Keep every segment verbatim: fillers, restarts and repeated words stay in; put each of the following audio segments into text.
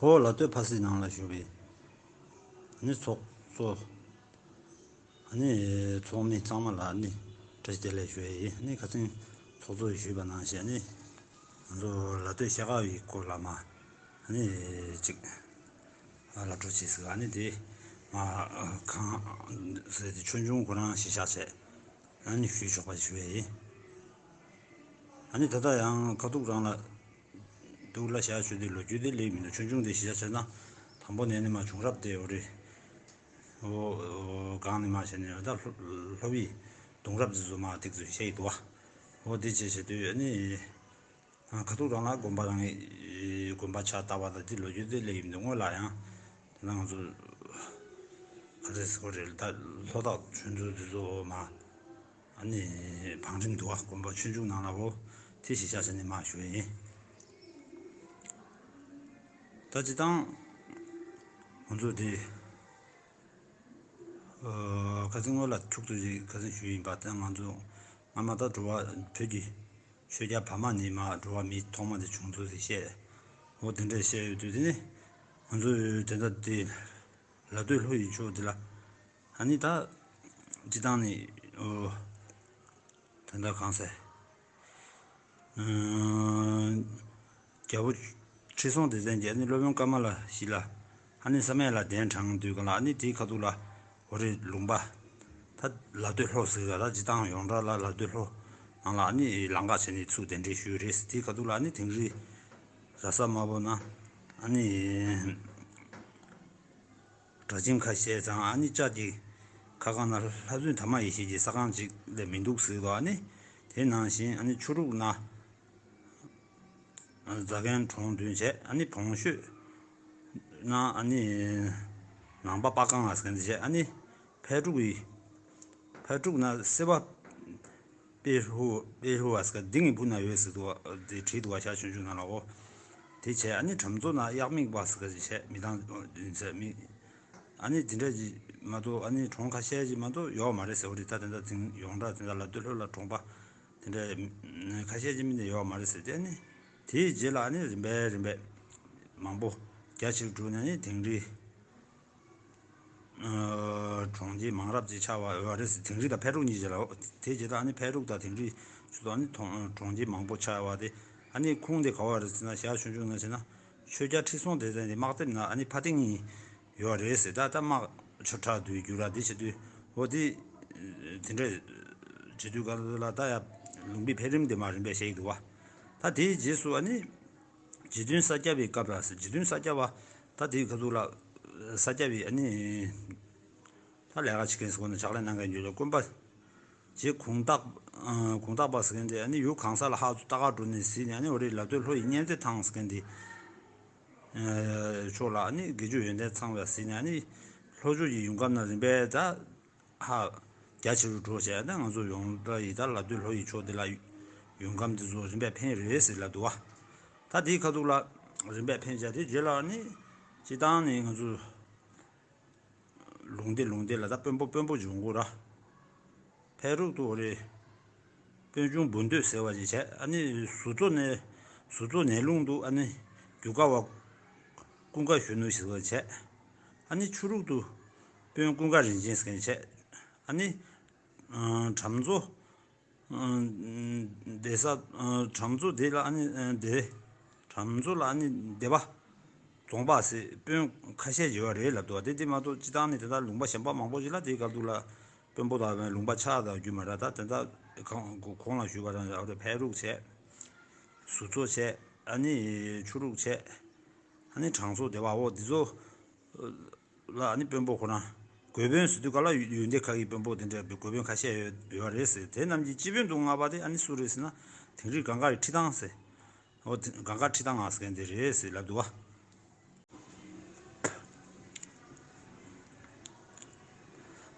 ཧོ་ལ་སྟོད་ཕ་སིའི་ནང་ལ་བཞུགས་པའི་ནི་ཚོགས་གཙོ། ནི་ཚོགས་མི་ཚང་མ་ལ་ནི་བཀྲ་ཤིས་བདེ་ལེགས་ཞུ་ཡ་ཡིན། ནི་ཁ་སང་ཚོགས་གཙོས་ཞུས་པ་ནང་བཞིན་ནི་ང་ཚོ་ལ་སྟོད་ཤ་ཁ་ཡི་སྐོར་ལ་མ་ནི་ཅིག་ལབ་འགྲོ་བྱེད་ཟིག་ཨ་ནི་དེ་མ་གང་ཟེར་དེ་ཆོས་འབྱུང་ཁོ་རང་གཞི་བཞག་བྱས་ཨ་ནི་ཞུས་ཆོག་པ་ཞུ་ཡ་ཡིན། ཨ་ནི་ད་ལྟ་ཡང་ཁ་ཐུག་རང་ལ་འདུག་ལ་བཞག་ཆོས་དེ་ལོ་རྒྱུས་དེ་ལེགས་མི་འདུག་ཆོས་འབྱུང་དེ་གཞི་བཞག་བྱས་ན་དང་པོ་ནས་ནི་མ་བྱུང་རབས་དེ་འོ་རེད། འོ་གང་ནས་མ་བྱས་ནས་ད་ལྷོ་བི་དུང་རབས་དེ་ཚོ་མ་ཐིག་ཚོ་བཤད་ཡི་འདུག་བ། འོ་དེ་བྱས་བྱས་དུས་ཨ་ནི། ཁ་ཐུག་རང་ལ་དགོན་པ་རང་གི་དགོན་པ་ཆགས་ལྟ་བ་དང་དེ་ལོ་རྒྱུས་དེ་ལས་ཡིན་འདུག་སྔོན་ལ་ཡང་དེ་ན་ང་ཚོ་ག་རེ་ཟེར་དགོས་རེད། ད་ལྷོ་བྲག་ཆོས་མཛོད་དེ་ཚོ་མ་ཨ་ནི་བང་རིམ་འདུག་བ། དགོན་པ་ཆོས་འབྱུང་ནང་ལ་འོ་དེ་གཞི་བཞག་བྱས་ནས་མ་ཞུ་ཡ་ཡིན། ད་སྤྱི་བཏང་ང་ཚོ་དེ་ཁ་སང་སྔོན་ལ་འཁྱུག་ཏུ་ཞིག་ཁ་སང་ཞུས་ཡིན་པ། ད་ང་ཚོ་སྔ་མ་ད་འགྲོ་བ་བོད་ཀྱི་ཆོས་རྒྱལ་བར་མ་ནས་མར་འགྲོ་བ་མི་ཐོག་མ་དེ་བྱུང་ཚུལ་དེ་བཤད། འོ་དེ་འདྲ་བཤད་ཡོད་དུས་དེ་ནི་ང་ཚོ་དེ་འདྲ་དེ་ལ་སྟོད་ལྷོ་ཡི་ཕྱོགས་དེ་ལ་ཨ་ནི་ད་སྤྱི་བཏང་ནས་འོ་དེ་འདྲ་གང་ཟེར། རྒྱལ་པོ་ཁྲི་སྲོང་ལྡེ་བཙན་གྱིས་ཨ་ནི་སློབ་དཔོན་ཀ་མ་ལ་ཤཱི་ལ་ཨ་ནི་བསམ་ཡས་ལ་གདན་དྲངས་དུས་ག་ལ་ཨ་ནི་དེའི་ཁ་ཐུག་ལ་འོ་རེད་ལུང་པ། ད་ལ་སྟོད་ལྷོ་ཟེར་ག་ད་སྤྱི་བཏང་ཡོངས་གྲགས་ལ་ལ་སྟོད་ལྷོ་ནང་ལ་ཨ་ནི་ལམ་ཁ་བྱས་ནས་ཚུར་གདན་འདྲེན་ཞུས་རེད། དེའི་ཁ་ཐུག་ལ་ཨ་ནི་དིང་རི་ར་ས་དམར་པོ་ན་ཨ་ནི། སྒྲ་གཅན་ཁ་ཤས་དང་ཨ་ནི་ལྕགས་ཀྱི་ཁ་ཁ་ན་ལྷ་བཙུན་དར་མ་ཡེ་ཤེས་ཀྱི་ས་ཁང་ཅིག་ལས་མི་འདུག་ཟེར་དོ། ཨ་ནི་དེ་ནང་བཞིན་ཨ་ནི་ཆུ་རུག་ན་རྫ་མཁན་གྲོང་བདུན་བྱས། ཨ་ནི་བོང་ཤོད་ན་ཨ་ནི་ནང་པ་སྤ་རྐང་ལ་ཟེར་མཁན་དེ་བྱས། ཨ་ནི་ཕལ་གྲུག་ཡི་ཕལ་གྲུག་ན་སེ་བ་པེ་ཧུ་པེ་ཧུ་བ་ཟེར་ག་འདི་ངའི་བུ་ན་ཡོད་ཟེར་འདུག་བ། དེ་བྲིས་འདུག་བ། ཤར་ཆུང་ཆུང་ནང་ལ་འོ། དེ་བྱས་ཨ་ནི་གྲམ་མཚོ་ན་གཡག་མིག་པ་ཟེར་ག་ཅིག་བྱས་མི་དང་ཟེར་མི། ཨ་ནི་དེ་འདྲ་ཅིག་མ་གཏོགས་ཨ་ནི་གྲོང་ཁ་ཤས་ཅིག་མ་གཏོགས་ཡོད་མ་རེད་ཟེར་བ་རེད། ད་དེ་འདྲ་དེང་ཡོངས་གྲགས་དེ་འདྲ་ལ་སྟོད་ལྷོ་ལ་གྲོང་པ་དེ་འདྲ་ཁ་ཤས་ཅིག་མིན་ནས་ཡོད་མ་རེད་ཟེར་ཏེ། ཨ་ནི་དེའི་རྗེས་ལ་ཨ་ནི་རིམ་པས་རིམ་པས་མང་པོ་རྒྱ་ཆེར་བསྒྲུབས་ནས་ཨ་ནི་དིང་རི། གྲོང་ཁྱེར་མང་རབས་ཅིག་ཆགས་པ་ཡོད་རེད་ཟེར། དིང་རི་དང་ཕལ་གྲུག་གཉིས་ཀྱི་ལ། དེ་རྗེས་ད་ཨ་ནི་ཕལ་གྲུག་དང་དིང་རི་ཆུ་ཐོག་ཨ་ནི་གྲོང་ཁྱེར་མང་པོ་ཆགས་པ་དེ། ཨ་ནི་ཁུངས་དེ་ག་བ་རེད་ཟེར་ན། ཞར་ཆུང་ཆུང་ནང་བྱས་ན་ཆོས་རྒྱལ་ཁྲི་སྲོང་ལྡེ་བཙན་དེ་དམག་དེབ་ནང་ཨ་ནི་ཕ་ཏིང་གཉིས་ཡོད་རེད་ཟེར། ད་ད་དམག་ཆོ་འཁྲབ་དུས་རྒྱུགས་ར་དེ་བྱེད་དུས་འོ་དེ་དེ་འདྲ་བྱེད་དུས་ག་ལ་ད་ཡ་ལུང་པའི་འཕེལ་རིམ་དེ་མ་རིམ་པས་བཤད་ཀྱི་འདུག་བ། ད་དེའི་རྗེས་སུ་ཨ་ནི་རྗེ་བཙུན་ས་སྐྱ་པའི་སྐབས་ལ་ཟེར། རྗེ་བཙུན་ས་སྐྱ་པ་ད་དེའི་ཁ་ཐུག་ལ་ས་སྐྱ་པའི་ཨ་ནི་ད་ལས་ཀ་བྱེད་མཁན་ཟེར་དགོས་ན་ཕྱག་ལས་གནང་མཁན་ཡོད་ལ་དཀོན་པ་རྗེ་གུང་སྟག་གུང་སྟག་པ་ཟེར་མཁན་དེ་ཨ་ནི་ཡུལ་གང་ས་ལ་ཧ་ཙུ་ལྟ་ག་འགྲོ་ནས་གཟིགས་ནས། ཨ་ནི་འོ་རེད་ལ་སྟོད་ལྷོ་ཡི་གཉན་ཚད་ཐང་ཟེར་མཁན་དེ་ཕྱོགས་ལ་ཨ་ནི་དགེ་བཅུ་ཡོན་ཏན་ཚང་བ་གཟིགས་ནས། ཨ་ནི་ལྷོ་ཕྱོགས་ཀྱི་ཡུལ་ཁམས་ན་རིམ་པས་ད། ཧ། རྒྱ་ཆེ་རུ་འགྲོ་བྱས་ན་ང་ཚོ་ཡོངས་གྲགས་ཡི་ད་ལ་སྟོད་ལྷོ་ཡི་ཕྱོགས་དེ་ལ་ཡུལ་ཁམས་དེ་ཚོ་རིམ་པས་འཕེལ་རེད་ཟེར་ལབ་འདུག་བ། ད་དེའི་ཁ་ཐུག་ལ་རིམ་པས་འཕེལ་བྱས་དེ་རྗེས་ལ་ནི་སྤྱི་བཏང་ནི་ང་ཚོ་ལུང་སྡེ་ལུང་སྡེ་ལ་ད་དཔོན་པོ་དཔོན་པོ་འབྱུང་དགོས་ར། ཕལ་རུག་ཏུ་འོ་རེད། དཔོན་ཆུང་བུ་འདོད་ཟེར་བ་ཞིག་བྱས། ཨ་ནི་ཟུར་གཙོ་ནས་ཟུར་གཙོ་ནས་ལུང་དུ་ཨ་ནི་རྒྱུ་སྐར་བ་ཀུན་དགའ་གཞོན་ནུ་ཟེར་བ་བྱས། ཨ་ནི་ཆུ་རུག་ཏུ་དཔོན་ཀུན་དགའ་རིན་ཆེན་ཟེར་མཁན་བྱས། ཨ་ནི་གྲམ་མཚོ་སྡེ་ས་གྲམ་མཚོ་སྡེ་ལ་ཨ་ནི་སྡེ་གྲམ་མཚོ་ལ་ཨ་ནི་སྡེ་པ་རྫོང་པ་ཟེར་དཔོན་ཁ་ཤས་ཡོད་རེད་ལབ་འདུག་བ། དེ་དེ་མ་གཏོགས་སྤྱི་བཏང་ནི་དེ་དག་ལུང་པ་གཞན་པ་མང་པོ་ཞིག་ལ་དེའི་སྐབས་དུ་ལ། དཔོན་པོ་དང་ལུང་པ་ཆགས་དང་རྒྱུ་མ་ར། ད་དེ་འདྲ་གང་གོང་ལ་ཞུས་པ་རང་ར་ཕལ་རུག་བྱས། ཟུར་གཙོ་བྱས། ཨ་ནི་ཆུ་རུག་བྱས། ཨ་ནི་གྲམ་མཚོ་སྡེ་པ་འོ་འདི་ཚོ་ལ་ཨ་ནི་དཔོན་པོ་ཁོ་རང་དགོན་དཔོན་ཟེར་དུས་ག་ལ་ཡོན་ཏན་ཁ་གི་དཔོན་པོ་དེ་འདྲ་དགོན་དཔོན་ཁ་ཤས་ཡོད་ཡོད་རེད་ཟེར། དེ་རྣམས་ཀྱི་སྤྱི་དཔོན་དུ་མངའ་བ་དེ་ཨ་ནི་སུ་རེད་ཟེར་ན་དིང་རི་གངས་དཀར་ཁྲི་ཐང་ཟེར། འོ་དེ་གངས་དཀར་ཁྲི་ཐང་ང་ཟེར་མཁན་དེ་རེད་ཟེར་ལབ་འདུག་བ།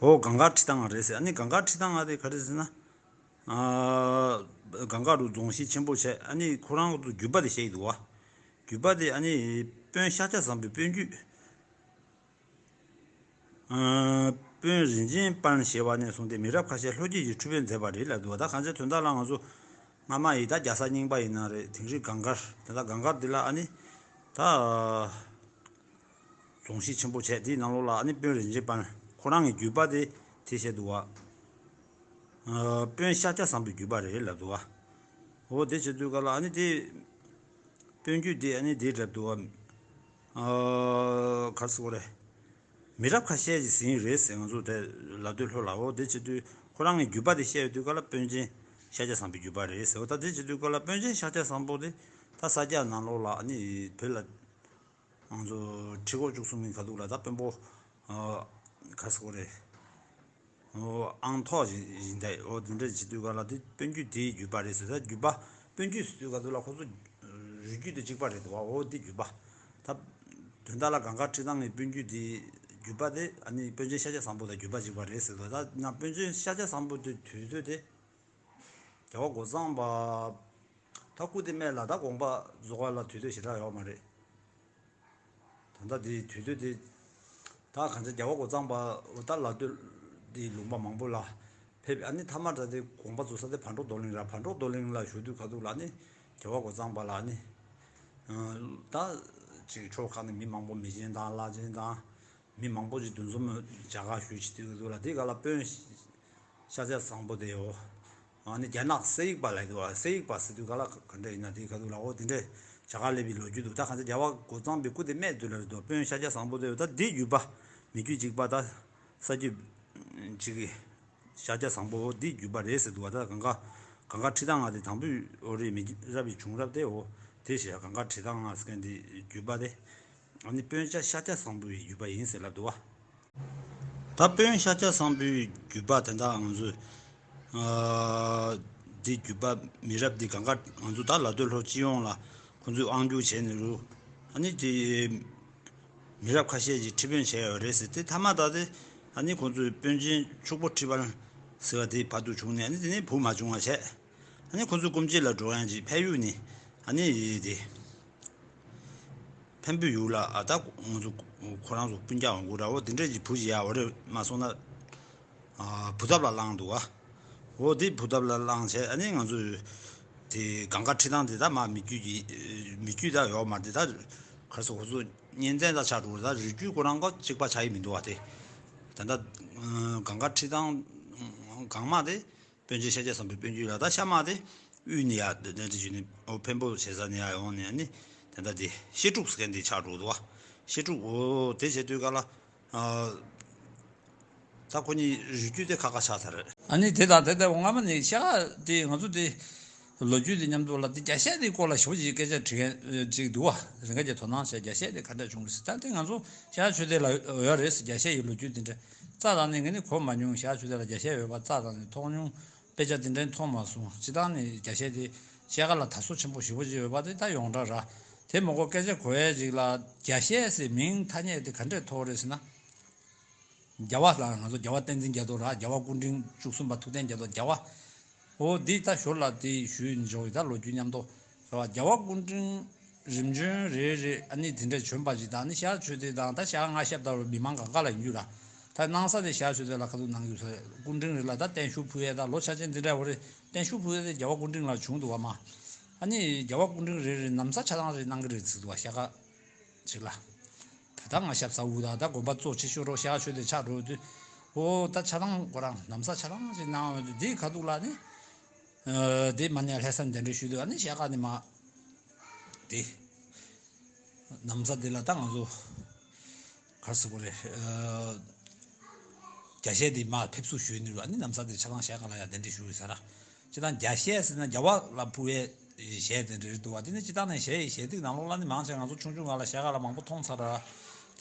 འོ་གངས་དཀར་ཁྲི་ཐང་ང་རེད་ཟེར། ཨ་ནི་གངས་དཀར་ཁྲི་ཐང་ང་དེ་ག་རེ་ཟེར་ན། ཨ་གངས་དཀར་རུ་རྫོང་གཞིས་ཆེན་པོ་བྱས། ཨ་ནི་ཁོ་རང་ཚོ་བརྒྱུད་པ་དེ་བཤད་ཀྱི་འདུག་བ། བརྒྱུད་པ་དེ་ཨ་ནི་དཔོན་ཤཱཀྱ་བཟང་པོའི་དཔོན་བརྒྱུད། ཨ་དཔོན་རིན་ཆེན་པཎ་ཞེས་པ་ནས་བཟུང་སྟེ་མི་རབས་ཁ་ཤས་ལྷོ་རྒྱུད་ཀྱི་ཁྲི་དཔོན་མཛད་པ་རེད་ལབ་འདུག་བ། ད་གང་ཅི་དོན་དག་ལ་ང་ཚོ་སྔ་མ་ཡི་ད་རྒྱལ་ས་རྙིང་པ་ཡིན་ན་རེད། དིང་རི་གངས་དཀར་དེ་ད་གངས་དཀར་འདི་ལ་ཨ་ནི་ད་ རྫོང་གཞིས་ཆེན་པོ་བྱས་དེའི་ནང་ལོགས་ལ་ཨ་ནི་དཔོན་རིན་ཆེན་དཔལ་ཁོ་རང་གི་བརྒྱུད་པ་དེ་དེ་བཤད་འདུག་བ། ཨ་དཔོན་ཤཱཀྱ་བཟང་པོའི་བརྒྱུད་པ་རེད་ལབ་འདུག་བ། འོ་དེ་བྱེད་དུས་ག་ལ་ཨ་ནི་དེ་དཔོན་བརྒྱུད་དེ་ཨ་ནི་དེ་ལབ་འདུག་བ། ཨ་ག་རེ་ཟེར་དགོས་རེད། མི་རབས་ཁ་ཤས་ཀྱིས་ཟིན་རེད་ཟེར་ང་ཚོ་དེ་ལ་སྟོད་ལྷོ་ལ། འོ་དེ་བྱེད་དུས་ཁོ་རང་གི་བརྒྱུད་པ་དེ་བཤད་ཡོད་དུས་ག་ལ་དཔོན་ཆེན་ཤཱཀྱ་བཟང་པོའི་བརྒྱུད་པ་རེད་ཟེར། འོ་ད་དེ་བྱེད་དུས་ག་ལ་དཔོན་ཆེན་ཤཱཀྱ་བཟང་པོ་དེ་ད་ས་སྐྱ་ནང་ལོགས་ལ་ཨ་ནི་བོད་ལ་ང་ཚོ་ཁྲི་སྐོར་བཅུ་གསུམ་གྱི་ཁ་ཐུག་ལ་ད་དཔོན་པོ་ཨ་ག་རེ་ཟེར་དགོས་རེད། ཨོ་ཨང་ཐོག་ཅིག་ཡིན་ད། ཨོ་དེ་འདྲ་བྱེད་དུས་ག་ལ་དེ་དཔོན་བརྒྱུད་དེའི་བརྒྱུད་པ་རེད་ཟེར། ད་བརྒྱུད་པ་དཔོན་བརྒྱུད་ཟེར་དུས་ག་དུས་ལ་ཁོ་ཚོ་རུས་རྒྱུད་དེ་གཅིག་པ་རེད་འདུག་བ། ཨོ་དེ་བརྒྱུད་པ། ད་དོན་དག་ལ་གངས་དཀར་ཁྲི་ཐང་གི་དཔོན་བརྒྱུད་དེའི་བརྒྱུད་པ་དེ་ཨ་ནི་དཔོན་ཆེན་ཤཱཀྱ་བཟང་པོ་དང་བརྒྱུད་པ་གཅིག་པ་རེད་ཟེར་འདུག་ད་ན་དཔོན་ཆེན་ཤཱཀྱ་བཟང་པོ་དེ་དུས་ཚོད་དེ་རྒྱལ་བ་རྒོད་ཚང་པ། ད་སྐུ་དེ་སྨད་ལ་ད་དགོངས་པ་རྫོགས་པ་ལ་དུས་ཚོད་ཞེ་དྲག་ཡོད་མ་རེད། ད་ལྟ་དེའི་དུས་ཚོད་དེ་ད་གང་ཆ་རྒྱལ་བ་རྒོད་ཚང་པ་ད་ལ་སྟོད་དེའི་ལུང་པ་མང་པོ་ལ་ཕེབས། ཨ་ནི་མཐའ་མ་ད་དེ་དགོངས་པ་རྫོགས་ས་དེ་བར་འབྲོག་རྡོར་གླིང་ར། བར་འབྲོག་རྡོར་གླིང་ལ་བཞུགས་དུས་ཁ་ཐུག་ལ་ནི་རྒྱལ་བ་རྒོད་ཚང་པ་ལ་ནི་ད་ཅིག་ཕྱོགས་ཁག་ནས་མི་མང་པོ་མི་ཆེན་དང་བླ་ཆེན་དང་མི་མང་པོ་ཅིག་འདུ་འཛོམས་མཇལ་ཁ་ཞུས་བྱེད་དུས་ཁ་ཐུག་ལ་དེ་ག་ལ་དཔོན་ཤཱཀྱ་བཟང་པོ་དེའོ། ཨ་ནི་རྒྱ་ནག་གསེར་ཡིག་པ་ལབ་འདུག་བ། གསེར་ཡིག་པ་ཟེར་དུས་ག་ལ་ག་འདྲ་ཡིན་ན་དེའི་ཁ་ཐུག་ལ་འོ་དེ་འདྲས་བྱ་དགའ་སླེབས་པའི་ལོ་རྒྱུས་འདུག་ད་གང་ཚེ་རྒྱལ་བ་རྒོད་ཚང་པའི་སྐུ་དེ་སྨད་དུ་ལ་རེད་འདུག་དཔོན་ཤཱཀྱ་བཟང་པོ་དེ་ད་འདི་བརྒྱུད་པ་མི་བརྒྱུད་གཅིག་པ་ད་ས་བརྒྱུད་གཅིག་གི་ཤཱཀྱ་བཟང་པོ་འདི་བརྒྱུད་པ་རེད་ཟེར་འདུག་བ། ད་གང་ག་གང་ག་ཁྲི་ཐང་ང་དེ་དང་པོའི་འོ་རེད། མི་རབས་ཀྱི་བྱུང་རབས་དེ་འོ་དེ་བྱས་གང་ག་ཁྲི་ཐང་ང་ཟེར་མཁན་འདི་བརྒྱུད་པ་དེ། ཨ་ནི་དཔོན་ཤཱཀྱ་བཟང་པོའི་བརྒྱུད་པ་ཡིན་ཟེར་ལབ་འདུག་བ། ད་དཔོན་ཤཱཀྱ་བཟང་པོའི་བརྒྱུད་པ་དེ་འདྲ་ང་ཚོས་ཨ་འདི་བརྒྱུད་པ་མི་རབས་འདི་གང་ག་ང་ཚོ་ད་ལ་སྟོད་ལྷོ་སྤྱི་ཡོངས་ལ་ཁོང་ཚོས་དབང་སྒྱུར་བྱས་ནས་རུ། ཨ་ནི་དེ་མི་རབས་ཁ་ཤས་ཀྱིས་ཁྲི་དཔོན་བྱས་ཡོད་རེད་ཟེར། དེ་མཐའ་མ་ད་དེ་ཨ་ནི་ཁོང་ཚོས་དཔོན་ཆེན་ཕྱུག་པོ་ཁྲི་དཔལ་ཟེར་བ་དེ་བར་དུ་བྱུང་ནས་ཨ་ནི་དེ་ནས་བུ་མ་བྱུང་བ་བྱས། ཨ་ནི་ཁོ་ཚོས་སྐུ་མཆེད་ལ་འགྲོ་ཡང་ཅིག་ཕ་ཡུལ་ནས་ཨ་ནི་དེ་འཕན་པོའི་ཡུལ་ལ་ཨ་ད་ང་ཚོ་ཁོ་རང་ཚོ་སྤུན་ཀྱག་འོང་གི་ར། འོ་དེ་འདྲས་ཀྱི་བུ་ཞིག་ཡ་འོ་རེད་མ་སོང་ན། ཨ་བུ་ཐབ་ལ་བླངས་འདུག་བ། འོ་དེ་བུ་ཐབ་ལ་བླངས་བྱས་ཨ་ནི་ང་ཚོས་དེ་གངས་དཀར་ཁྲི་ཐང་དེ་ད་མ་མི་རྒྱུད་ཀྱི་མི་རྒྱུད་ད་ཡོག་མ་རེད། ད་ག་རེ་ཟེར་ཁོ་ཚོ་གཉེན་ཚན་ད་ཆགས་འགྲོ་རེད། ད་རུས་རྒྱུད་ཁོ་རང་ག་གཅིག་པ་ཆགས་ཡི་མི་འདུག་བ། དེ་ད་ད་གངས་དཀར་ཁྲི་ཐང་གང་མ་དེ། དཔོན་ཆེན་ཤཱཀྱ་བཟང་པོའི་དཔོན་བརྒྱུད་ལ་ད་ཤ་མ་དེ་དབུས་ནས་ཡ་དེ་དེ་བྱས་ནས་ཨོ་འཕན་པོ་བྱེད་ས་ནས་ཡ་ཡོང་ནས་ཨ་ནི་དེ་འདྲ་དེ་བཤད་སྒྲུབ་ཟེར་མཁན་དེ་ཆགས་འགྲོ་འདུག་བ། བཤད་སྒྲུབ་འོ་དེ་བྱེད་དུས་ག་ལ་ཨ་ད་ཁོ་གཉིས་རུས་རྒྱུད་དེ་ཁ་ཁ་ཆགས་ཚར། ཨ་ནི་དེ་དང་དེ་ལྟ་བུ་སྔ་མ་ནས་ཤ་དེ་ང་ཚོ་དེ་ལོ་རྒྱུས་དེ་མཉམ་དུ་ལ་དེ་རྒྱ་བཤད་དེ་སྐོར་ལ་ཞེ་པོ་ཅིག་སྐད་ཆ་དྲི་མཁན་ཅིག་འདུག་བ། རེ་འགའ་ཅིག་དོ་སྣང་བྱས་རྒྱ་བཤད་དེ་ག་འདྲ་བྱུང་གི་ཟེར། ད་དེ་ང་ཚོ་ཤ་ཆོས་དེ་ལ་ཡོད་རེད་ཟེར། རྒྱ་བཤད་ཡི་ལོ་རྒྱུས་དེ་འདྲ། རྩ་དང་ནི་ངས་ནི་གོ་མ་མྱོང་། ཤར་ཆུ་དེ་ལ་རྒྱ་བཤད་ཡོད་པ་རྩ་དང་ནི་མཐོང་མྱོང་། དཔེ་ཆ་དེ་འདྲའི་མཐོང་མ་སོང་། སྤྱི་བཏང་ནི་རྒྱ་བཤད་དེ་ཤར་ཁ་ལ་དར་སོ་ཆེན་པོ་ཞེ་པོ་ཅིག་ཡོད་པ་དེ་ད་ཡོངས་གྲགས་ར། དེ་མ་གོ་སྐད་ཆ་གོ་ཡས་ཅིག་ལ་རྒྱ་བཤད་ཟེར་མིང་ཐ་སྙད་དེ་ག་འདྲས་ཐོགས་རེད་ཟེར་ན། རྒྱལ་བ་ལ་ང་ཚོ་རྒྱལ་བ་བསྟན་འཛིན་རྒྱ་མཚོ་ར། རྒྱལ་བ་སྐུ་ཕྲེང་བཅུ་གསུམ་པ་ཐུབ་བསྟན་རྒྱ་མཚོ་རྒྱལ་བ། འོ་འདི་ད་ཞོར་ལ་དེ་ཞུས་འཇོག་ཡི་ད་ལོ་རྒྱུས་མཉམ་དུ། རེད་བ། རྒྱལ་བ་སྐུ་ཕྲེང་རིམ་བྱོན་རེ་རེ་ཨ་ནི་དེ་འདྲ་བྱོན་པ་ཞིག་དང་ཨ་ནི་ཤར་ཆོས་སྡེ་དང་ད་ཤར་ང་ཤབ་ད་རུ་མི་མང་གང་ག་ལ་ཡིན་རྒྱུ་ར། ད་གནང་ས་དེ་ཤར་ཆོས་སྡེ་ལ་ཁ་ཐུག་གནང་རྒྱུ་ས་སྐུ་ཕྲེང་རེ་ལ་ད་བརྟན་བཞུགས་ཕུལ་ཡས་ད་ལོ་ཆ་ཆེན་དེ་འདྲ་བ་རེ་བརྟན་བཞུགས་ཕུལ་ཡས་དེ་རྒྱལ་བ་སྐུ་ཕྲེང་ལ་བྱུང་འདུག་བ་མ། ཨ་ནི་རྒྱལ་བ་སྐུ་ཕྲེང་རེ་རེ་ན་བཟའ་ཆ་ཚང་རེ་གནང་གི་རེད་ཟེར་འདུག་བ་ཤར་ཁ་ཅིག་ལ། ད་ལྟ་ང་ཞབས་ས་འུ་ད་ད་དགོན་པ་གཙོ་ཆེ་ཤོས་རོ་ཤར་ཆོས་སྡེ་ཆགས་འགྲོ་དུས། འོ་ད་ཆ་ཚང་ཁོ་རང་ན་བཟའ་ཆ་ཚང་ཞིག་གནང་འོང་དུས་དེའི་ཁ་ཐུག་ལ་ནི། ཨ་དེ་མ་ནས་ལྷ་ས་གདན་འདྲེན་ཞུས་དུས་ཨ་ནི་ཤར་ཁ་ནས་མ། དེ། ན་བཟའ་དེ་ལ་ད་ང་ཚོ། ག་རེ་ཟེར་དགོས་རེད། ཨ་རྒྱ་གཞས་དེ་མ་ཕེབས་བསུ་ཞུས་ནས་ཨ་ནི་ན་བཟའ་དེ་ཆ་ཚང་ཤར་ཁ་ལ་ཡ་གདན་འདྲེན་ཞུས་ཡོད་ས་ར། ཅི་ད་རྒྱ་གཞས་ཟེར་ན་རྒྱལ་བ་ལ་ཕུལ་བའི་གཞས་དེ་འདྲ་རེད་འདུག་བ། དེ་ནི་སྤྱིར་བཏང་ནས་གཞས་ཡི་གཞས་ཐིག་ནང་ལོགས་ལ་ནི་མང་ཆེ་ང་ཚོ་ཆུང་ཆུང་སྒང་ལ་ཤར་ཁ་ལ་མང་པོ་མཐོང་ཚར་ར།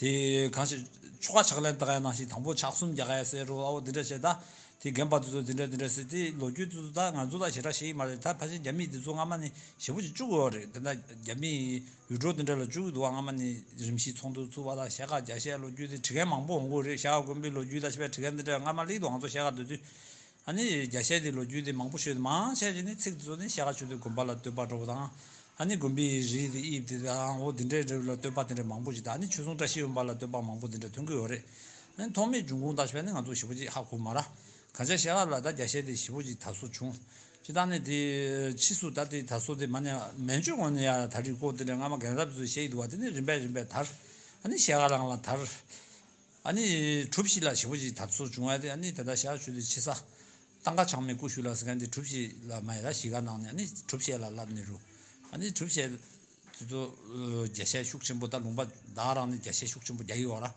དེ་གང་ཞིག་ཆོ་ག་ཕྱག་ལེན་བཏབ་ཡ་ནང་བཞིན་དང་པོ་ཕྱག་གསུམ་རྒྱག་ཡ་ཟེར་རོ་ཨ་འོ་དེ་འདྲ་བྱས་ད། དེ་རྒན་པ་དེ་ཚོ་དེ་འདྲ་དེ་འདྲ་ཟེར་དེ་ལོ་རྒྱུས་དེ་ཚོ་ད་ང་ཚོ་ད་ཞེ་དྲག་ཤེས་ཀྱི་མ་རེད། ད་ཕལ་ཆེར་རྒྱ་མི་དེ་ཚོ་སྔ་མ་ནས་ཞེ་པོ་ཅིག་བཅུག་ཡོད་རེད། དེ་འདྲ་རྒྱ་མི་ཡུལ་གྲུ་དེ་འདྲ་ལ་བཅུག་གི་འདུག་བ། སྔ་མ་ནས་རིམ་བཞིན་ཚོགས་འདུ་ཚུགས་པ་དང་ཤར་ཁ་རྒྱ་གཞས་ལོ་རྒྱུས་དེ་བྲིས་མཁན་མང་པོ་འོང་གི་རེད། ཤར་ཁ་དགོན་པའི་ལོ་རྒྱུས་དང་ཞེས་པའི་བྲིས་མཁན་དེ་འདྲ་སྔ་མ་སླེབས་འདུག་ང་ཚོ་ཤར་ཁ་སྡོད་དུས། ཨ་ནི་རྒྱ་གཞས་དེ་ལོ་རྒྱུས་དེ་མང་པོ་ཤོད་དེ་མང་ཆེ་ཞིག་ནི་ཚིག་དེ་ཚོ་ནི་ཤར་ཁ་ཆོས་སྡེ་དགོན་པ་ལ་བསྟོད་པ་འགྲོ་བ་དང་། ཨ་ནི་དགོན་པའི་རིགས་དེ་དབྱིབས་དེ་དང་འོ་དེ་འདྲའི་རིགས་ལ་བསྟོད་པ་དེ་འདྲ་མང་པོ་ཞིག་དང་ཨ་ནི་ཆོས་སྲུང་བཀྲ་ཤིས་དབེན་པ་ལ་བསྟོད་པ་མང་པོ་དེ་འདྲ་ཐོན་གི་ཡོད་རེད། ཨ་ནི་ཐོག་མའི་འབྱུང་ཁུངས་ལྟ་ཞིབ་ནི་ང་ཚོ་ཞེ་པོ་ཅིག་ཧ་གོ་མ་ར། གང་ཆ་ཤར་ཁ་ལ་ད་རྒྱ་གཞས་དེ་ཞེ་པོ་ཅིག་དར་སོ་བྱུང་། སྤྱིར་བཏང་ནས་དེ་ཕྱིས་སུ་ད་དེ་དར་སོ་དེ་མ་ནས་མན་ཇུ་ངོས་ནས་ཡ་དར་རིགས་སྐོར་དེ་འདྲ་སྔ་མ་རྒན་རབས་ཚོས་བཤད་ཀྱི་འདུག་བ། དེ་ནས་རིམ་པས་རིམ་པས་དར། ཨ་ནི་ཞལ་དཀར་རང་ལ་དར། ཨ་ནི་གྲུ་བཞི་ལ་ཞེ་པོ་ཅིག་དར་སོ་བྱུང་བ་དེ། ཨ་ནི་ད་ལྟ་ཞལ་དཀར་ཆོས་སྡེ་ཕྱི་ས་ཏང་ཀ་བྱང་མའི་སྐུ་ཞབས་ལགས་ཟེར་མཁན་དེ་གྲུ་བཞི་ལ་མ་ཡ་ད་གཞིས་ཀ་ནང་ནས་ཨ་ནི་གྲུ་བཞི་ལ་བསླབ་ནས་རུ། ཨ་ནི་གྲུ་བཞི་དེ་ཚོ་རྒྱ་ཞལ་ཤུགས་ཆེན་པོ། ད་ལུང་པ་ད་རང་ནས་རྒྱ་ཞལ་ཤུགས་ཆེན་པོ་རྒྱག་གི་ཡོད་ར།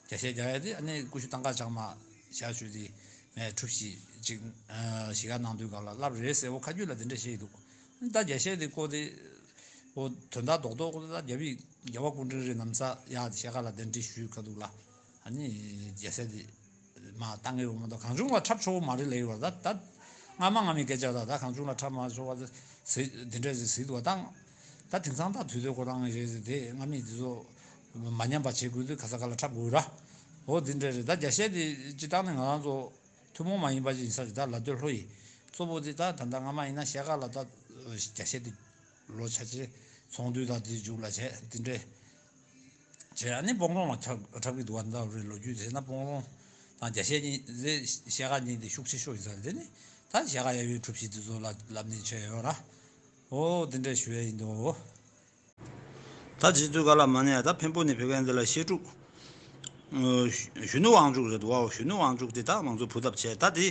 རྒྱ་ཞལ་རྒྱག་ཡ་དེ་ཨ་ནི་སྐུ་ཞབས་ཏང་ཀ་བྱང་མ་ཞལ་དཀར་ཆོས་སྡེ་མའི་གྲུ་བཞི་ཅིག་གཞིས་ཀ་ནང་དུས་གང་ལ་བསླབ་རེད་ཟེར། འོ་ཁ་རྒྱུད་ལ་དེ་འདྲ་བཤད་ཀྱི་འདུག་ད་རྒྱ་ཞལ་དེ་བཀོད་དེ། འོ་དོན་དག་རྡོག་རྡོག་ད་རྒྱལ་བའི་རྒྱལ་བ་སྐུ་ཕྲེང་རིང་ནམ་ས་ཡ་ཞལ་དཀར་ལ་གདན་འདྲེན་ཞུས་ཁ་ཐུག་ལ། ཨ་ནི་རྒྱལ་སྲས་དེ་མ་བཏང་གི་ཡོད་མ་གཏོགས་གང་བྱུང་ལ་འཁྲབ་ཆོག་གི་མ་རེད་ལབ་ཡོད་ར། ད་ད་སྔ་མ་སྔ་མའི་སྐད་ཆ། ད་ད་གང་བྱུང་ལ་འཁྲབ་མ་ཆོག་པ་ཟེར་འདི་འདྲ་ཟེར་ཟེར་འདུག་བ། ད་ད་དེང་སང་ད་དུས་ཚོད་ཁོ་རང་རེད་ཟེར། དེ་སྔ་མའི་དུས་ཚོད་མ་ཉམས་པ་བྱེད་དགོས་དུས་ག་ས་ག་ལ་འཁྲབ་དགོས་ར། འོ་འདི་འདྲ་རེད། ད་རྒྱ་ཞལ་དེ་སྤྱིར་བཏང་ནས་ང་རང་ཚོ་ཐུན་མོང་མ་ཡིན་པ་ཞིག་ཡིན་ས་རེད། ད་ལ་སྟོད་ལྷོ་ཡི་གཙོ་བོ་དེ་ད་ད་ལྟ་སྔ་མ་ཡིན་ན་ཞལ་དཀར་ལ་ད་རྒྱ་ཞལ་དེ་ལོ་ཆ་ཆེ་ཚོང་འདུས་དང་དེ་མཇུག་ལ་བྱས་དེ་འདྲས་བྱས། ཨ་ནི་སྤོང་རོང་ལ་འཁྲབ་འཁྲབ་ཀྱི་འདུག་བ། འདྲ་བོ་རེད། ལོ་རྒྱུས་དེ་ན་སྤོང་རོང་དང་རྒྱ་ཞལ་གཉིས་དེ་ཞལ་དཀར་གཉིས་དེ་ཤུགས་ཆེ་ཤོས་ཡིན་ས་རེད། དེ་ནི་ད་ཞལ་དཀར་ཡབ་ཡུམ་གྲུ་བཞི་དེ་ཚོ་ལ་བསླབ་ནས་བྱས་ཡོད་ར། འོ་དེ་འདྲས་ཞུ་ཡ་ཡིན་འདུག་ད་བྱེད་དུས་ག་ལ་མ་ནས་ད་འཕན་པོ་ནས་ཕེབས་མཁན་དེ་ལ་བཤད་སྒྲུབ། ཨ་གཞོན་ནུ་དབང་ཕྱུག་རེད་འདུག་བ། གཞོན་ནུ་དབང་ཕྱུག་དེ་ད་མང་ཚོགས་བུ་ཐབ་བྱས། ད་དེ་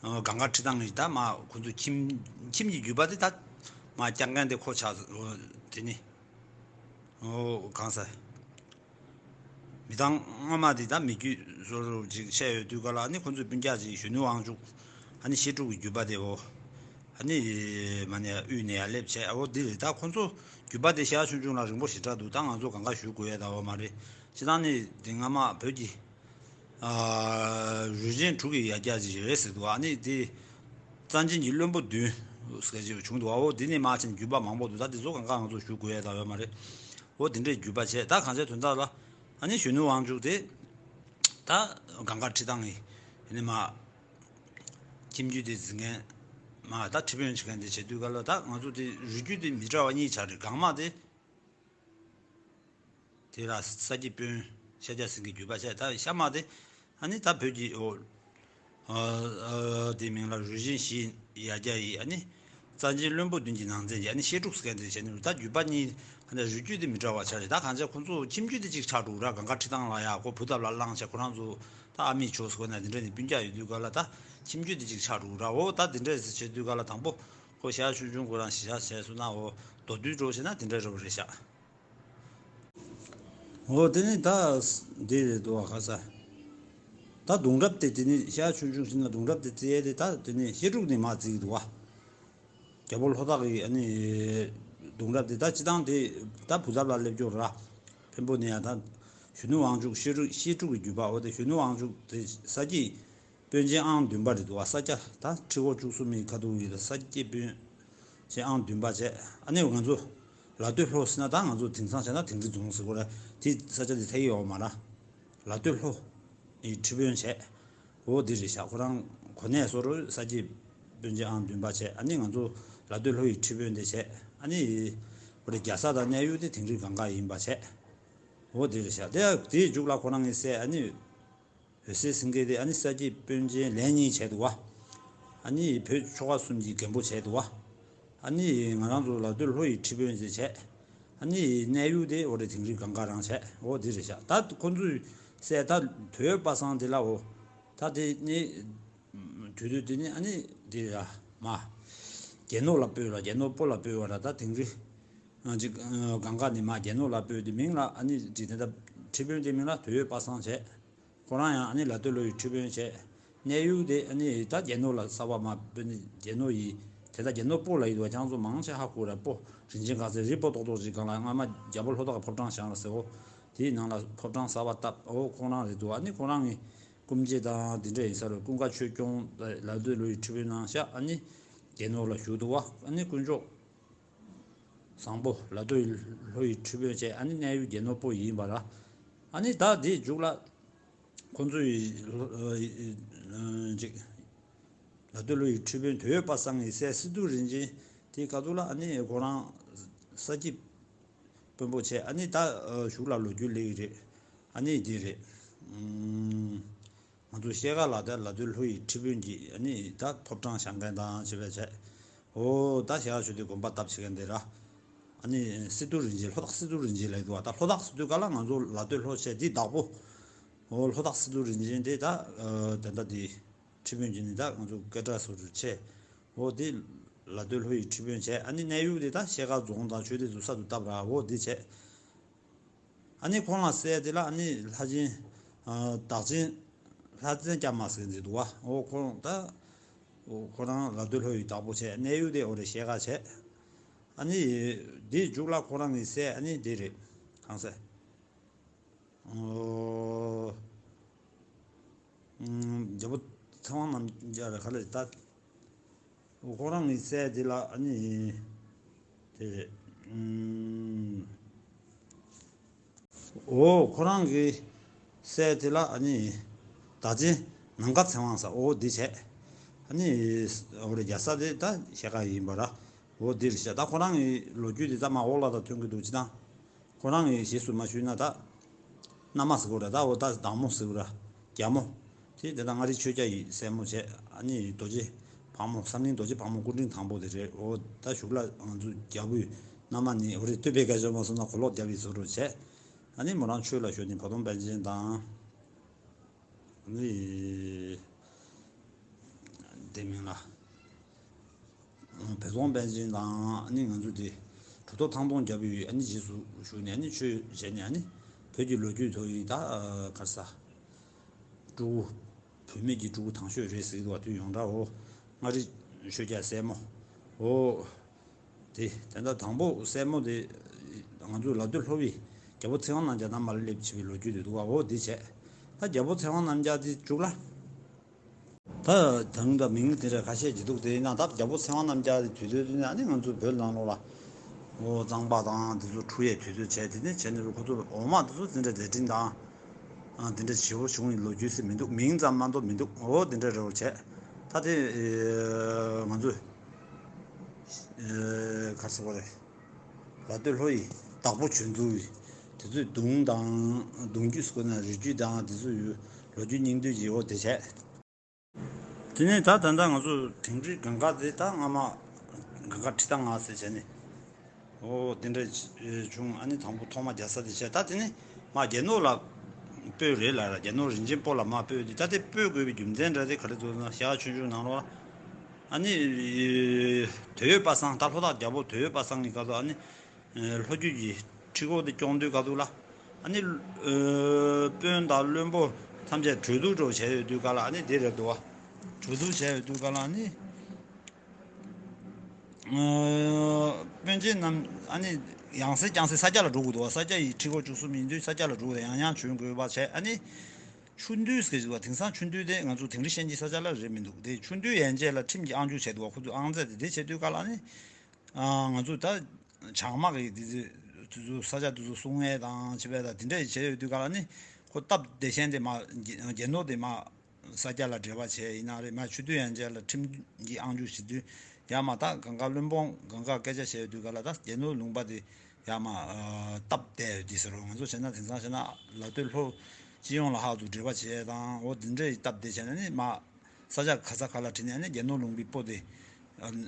ཨ་གངས་དཀར་ཁྲི་ཐང་གི་ད་མ་ཁོ་ཚོ་ཁྱིམ་ཁྱིམ་གྱི་རྒྱུད་པ་དེ་ད་མ་སྐྱབས་མགོན་དེ་ཁོ་ཆགས། དེ་ནི་ཨོ་གང་ཟེར། མི་དང་སྔ་མ་དེ་ད་མི་རྒྱུད་བཟོ་རུ་ཅིག་བཤད་ཡོད་དུས་ག་ལ། ཨ་ནི་ཁོ་ཚོའི་སྤུན་ཀྱག་ཅིག་གཞོན་ནུ་དབང་ཕྱུག་ཨ་ནི་བཤད་སྒྲུབ་ཀྱི་རྒྱུད་པ་དེ་འོ། ཨ་ནི་མ་ནས་དབུས་ནས་ཡར་སླེབས་བྱས། འོ་འདི་རེད། ད་ཁོ་ཚོ་རྒྱུད་པ་དེ་ཞལ་ཆུང་ཆུང་ལ་རིང་པོ་ཞེ་དྲག་འདུག་ད་ང་ཚོ་གང་ག་ཞུ་དགོས་ཡ་ད་འོ་མ་རེད། སྤྱིར་བཏང་ནི་དེ་སྔ་མ་བོད་ཀྱི་ཨ་རུས་ཆེན་དྲུག་གི་ཡ་གྱལ་ཅིག་རེད་ཟེར་འདུག་ཨ་ནི་དེ་རྩ་ཆེན་གྱི་བློན་པོ་བདུན་ཟེར་ཅིག་བྱུང་འདུག་འོ་འདི་ནས་མར་ཕྱིན་རྒྱུད་པ་མང་པོ་འདུག་ད་དེ་ཚོ་གང་ག་ང་ཚོ་ཞུ་དགོས་ཡ་ད་ཡོད་མ་རེད། འོ་དེ་འདྲའི་རྒྱུད་པ་བྱས། ད་གང་ཅིའི་དོན་དག་ལ་ཨ་ནི་གཞོན་ནུ་དབང་ཕྱུག་དེ་ད་གངས་དཀར་ཁྲི་ཐང་གི་ཨ་ནི་མ་ཁྱིམ་རྒྱུད་དེ་འཛིན་མཁན་མ་ད་ཁྲི་དཔོན་བྱེད་མཁན་དེ་བྱེད་དུས་ག་ལ། ད་ང་ཚོ་དེ་རུས་རྒྱུད་དེ་མི་འདྲ་བ་གཉིས་ཆགས་རེད། གངས་མ་དེ་དེ་ལ་ས་སྐྱེས་དཔོན་ཤཱཀྱ་སེང་གེའི་རྒྱུད་པ་བྱས། ད་ཤ་མ་དེ་ཨ་ནི་ད་བོད་ཀྱི་འོ་ཨ་ཨ་དེའི་མིང་ལ་རུས་ཆེན་བཞིའི་ཡ་གྱལ་ཡི་ཨ་ནི་རྩ་ཆེན་བློན་པོ་བདུན་གྱི་ནང་ཚན་གྱི་ཨ་ནི་བཤད་སྒྲུབ་ཟེར་མཁན་དེ་བྱས་ནས། ད་རྒྱུད་པ་གཉིས་ཨ་ནི་རུས་རྒྱུད་དེ་མི་འདྲ་བ་ཆགས་རེད། ད་གང་ཅི་ཁོ་ཚོ་ཁྱིམ་རྒྱུད་དེ་གཅིག་ཆགས་འགྲོ་ར། གངས་དཀར་ཁྲི་ཐང་ལ་ཡ་ཁོ་བུ་ཐབ་ལ་བླངས་བྱས་ཁོ་རང་ཚོ་ད་ཨ་མའི་ཇོ་ཟེར་དགོས་ན་དེ་འདྲ་ནི་སྤུན་ཀྱག་ཡོད་དུས་ག་ལ་ད་ཁྱིམ་རྒྱུད་དེ་གཅིག་ཆགས་འགྲོ་ར། འོ་ད་དེ་འདྲ་ཟེར་བྱེད་དུས་ག་ལ་དང་པོ་ཁོ་ཞལ་ཆུང་ཆུང་ཁོ་རང་ཞལ་བྱས་སོང་ན་འོ་མདོར་བསྡུས་འགྲོ་བྱས་ན་དེ་འདྲ་རེད་པ་རེད་ཤག་འོ་དེ་ནི་ད་འདི་རེད་འདུག་བ། ག་ས་ད་གདུང་རབས་དེ་དེ་ནི་ཞལ་ཆུང་ཆུང་ཞིག་ན་གདུང་རབས་དེ་བརྩི་ཡས་དེ་ད་དེ་ནི་བཤད་སྒྲུབ་ནས་མར་བརྩི་གི་འདུག་བ། རྒྱལ་པོ་ལྷོ་བྲག་གི་ཨ་ནི་གདུང་རབས་དེ་ད་སྤྱིར་བཏང་དེ་ད་བུ་ཐབ་ལ་སླེབས་ཀྱོག་ར། འཕན་པོ་ནས་ཡང་ད་གཞོན་ནུ་དབང་ཕྱུག་བཤད་སྒྲུབ་བཤད་སྒྲུབ་ཀྱི་རྒྱུད་པ། འོ་དེ་གཞོན་ནུ་དབང་ཕྱུག་དེ་ས་སྐྱེས་དཔོན་ཆེན་ཨང་བདུན་པ་རེད་འདུག་བ། ས་སྐྱ་ད་ཁྲི་སྐོར་བཅུ་གསུམ་ཡི་ཁ་ཐུག་ཡི་ད་ས་སྐྱེས་དཔོན་ཆེན་ཨང་བདུན་པ་བྱས། ཨ་ནི་ང་ཚོ་ལ་སྟོད་ལྷོ་ཟེར་ན་ད་ང་ཚོ་དེང་སང་བྱས་ན་དིང་རི་རྫོང་ཟེར་གོ་ར། དེ་ས་ཆ་དེ་ཐད་ཀྱི་ཡོད་མ་ར། ལ་སྟོད་ལྷོ་ཡི་ཁྲི་དཔོན་བྱས། འོ་དེ་རེད་ཤག་ཁོ་རང་གོ་གནས་སོ་རུ་ས་སྐྱེས་དཔོན་ཆེན་ཨང་བདུན་པ་བྱས། ཨ་ནི་ང་ཚོ་ལ་སྟོད་ལྷོ་ཡི་ཁྲི་དཔོན་དེ་བྱས། ཨ་ནི་ཁོ་རེ་རྒྱལ་ས་དང་གནས་ཡུལ་དེ་དིང་རི་སྒང་ག་ཡིན་པ་བྱས། འོ་དེ་རེད་ཤག་དེ་དེའི་མཇུག་ལ་ཁོ་རང་གི་སྲས་ཨ་ནི་འོད་ཟེར་སེང་གེ་དེ་ཨ་ནི་ས་སྐྱེས་དཔོན་ཆེན་ལན་གཉིས་བྱས་འདུག་བ། ཨ་ནི་བོད་ཆོལ་ཁ་གསུམ་གྱི་རྒན་པོ་བྱས་འདུག་བ། ཨ་ནི་ང་རང་ཚོ་ལ་སྟོད་ལྷོ་ཡི་ཁྲི་དཔོན་ཞིག་བྱས། ཨ་ནི་གནས་ཡུལ་དེ་འོ་རེ་དིང་རི་སྒང་ག་རང་བྱས། འོ་དེ་རེད་ཤག་ད་ཁོ་ཚོའི་སྲས་ད་དོལ་པ་སངས་དེ་ལ་འོ། ད་དེ་ནི་དུས་དུས་དེ་ནི་ཨ་ནི་དེ་ར་མ། རྒྱལ་ནོར་ལ་སྤོས་ལ་རྒྱལ་ནོར་སྤོ་ལ་སྤོས་བ་ར། ད་དིང་རི་ཅིག་སྒང་ག་ནི་མ་རྒྱལ་ནོར་ལ་སྤོས་དེ་མིང་ལ་ཨ་ནི་ཅིག་དེ་ད་ཁྲི་དཔོན་དེ་མིང་ལ་དོལ་པ་སངས་བྱས། ཁོ་རང་ཡང་ཨ་ནི་ལ་སྟོད་ལྷོ་ཡི་ཁྲི་དཔོན་བྱས། གནས་ཡུལ་དེ་ཨ་ནི་ད་རྒྱལ་ནོར་ལ་གསར་བ་མ་དཔོན་ནི་རྒྱལ་ནོར་ཡི་དེ་ད་རྒྱལ་ནོར་སྤོ་ལ་ཡི་དུ་བ། ཁྱང་ཚོ་མང་ཆེ་ཧ་གོ་ར། སྤོ་རིན་ཆེན་ག་ཚད་རི་སྤོ་ཏོག་ཏོག་ཅིག་སྒང་ལ་སྔ་མ་རྒྱལ་པོ་ལྷོ་བྲག་གི་ཕོ་བྲང་བཞེངས་ལ་ཟེར། འོ་དེའི་ནང་ལ་ཕོ་བྲང་གསར་བ་བཏབ། འོ་ཁོང་རང་རེད་འདུག་ཨ་ནི་ཁོང་རང་གི་སྐུ་མཆེད་དང་དེ་འདྲ་ཡིན་ས་རུ་ཀུན་དགའ་ཆོས་སྐྱོང་ལ་སྟོད་ལྷོ་ཡི་ཁྲི་དཔོན་གནང་ཤག་ཨ་ནི་རྒྱལ་ནོར་ལ་བཞུགས་འདུག་བ། ཨ་ནི་དཀོན་མཆོག་བཟང་པོ་ལ་སྟོད་ལྷོ་ཡི་ཁྲི་དཔོན་བྱས། ཨ་ནི་གནས་ཡུལ་རྒྱལ་ནོར་སྤོ་ཡིན་པ་ར། ཨ་ནི་ད་དེའི་མཇུག་ལ་ཁོང་ཚོ་ཡི་ཅིག་ལ་སྟོད་ལྷོ་ཡི་ཁྲི་དཔོན་དོལ་པ་སངས་ཡི་སྲས་སི་ཏུ་རིན་ཆེན་དེའི་སྐབས་སུ་ལ་ཨ་ནི་ཁོ་རང་ས་སྐྱེས་དཔོན་པོ་བྱས། ཨ་ནི་ད་གཞུག་ལ་ལོ་རྒྱུས་སླེབས་ཀྱི་རེད། ཨ་ནི་དེ་རེད། ང་ཚོ་ཤེལ་དཀར་ལ་དྭགས་ལ་སྟོད་ལྷོ་ཡི་ཁྲི་དཔོན་གྱི་ཨ་ནི་ད་ཕོ་བྲང་བཞེངས་མཁན་དང་བྱས་པས་བྱས། འོ་ད་ཞལ་དཀར་ཆོས་སྡེ་དགོན་པ་བཏབ་བྱེད་མཁན་དེ་ར། ཨ་ནི་སི་ཏུ་རིན་ཆེན། ལྷོ་བྲག་སི་ཏུ་རིན་ཆེན་ལབ་འདུག་བ། ད་ལྷོ་བྲག་ཟེར་དུས་ག་ལ་ང་ཚོ་ལ་སྟོད་ལྷོ་བྱས་འདི་བདག་པོ། འོ་ལྷོ་བྲག་སི་ཏུ་རིན་ཆེན་དེ་ད་ཨ་དེ་འདྲ་དེ་ཁྲི་དཔོན་གྱི་ནི་ད་ང་ཚོ་སྐད་གྲགས་སུ་ཆེ། འོ་དེ་ལ་སྟོད་ལྷོ་ཡི་ཁྲི་དཔོན་བྱས། ཨ་ནི་གནས་ཡུལ་དེ་ད་ཤེལ་དཀར་རྫོང་དང་ཆོས་སྡེ་ཚོ་ས་དུ་བཏབ་ར། འོ་དེ་བྱས། ཨ་ནི་ཁོང་ལ་སྲས་དེ་ལ་ཨ་ནི་ལྷ་ཆེན་ཨ་བདག་ཆེན་ལྷ་བཙན་སྐྱབས་མ་ཟེར་གྱི་འདུག་བ། འོ་ཁོང་ད་འོ་ཁོ་རང་ལ་སྟོད་ལྷོ་ཡི་བདག་པོ་བྱས། གནས་ཡུལ་དེ་འོ་རེ་ཤེལ་དཀར་བྱས། ཨ་ནི་དེའི་མཇུག་ལ་ཁོ་རང་གི་སྲས་ཨ་ནི་དེ་རེད། གང་ཟེར། ཨོ། ཨུམ། རྒྱལ་པོ་ཚེ་དབང་རྣམ་རྒྱལ་རེད་ག་ལེ་ད། ཁོ་རང་གི་སྲས་དེ་ལ་ཨ་ནི། དེ་རེད། ཨུམ། འོ་ཁོ་རང་གི་སྲས་དེ་ལ་ཨ་ནི། བདག་ཆེན་ནམ་མཁའ་ཚེ་དབང་ཟེར། འོ་འདི་བྱས། ཨ་ནི། འོ་རེད། རྒྱལ་ས་དེ་ད་ཤེལ་དཀར་ཡིན་པ་ར། འོ་འདི་རེད་ཤག་ད་ཁོ་རང་གི་ལོ་རྒྱུས་དེ་ད་མ་འོག་ལ་ད་ཐོན་གྱི་འདུག་སྤྱིར་བཏང་། ཁོ་རང་གི་རྗེས་སུ་མ་ཞུས་ན་ད། མནའ་མ་ཟེར་དགོས་ར། ད་འོ་ད་བདག་མོ་ཟེར་དགོས་ར། རྒྱལ་མོ། དེ་དེ་ད་མངའ་རིས་ཆོས་རྒྱལ་ཡི་སྲས་མོ་བྱས། ཨ་ནི་རྡོ་རྗེ་ཕག་མོ། བསམ་གླིང་རྡོ་རྗེ་ཕག་མོ་སྐུ་ཕྲེང་དང་པོ་དེ་རེད། འོ་ད་གཞུག་ལ་ང་ཚོ་རྒྱལ་པོའི་མནའ་མ་ནི་འོ་རེད། སྟོད་པའི་སྐད་ཆ་མ་སོང་ན་གོ་ལོག་རྒྱབ་པའི་བཟོ་འདྲ་བྱས། ཨ་ནི་མོ་རང་ཆོས་ལ་གཞོལ་ནས་བོ་དོང་པཎ་ཆེན་དང་། ནི། དེ་མིན་ལ། བོད་སྟོང་པཎ་ཆེན་དང་ནི་ང་ཚོ་དེ། གྲུབ་ཐོབ་ཐང་སྟོང་རྒྱལ་པོའི་ཨ་ནི་རྗེས་སུ་ཞུགས་ནས་ཨ་ནི་ཆོས་བྱས་ནས་ཨ་ནི། བོད་ཀྱི་ལོ་རྒྱུས་ཐོག་ཡིན་ད་ག་རེ་ཟ། སྤྲུལ་སྐུ། བུད་མེད་ཀྱི་སྤྲུལ་སྐུ་དང་ཤོས་རེད་ཟེར་གྱི་འདུག་བ། དུས་ཡོངས་གྲགས། འོ། མངའ་རིས་ཆོས་རྒྱལ་སྲས་མོ། འོ། དེ་དེ་འདྲ་དང་པོ་སྲས་མོ་དེ། ང་ཚོའི་ལ་སྟོད་ལྷོ་བའི་རྒྱལ་པོ་ཚེ་དབང་རྣམ་རྒྱལ་ནང་མར་སླེབས་བྱས་པའི་ལོ་རྒྱུས་དེ་འདུག་བ། འོ་དེ་བྱས། ད་རྒྱལ་པོ་ཚེ་དབང་རྣམ་རྒྱལ་དེ་མཇུག་ལ། ད་ད་རུང་ད་མིང་དེ་འདྲ་ཁ་ཤས་ཅིག་འདུག་དེ་ཡིན་ན་ད་རྒྱལ་པོ་ཚེ་དབང་རྣམ་རྒྱལ་དེ་དུས་ཚོད་དེ་ནས་ཨ་ནི་ང་ཚོའི་བོད་ནང་ལོགས་ལ། འོ་གཙང་པ་དང་དེ་ཚོ་འཁྲུག་ཡས་དུས་ཚོད་བྱས། དེ་ནས་བྱས་ནས་རུ་ཁོ་ཚོ་འོ་མ་དེ་ཚོ་དེ་འདྲ་མཛད་འཕྲིན་དང་། ཨ་དེ་འདྲ་ཞེ་པོ་བྱུང་བའི་ལོ་རྒྱུས་ཟེར་མི་འདུག་མིང་ཙམ་མ་གཏོགས་མི་འདུག་འོ་དེ་འདྲ་རེད་བ་བྱས། ད་དེ་ཨེ་ང་ཚོས་ཨེ་ག་རེ་ཟེར་དགོས་རེད། ལ་སྟོད་ལྷོ་ཡི་བདག་པོ་བྱོན་ཚུལ། དེ་ཚོའི་གདུང་དང་གདུང་རྒྱུད་ཟེར་དགོས་ན་རིགས་རྒྱུད་དང་དེ་ཚོ་ཡོད། ལོ་རྒྱུས་སྙིང་བསྡུས་ཀྱི་འོ་དེ་བྱས། དེ་ནས་ད་ད་ལྟ་ང་ཚོ་དིང་རི་གངས་དཀར་དེ་ད་སྔ་མ་གངས་དཀར་ཁྲི་ཐང་ལྔ་ཟེར་བྱས་ནས། འོ་དེ་འདྲ་བྱུང་། ཨ་ནི་དང་པོ་ཐོག་མ་རྒྱལ་ས་དེ་བྱས། ད་དེ་ནས་མ་རྒྱལ་ནོར་ལ་སྤོས་རེད་ལ་ར། རྒྱལ་ནོར་རིན་ཆེན་སྤོ་ལ་མ་སྤོས་དེ། ད་དེ་སྤོས་དགོས་པའི་རྒྱུ་མཚན་འདྲ་དེ་ག་རེ་འདུག་ན་ཞག་ཆུང་ཆུང་ནང་ལོགས་ལ། ཨ་ནི་དོལ་པོ་པ་སངས། ད་ལྷོ་བྲག་རྒྱལ་པོ་དོལ་པོ་པ་སངས་ཀྱི་སྐབས་སུ་ཨ་ནི། ལྷོ་རྒྱུད་ཀྱི་ཁྲི་སྐོར་དེ་སྐྱོང་དུས་སྐབས་སུ་ལ། ཨ་ནི། དཔོན་དང་བློན་པོ་ཐམས་ཅད་གྲོས་བསྡུར་འགྲོ་བྱས་ཡོད་དུས་སྐབས་ལ་ཨ་ནི་དེ་རེད་འདུག་བ། གྲོས་བསྡུར་བྱས་ཡོད་དུས་སྐབས་ལ་ཨ་ནི། དཔོན་ཆེན་རྣམས་ཨ་ནི་ཡང་སེ་རྐྱང་སེ་ས་སྐྱ་ལ་འགྲོ་དགོས་འདུག་བ། ས་སྐྱ་ཡི་ཁྲི་སྐོར་བཅུ་གསུམ་ཡིན་དུས་ས་སྐྱ་ལ་འགྲོ་དགོས། ཡང་ཡང་བྱོན་དགོས་པ་བྱས། ཨ་ནི། ཆུ་འདུས་ཟེར་གྱི་འདུག་བ། དེང་སང་ཆུ་འདུས་དེ་ང་ཚོ་དིང་རི་ཤན་གྱི་ས་ཆ་ལ་རེད་མི་འདུག་དེ་ཆུ་འདུས་ཡན་ཆད་ལ་ཁྲིམས་ཀྱི་ཨང་ཅུ་བྱས་འདུག་བ། ཁོ་ཚོས་ཨང་རྩིས་དེ་དེ་བྱས་དུས་སྐབས་ལ་ཨ་ནི། ང་ཚོ་ད་བྱང་དམག་གི་དེ་ཚོ་དེ་ཚོ་ས་ཆ་དེ་ཚོ་སྲུང་ཡས་དང་བྱེད་པ་དང་དེ་འདྲ་ཡི་བྱས་ཡོད་དུས་སྐབས་ལ་ནི། ཁོ་སྟབས་བདེ་ཤན་དེ་མ་རྒྱ་རྒྱ་ནོར་དེ་མ་ས་སྐྱ་ལ་འབྲེལ་བ་བྱས་ཡིན་ན་རེད། མ་ཆུ་འདུས་ཡན་ཆད་ལ་ཁྲིམས་ཀྱི་ཨང་ཅུ་བྱེད་དུས་ཡ་མ་ད་གངས་དཀར་བློན་འབངས་གངས་དཀར་སྐད་ཆ་བྱས་ཡོད་དུས་སྐབས་ལ་ད་རྒྱ་ནོར་ལུང་པ་དེ་ཡ་མ་སྟབས་བདེ་ཡོད་དེ་ཟེར་རོ། ང་ཚོ་བྱས་ན་དེང་སང་བྱས་ན་ལ་སྟོད་ལྷོ་སྤྱི་ཡོངས་ལ་ཧ་ཏུ་འབྲེལ་བ་བྱས་དང་འོ་དེ་འདྲ་ཡི་སྟབས་བདེ་བྱས་ན་ནི་མ། ས་ཆ་ག་ས་ག་ལ་ཁྲིད་ནས་ཨ་ནི་རྒྱ་ནོར་ལུང་པའི་སྤོ་དེ། ཨ་ནི་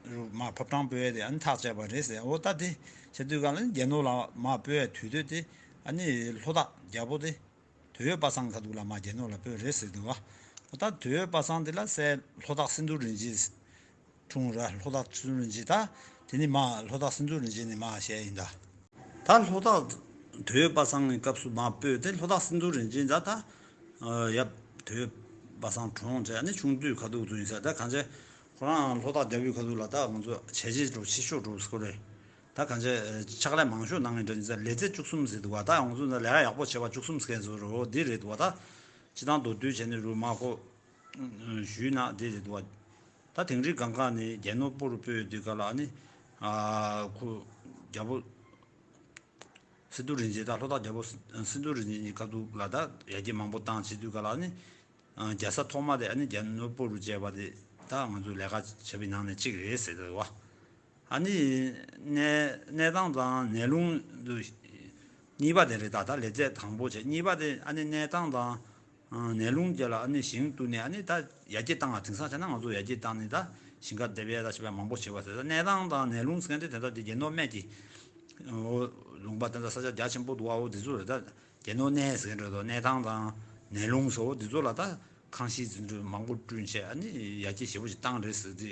རུ་མ་ཕོ་བྲང་སྤོ་ཡས་དེ་ཨ་ནི་ཐག་བཅད་པ་རེད་ཟེར། འོ་ད་དེ་བྱེད་དུས་ག་ལ་ནི་རྒྱ་ནོར་ལ་མ་སྤོ་ཡས་དུས་དོད་དེ་ཨ་ནི་ལྷོ་བྲག་རྒྱལ་པོ་དེ་དོལ་པོ་པ་སངས་ཁ་ཐུག་ལ་མ་རྒྱ་ནོར་ལ་སྤོས་རེད་ཟེར་འདུག་བ། འོ་ད་དོལ་པོ་པ་སངས་དེ་ལ་སྲས་ལྷོ་བྲག་སེང་འབྲུག་རིན་ཆེན་འཁྲུངས་ར། ལྷོ་བྲག་སེང་འབྲུག་རིན་ཆེན་ད་དེ་ནི་མ་ལྷོ་བྲག་སེང་འབྲུག་རིན་ཆེན་ནི་མ་བཤད་ཡིན་ད། ད་ལྷོ་བྲག་དོལ་པོ་པ་སངས་ཀྱི་སྐབས་སུ་མ་སྤོས་ཏེ་ལྷོ་བྲག་སེང་འབྲུག་རིན་ཆེན་ད་ད། ཡབ་དོལ་པོ་པ་སངས་གྲོངས་བྱས་ནས་ཆུང་དུས་ཁ་ཐུག་ཏུ་ཡིན་ས། ད་གང་ཅི་ཁོ་རང་ལྷོ་བྲག་རྒྱལ་པོའི་ཁ་ཐུག་ལ་ད་ང་ཚོ་བྱས་རྗེས་འགྲོ་ཆེ་ཤོས་འགྲོ་ཟེར་གོ་རེད། ད་གང་ཅི་ཕྱག་ལས་མང་ཤོས་གནང་མཁན་འདྲ་ཡིན་ས། ལས་ཚད་བཅུ་གསུམ་ཟེར་འདུག་བ། ད་ང་ཚོ་ལས་ཀ་ཡག་པོ་བྱས་པ་བཅུ་གསུམ་ཟེར་མཁན་ཚོ་རེད། འོ་འདི་རེད་འདུག་བ། ད་སྤྱི་བཏང་མདོར་བསྡུས་བྱས་ནས་རུ་མ་ཁོ་ཞུས་ན་འདི་རེད་འདུག་བ། ད་དིང་རི་གངས་དཀར་ནས་རྒྱ་ནོར་སྤོ་རུ་སྤོས་ཡོད་དུས་ག་ལ་ཨ་ནི། ཁོ་རྒྱལ་པོ་སེང་འབྲུག་རིན་ཆེན་ད་ལྷོ་བྲག་རྒྱལ་པོ་སེང་འབྲུག་རིན་ཆེན་གྱི་ཁ་ཐུག་ལ་ད་ཡར་རྒྱས་མང་པོ་བཏང་བྱེད་དུས་ག་ལ་ཨ་ནི། རྒྱལ་ས་ཐོག་མ་དེ་ཨ་ནི་རྒྱ་ནོར་སྤོ་རུ་བྱས་པ་དེ་ད་ང་ཚོའི་ལས་ཀ་བྱས་པའི་ནང་ནས་གཅིག་རེད་ཟེར་འདུག་བ། ཨ་ནི་གནས་གནས་སྟངས་དང་ནས་ལུང་དུ་གཉིས་པ་དེ་རེད། ད་ད་ལས་ཚད་དང་པོ་བྱས། གཉིས་པ་དེ་ཨ་ནི་གནས་སྟངས་དང་ནས་ལུང་བཅས་ལ་ཨ་ནི་ཞིང་བཏུབ་ནས་ཨ་ནི་ད་ཡར་རྒྱས་བཏང་བ། དེང་སང་བྱས་ན་ང་ཚོ་ཡར་རྒྱས་བཏང་ནས་ད་ ཞིང་ཁ་འདེབས་ཡས་ད་བྱས་པ་མང་པོ་བྱས་པ་ཟེར་ད། གནས་ཐང་དང་གནས་ལུང་ཟེར་མཁན་དེ་དེ་ད་དེ་རྒྱལ་ནོར་སྨད་ཀྱི་ལུང་པ་དེ་ད་ས་ཆ་རྒྱ་ཆེན་པོ་འདུག་བ། འོ་དེ་ཚོ་རེད། ད་རྒྱལ་ནོར་གནས་ཟེར་མཁན་རེད་དོ། གནས་ཐང་དང་གནས་ལུང་ཟེར། འོ་དེ་ཚོ་ལ་ད་ཁང་ཤིང་འཛིན་གྲྭ་མང་པོ་བསྐྲུན་བྱས། ཨ་ནི་ཡར་རྒྱས་ཞེ་པོ་ཞིག་བཏང་རེད་ཟེར་དེ།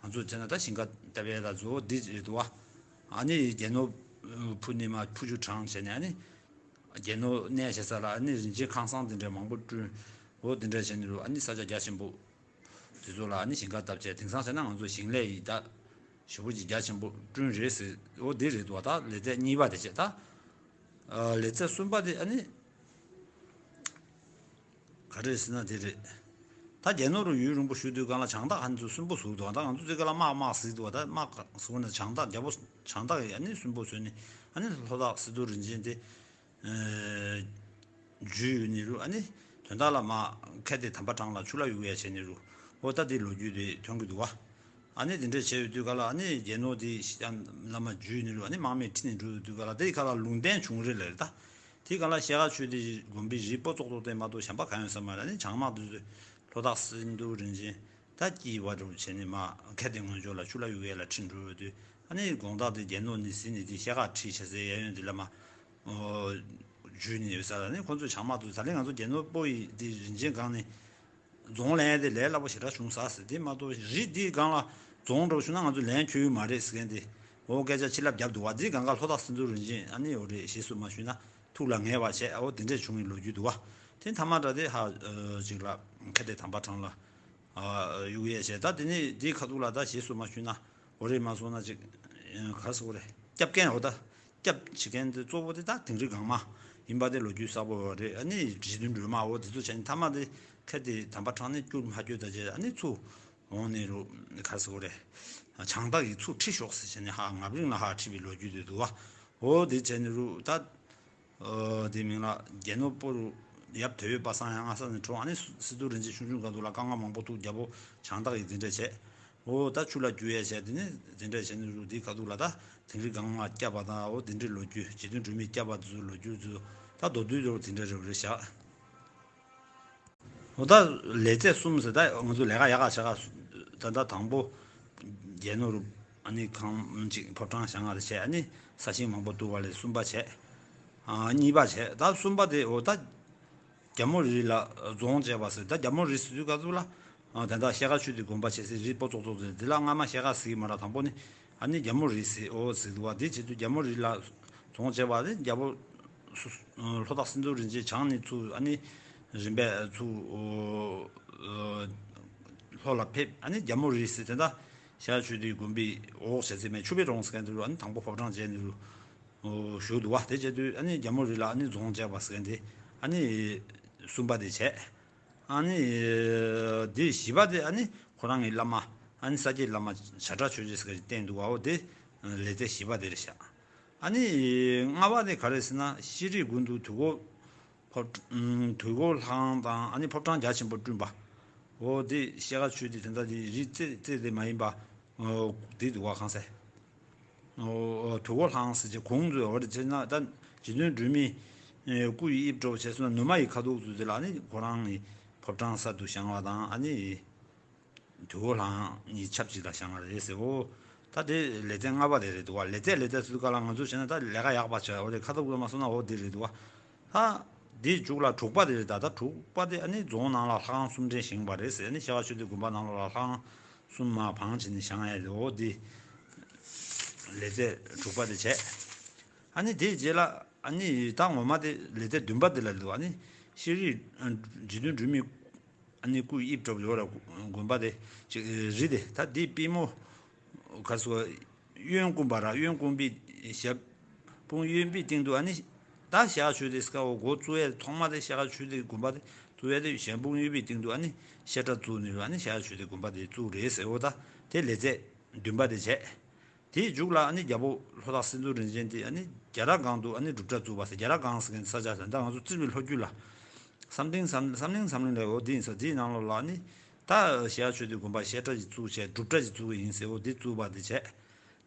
ང་ཚོ་བྱས་ན་ད་ཞིང་ཁ་འདེབས་ཡས་ད་གཙོ་བོ་འདི་རེད་འདུག་བ། ཨ་ནི་རྒྱལ་ནོར་ཕུ་ནི་མ་ཕུ་ཆུ་དྲངས་བྱས་ནས། ཨ་ནི་རྒྱལ་ནོར་གནས་བྱེད་ས་ལ་ཨ་ནི་རིན་ཆེན་ཁང་བཟང་འདི་འདྲ་མང་པོ་བསྐྲུན། འོ་འདི་འདྲ་བྱས་ནས་རུ་ཨ་ནི་ས་ཆ་རྒྱ་ཆེན་པོ་དེ་ཚོ་ལ་ཨ་ནི་ཞིང་ཁ་བཏབ་བྱས། དེང་སང་བྱས་ན་ང་ཚོ་ཞིང་ལས་ཡི་ད་ཞེ་པོ་ཅིག་རྒྱ་ཆེན་པོ་བསྐྲུན་རེད་ཟེར། འོ་འདི་རེད་འདུག་བ། ད་ལེ་ཚན་གཉིས་པ་དེ་བྱས། ད་ཨ་ལེ་ཚན་གསུམ་པ་དེ་ཨ་ནི་ག་རེ་ཟེར་ན་དེ་རེད། ད་རྒྱལ་ནོར་རུ་ཡུན་རིང་པོ་བཞུགས་དུས་སྒང་ལ་བྱང་སྟག་ཧ་ནི་ཚོ་སུན་པོ་བཟོ་འདུག་ད་ང་ཚོ་ཚོའི་སྐབས་ལ་དམག་དམག་ཟེར་འདུག་ད་དམག་བཟོ་ན་བྱང་སྟག་རྒྱལ་པོ་བྱང་སྟག་ཡིས་ཨ་ནི་སུན་པོ་བཟོས་ནས་ཨ་ནི་ལྷོ་སྟག་སེ་འབྲུ་རིན་ཆེན་དེ་འཇུས་ཡོད་ནི་རུ། ཨ་ནི་དོན་དག་ལ་མ་ཁ་དེ་དམ་པ་དྲང་ལ་ཆུ་ལ་གཡུག་ཡ་བྱས་ནི་རུ། འོ་ད་དེ་ལོ་རྒྱུས་དེ་ཐོན་གི་འདུག་བ། ཨ་ནི་དེ་འདྲ་བྱས་ཡོད་དུས་སྒང་ལ་ཨ་ནི་རྒྱལ་ནོར་དེ་བླ་མ་འཇུས་ནི་རུ། ཨ་ནི་དམག་མིས་ཁྲིད་ནས་འགྲོ་ཡོད་དུས་སྒང་ལ་དེའི་ཁ་ལ་ལུང་བསྟན་བྱུང་རེད་ལབ་རེད་ད། དེའི་སྒང་ལ་ཤེལ་དཀར་ཆོས་སྡེ་དགོན་པའི་རིགས་པོ་ཙོག་ཙོག་དེ་མ་གཏོགས་གཞན་པ་གང་ཡོད་ས་མ་རེད། ཨ་ནི་བྱང་དམག་དེ་ཚོས་ལྷོ་སྟག་སེ་འབྲུ་རིན་ཆེན་ད་སྐྱིད་པ་འགྲོ་བྱས་ནས་མ་ཁ་དེ་ངོས་ཕྱོགས་ལ་ཆུ་ལ་གཡུག་ཡས་ལ་ཁྲིད་འགྲོ་ཡོད་དུས། ཨ་ནི་དགོང་དག་དེ་རྒྱལ་ནོར་ནི་ཟིན་ནས་དེ་ཤེལ་དཀར་ཁྲིད་བྱས་སའི་གཡས་གཡོན་དེ་ལ་མ་འཇུས་ནས་ཡོད་ས་ལ། ཨ་ནི་ཁོ་ཚོས་བྱང་དམག་དེ་ཚོས་ད་ལན་ང་ཚོ་རྒྱལ་ནོར་སྤོ་ཡི་དེ་རིན་ཆེན་སྒང་ནས་རྫོང་ལེན་དེ་ལས་སླ་པོ་ཞེ་དྲག་བྱུང་ས་ཟེར། དེ་མ་གཏོགས་རི་འདིའི་སྒང་ལ་རྫོང་འགྲོ་བྱུང་ན་ང་ཚོ་ལེན་ཁྱོད་ཡོད་མ་རེད་ཟེར་མཁན་དེ། འོ་སྐད་ཆ་ཕྱི་ལབ་རྒྱབ་འདུག་བ། དེའི་སྒང་ག་ལྷོ་སྟག་སེ་འབྲུ་རིན་ཆེན་ཨ་ནི་འོ་རེད་ཞེས་སུ་མ་ཞུས་ན་ཐུགས་ལ་ངེས་པ་བྱས། འོ་དེ་འདྲས་བྱུང་བའི་ལོ་རྒྱུས་འདུག་བ། དེ་མཐའ་མ་འདྲ་དེ་ཧ་ཅིག་ལ་ཁ་དེ་དམ་པ་དྲང་ལ་གཡུག་ཡས་བྱས། ད་དེ་ནི་དེའི་ཁ་ཐུག་ལ་ད་ཞེས་སུ་མ་ཞུས་ན་འོ་རེད། མ་སོང་ན་ཅིག་ག་རེ་ཟེར་དགོས་རེད། སྐྱབས་མཁན་འོ་ད་སྐྱབས་བྱེད་མཁན་དེ་གཙོ་བོ་དེ་ད་དིང་རི་སྒང་མ་ཡིན་པ་དེ་ལོ་རྒྱུས་གསལ་པོ་ཡོད་རེད། ཨ་ནི་རྗེ་བཙུན་སྒྲོལ་མ་འོ་དེ་ཚོ་བྱས་ནས་མཐའ་མ་དེ་ཁ་དེ་དམ་པ་དྲང་ནས་སྐྱུར་མ་སྐྱུར་ད་བྱས། ཨ་ནི་ཚུར་འོང་ནས་རུ་ག་རེ་ཟེར་དགོས་རེད། བྱང་སྟག་གིས་ཚུར་ཁྲིད་ཤོག་ཟེར་བྱས་ནས་ཧ་ངབ་རིང་ལ་ཧ་ཁྲིད་པའི་ལོ་རྒྱུས་དེ་འདུག་བ། འོ་དེ་བྱས་ནས་རུ་ད། ཨོ་དེ་མིང་ལ་རྒྱལ་ནོར་སྤོ་རུ་ཡབ་དོལ་པོའི་པ་སངས་ཡང་སྔ་ས་ནས་འཁྲུངས། ཨ་ནི་སི་ཏུ་རིན་ཆེན་ཆུང་ཆུང་སྒང་དུ་ལ་དཀའ་ངལ་མང་པོ་ཐུག་རྒྱལ་པོ་བྱང་སྟག་གིས་འཛིན་གྲྭ་བྱས། འོ་ད་ཆུ་ལ་རྒྱུ་ཡས་བྱས། དེ་ནས་འཛིན་གྲྭ་བྱས་ནས་རུ་དེའི་ཁ་ཐུག་ལ་ད་དིང་རི་སྒང་མ་སྐྱབས་པ་དང་། འོ་དེ་འདྲའི་ལོ་རྒྱུས་རྗེ་བཙུན་སྒྲོལ་མས་སྐྱབས་པ་དེ་ཚོའི་ལོ་རྒྱུས་ཚོ་ད་མདོར་བསྡུས་རུ་དེ་འདྲ་རེ་རེ་བཞག་འོ་ད་ལེ་ཚན་གསུམ་ཟེར། ད་ང་ཚོ་ལས་ཀ་ཡག་ག་བྱེད་ག་ད་ད་དང་པོ་རྒྱལ་ནོར་རུ་ཨ་ནི་ཁང་ཅིག་ཕོ་བྲང་བཞེངས་པ་དེ་བྱས། ཨ་ནི་ས་ཞིང་མང་པོ་བཏུབ་པ་ལས་གསུམ་པ་བྱས། ཨ་གཉིས་པ་བྱས། ད་གསུམ་པ་དེ་འོ་ད་རྒྱ་མོ་རི་ལ་རྫོང་བྱས་པ་ཟེར། ད་རྒྱ་མོ་རི་ཟེར་དུས་སྐབས་སུ་ལ་ཨ་ད་ད་ཤེལ་དཀར་ཆོས་སྡེ་དགོན་པ་བྱས་སའི་རི་སྤོ་ཙོག་ཙོག་ཟེར། དེ་ལ་སྔ་མ་ཤེལ་དཀར་ཟེར་གི་མ་ར། དང་པོ་ནི་ཨ་ནི་རྒྱ་མོ་རི་ཟེར་འོ་ཟེར་འདུག་བ། དེ་བྱེད་དུས་རྒྱ་མོ་རི་ལ་རྫོང་བྱས་པ་དེ་རྒྱལ་པོ་སུ་ལྷོ་སྟག་སེ་འབྲུ་རིན་ཆེན་བྱང་ནས་ཚུར་ཨ་ནི་རིམ་པས་ཚུར་ལྷོ་ལ་ཕེབས། ཨ་ནི་རྒྱ་མོ་རི་ཟེར་དེ་ད་ཤར་ཆོས་སྡེའི་དགོན་པའི་འོག་བྱས་ཚེ་མེད་ཆུ་བེད་རོང་ཟེར་མཁན་དེ་རུ་ཨ་ནི་དང་པོ་ཕོ་བྲང་བྱས་ནས་རུ་བཞུགས་འདུག་བ། དེ་བྱས་དུས་ཨ་ནི་རྒྱ་མོ་རི་ལ་ཨ་ནི་རྫོང་བྱས་པ་ཟེར་མཁན་དེ་ཨ་ནི་གསུམ་པ་དེ་བྱས། ཨ་ནི་དེ་བཞི་པ་དེ་ཨ་ནི་ཁོ་རང་གི་བླ་མ་ཨ་ནི་ས་སྐྱའི་བླ་མ་བྱ་བྲག་ཆོས་རྗེ་ཟེར་མཁན་ཞིག་བསྟེན་འདུག་བ། འོ་དེ་ལེ་ཚན་བཞི་པ་དེ་རེད་ཤག་ཨ་ནི་ལྔ་པ་དེ་ག་རེ་ཟེར་ན་ཤེས་རིག་དགོན་དུ་དུས་འཁོར་ཕོ་དུས་འཁོར་ལྷ་ཁང་དང་ཨ་ནི་ཕོ་བྲང་རྒྱ་ཆེན་པོ་བསྐྲུན་པ། འོ་དེ་ཤེལ་དཀར་ཆོས་སྡེ་དེ་འདྲ་དེ་རི་རྩེ་རྩེ་དེ་མ་ཡིན་པ་འོ་དེ་འདུག་བ། གང་ཟེར། འོ་དུས་འཁོར་ལྷ་ཁང་ཟེར་གྱི་གོང་དུ་འོ་རེ་བྱས་ན་ད་རྗེ་བཙུན་སྒྲོལ་མའི་སྐུ་ཡི་དབྱིབས་འདྲ་བོ་བྱས་སོང་ན་ནུ་མ་ཡི་ཁ་དོག་ཚོ་དེ་ལ་ཨ་ནི་ཁོ་རང་གི་ཕོ་བྲང་གསར་དུ་བཞེངས་པ་དང་། ཨ་ནི་དུས་འཁོར་ལྷ་ཁང་གཉིས་ཆབས་ཅིག་ལ་བཞེངས་པ་རེད་ཟེར། འོ་ད་དེ་ལེ་ཚན་ལྔ་པ་དེ་རེད་འདུག་བ། ལེ་ཚན་ལེ་ཚན་ཚོའི་སྐབས་ལ་ང་ཚོ་བྱས་ན་ད་ལས་ཀ་ཡག་པ་བྱས། འོ་དེ་ཁ་ཐུག་ལ་མ་སོང་ན་འོ་དེ་རེད་འདུག་བ། ད་དེའི་མཇུག་ལ་དྲུག་པ་དེ་རེད། ད་ད་དྲུག་པ་དེ་ཨ་ནི་རྫོང་ནང་ལ་ལྷ་ཁང་གསུམ་ཕྲེང་བཞེངས་པ་རེད་ཟེར། ཨ་ནི་ཤེལ་དཀར་ཆོས་སྡེ་དགོན་པ་ནང་ལོགས་ལ་ལྷ་ཁང་གསུམ་མ་བང་བྱས་ནས་བཞེངས་ཡ་རེད། འོ་དེ་ལེ་ཚན་དྲུག་པ་དེ་བྱས། ཨ་ནི་དེའི་རྗེས་ལ་ཨ་ནི་ད་ངོ་མ་དེ་ལེ་ཚན་བདུན་པ་དེ་ལ་འདུག་ཨ་ནི་ཤེས་རིག་རྗེ་བཙུན་སྒྲོལ་མའི་ཨ་ནི་སྐུ་དབྱིབས་འདྲ་བོ་ཡོད་ར། དགོན་པ་དེ་ཅིག་རི་དེ་ད་དེའི་པུས་མོ་ག་རེ་ཟེར། གཡོན་བསྐུམ་པ་ར། གཡོན་བསྐུམ་པའི་ཞབས་དཔུང་གཡོན་པའི་སྟེང་དུ་ཨ་ནི་ད་ཤེལ་དཀར་ཆོས་སྡེ་སྐབས་འོ་འགོ་བཙུགས་ཡས་ཐོག་མ་དེ་ཤེལ་དཀར་ཆོས་སྡེ་དགོན་པ་དེ་བཙུགས་ཡས་དེ་ཞབས་དཔུང་གཡོན་པའི་སྟེང་དུ་ཨ་ནི་བཤད་གྲྭ་བཙུགས་ནས་རུ་ཨ་ནི་ཤེལ་དཀར་ཆོས་སྡེ་དགོན་པ་དེ་བཙུགས་རེད་ཟེར། འོ་ད་དེ་ལེ་ཚན་བདུན་པ་དེ་བྱས། དེའི་མཇུག་ལ་ཨ་ནི་རྒྱལ་པོ་ལྷོ་སྟག་སེ་འབྲུ་རིན་ཆེན་དེ་ཨ་ནི་རྒྱ་ར་སྒང་དུ་ཨ་ནི་སྒྲུབ་གྲྭ་བཙུགས་པ་ཟེར། རྒྱ་ར་སྒང་ཟེར་མཁན་ས་ཆ་ཟེར་ད་ང་ཚོ་རྩིས་པའི་ལྷོ་རྒྱུད་ལ་བསམ་གླིང་བསམ་བསམ་གླིང་བསམ་གླིང་ལ་འོ་དེ་ཡིན་ས། དེའི་ནང་ལོགས་ལ་ཨ་ནི་ད་ཤེལ་དཀར་ཆོས་སྡེ་དགོན་པ་བཤད་གྲྭ་ཞིག་བཙུགས་བྱས་སྒྲུབ་གྲྭ་ཞིག་བཙུགས་པ་ཡིན་ཟེར། འོ་དེ་བཙུགས་པ་དེ་བྱས།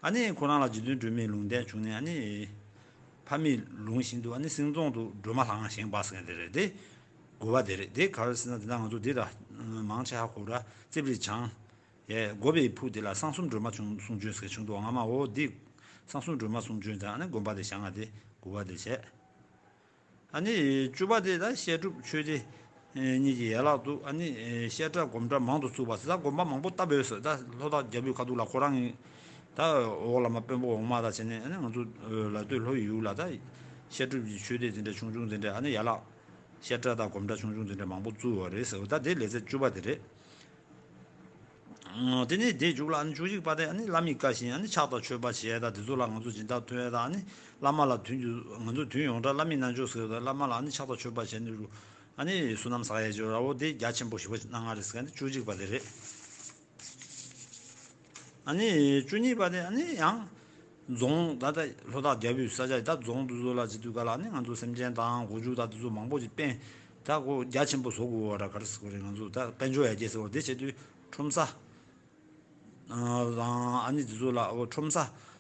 ཨ་ནི་ཁོ་རང་ལ་རྗེ་བཙུན་སྒྲོལ་མའི་ལུང་བསྟན་བྱུང་ནས་ཨ་ནི་ཕ་མེས་ལུང་བཞིན་དུ་ཨ་ནི་སེང་རྫོང་དུ་སྒྲོལ་མ་ལྷ་ཁང་བཞེངས་པ་ཟེར་མཁན་དེ་རེད། དེ་དགུ་པ་དེ་རེད། དེ་ག་རེ་ཟེར་ན་དེ་ན་ང་ཚོ་འདི་ལ་མང་ཆེ་ཧ་གོ་ར་རྩིབ་རི་བྱང་། ཡས་དགོན་པའི་ཕུག་དེ་ལ་གསང་གསུམ་སྒྲོལ་མ་གསུང་གསུང་བྱོན་ཟེར་བྱུང་འདུག་སྔ་མ། འོ་འདི་གསང་གསུམ་སྒྲོལ་མ་གསུང་བྱོན་དང་ཨ་ནི་དགོན་པ་དེ་བཞེངས་པ་དེ་དགུ་པ་དེ་བྱས། ཨ་ནི་བཅུ་པ་དེ་ད་བཤད་སྒྲུབ་ཆོས་སྡེ་གཉིས་ཀྱི་ཡན་ལག་ཏུ་ཨ་ནི་བཤད་གྲྭ་སྒོམ་གྲྭ་མང་དུ་བཙུགས་པ་ཟེར། ད་དགོན་པ་མང་པོ་བཏབ་ཡོད་ཟེར། ད་ལྷོ་བྲག་རྒྱལ་པོའི་ཁ་ཐུག་ལ་ཁོ་རང་གི་ད་འོག་བླ་མ་དཔོན་པོ་འོག་མ་དང་བྱས་ནས་ཨ་ནི་ང་ཚོ་ལ་སྟོད་ལྷོ་ཡི་ཡུལ་ལ་ད་བཤད་སྒྲུབ་ཀྱི་ཆོས་སྡེ་དེ་འདྲ་ཆུང་ཆུང་དེ་འདྲ་ཨ་ནི་ཡན་ལག་བཤད་གྲྭ་དང་སྒོམ་གྲྭ་ཆུང་ཆུང་དེ་འདྲ་མང་པོ་བཙུགས་པ་རེད་ཟེར། ད་དེ་ལེ་ཚན་བཅུ་པ་དེ་རེད། ཨ། དེ་ནས་དེའི་མཇུག་ལ་ཨ་ནི་བཅུ་གཅིག་པ་དེ་ཨ་ནི་བླ་མའི་བཀའ་བཞིན་ཨ་ནི་ཕྱག་དང་མཆོད་པ་བྱས་དང་དེ་ཚོ་ལ་ང་ཚོ་སྦྱིན་བདག་ཐོན་ཡས་དང་། ཨ་ནི་བླ་མ་ལ་དུས་རྒྱུན་ང་ཚོ་དུས་ཡོངས་གྲགས་བླ་མའི་རྣལ་འབྱོར་ཟེར་བ་དང་བླ་མ་ལ་ཨ་ནི་ཕྱག་དང་མཆོད་པ་བྱས་ནས་རུ་ཨ་ནི་བསོད་ནམས་བསགས་ཡས་ཅིག་ཡོད་ར། འོ་དེ་རྒྱ་ཆེན་པོ་ཞེ་པོ་གནང་ང་རེད་ཟེར་མཁན་དེ་བཅུ་གཅིག་པ་དེ་རེད། ཨ་ནི་བཅུ་གཉིས་པ་དེ་ཨ་ནི་ཡང་རྫོང་ད་ལྟ་ལྷོ་བྲག་རྒྱལ་པོའི་ས་ཆ་ད་རྫོང་དེ་ཚོ་ལ་བྱེད་དུས་ག་ལ་ཨ་ནི་ང་ཚོ་སེམས་ཅན་དང་སྒོ་ཕྱུགས་དང་དེ་ཚོ་མང་པོ་ཞིག་དཔལ་ད་སྒོ་རྒྱ་ཆེན་པོ་བཟོ་དགོས་པ་ར་ག་རེ་ཟེར་དགོས་རེད། ང་ཚོ་ད་དཔལ་འབྱོར་ཡར་རྒྱས་ཟེར་བ་དེ་བྱེད་དུས་ཁྲོམ་ས་དང་ཨ་ནི་དེ་ཚོ་ལ་ཁྲོམ་ས་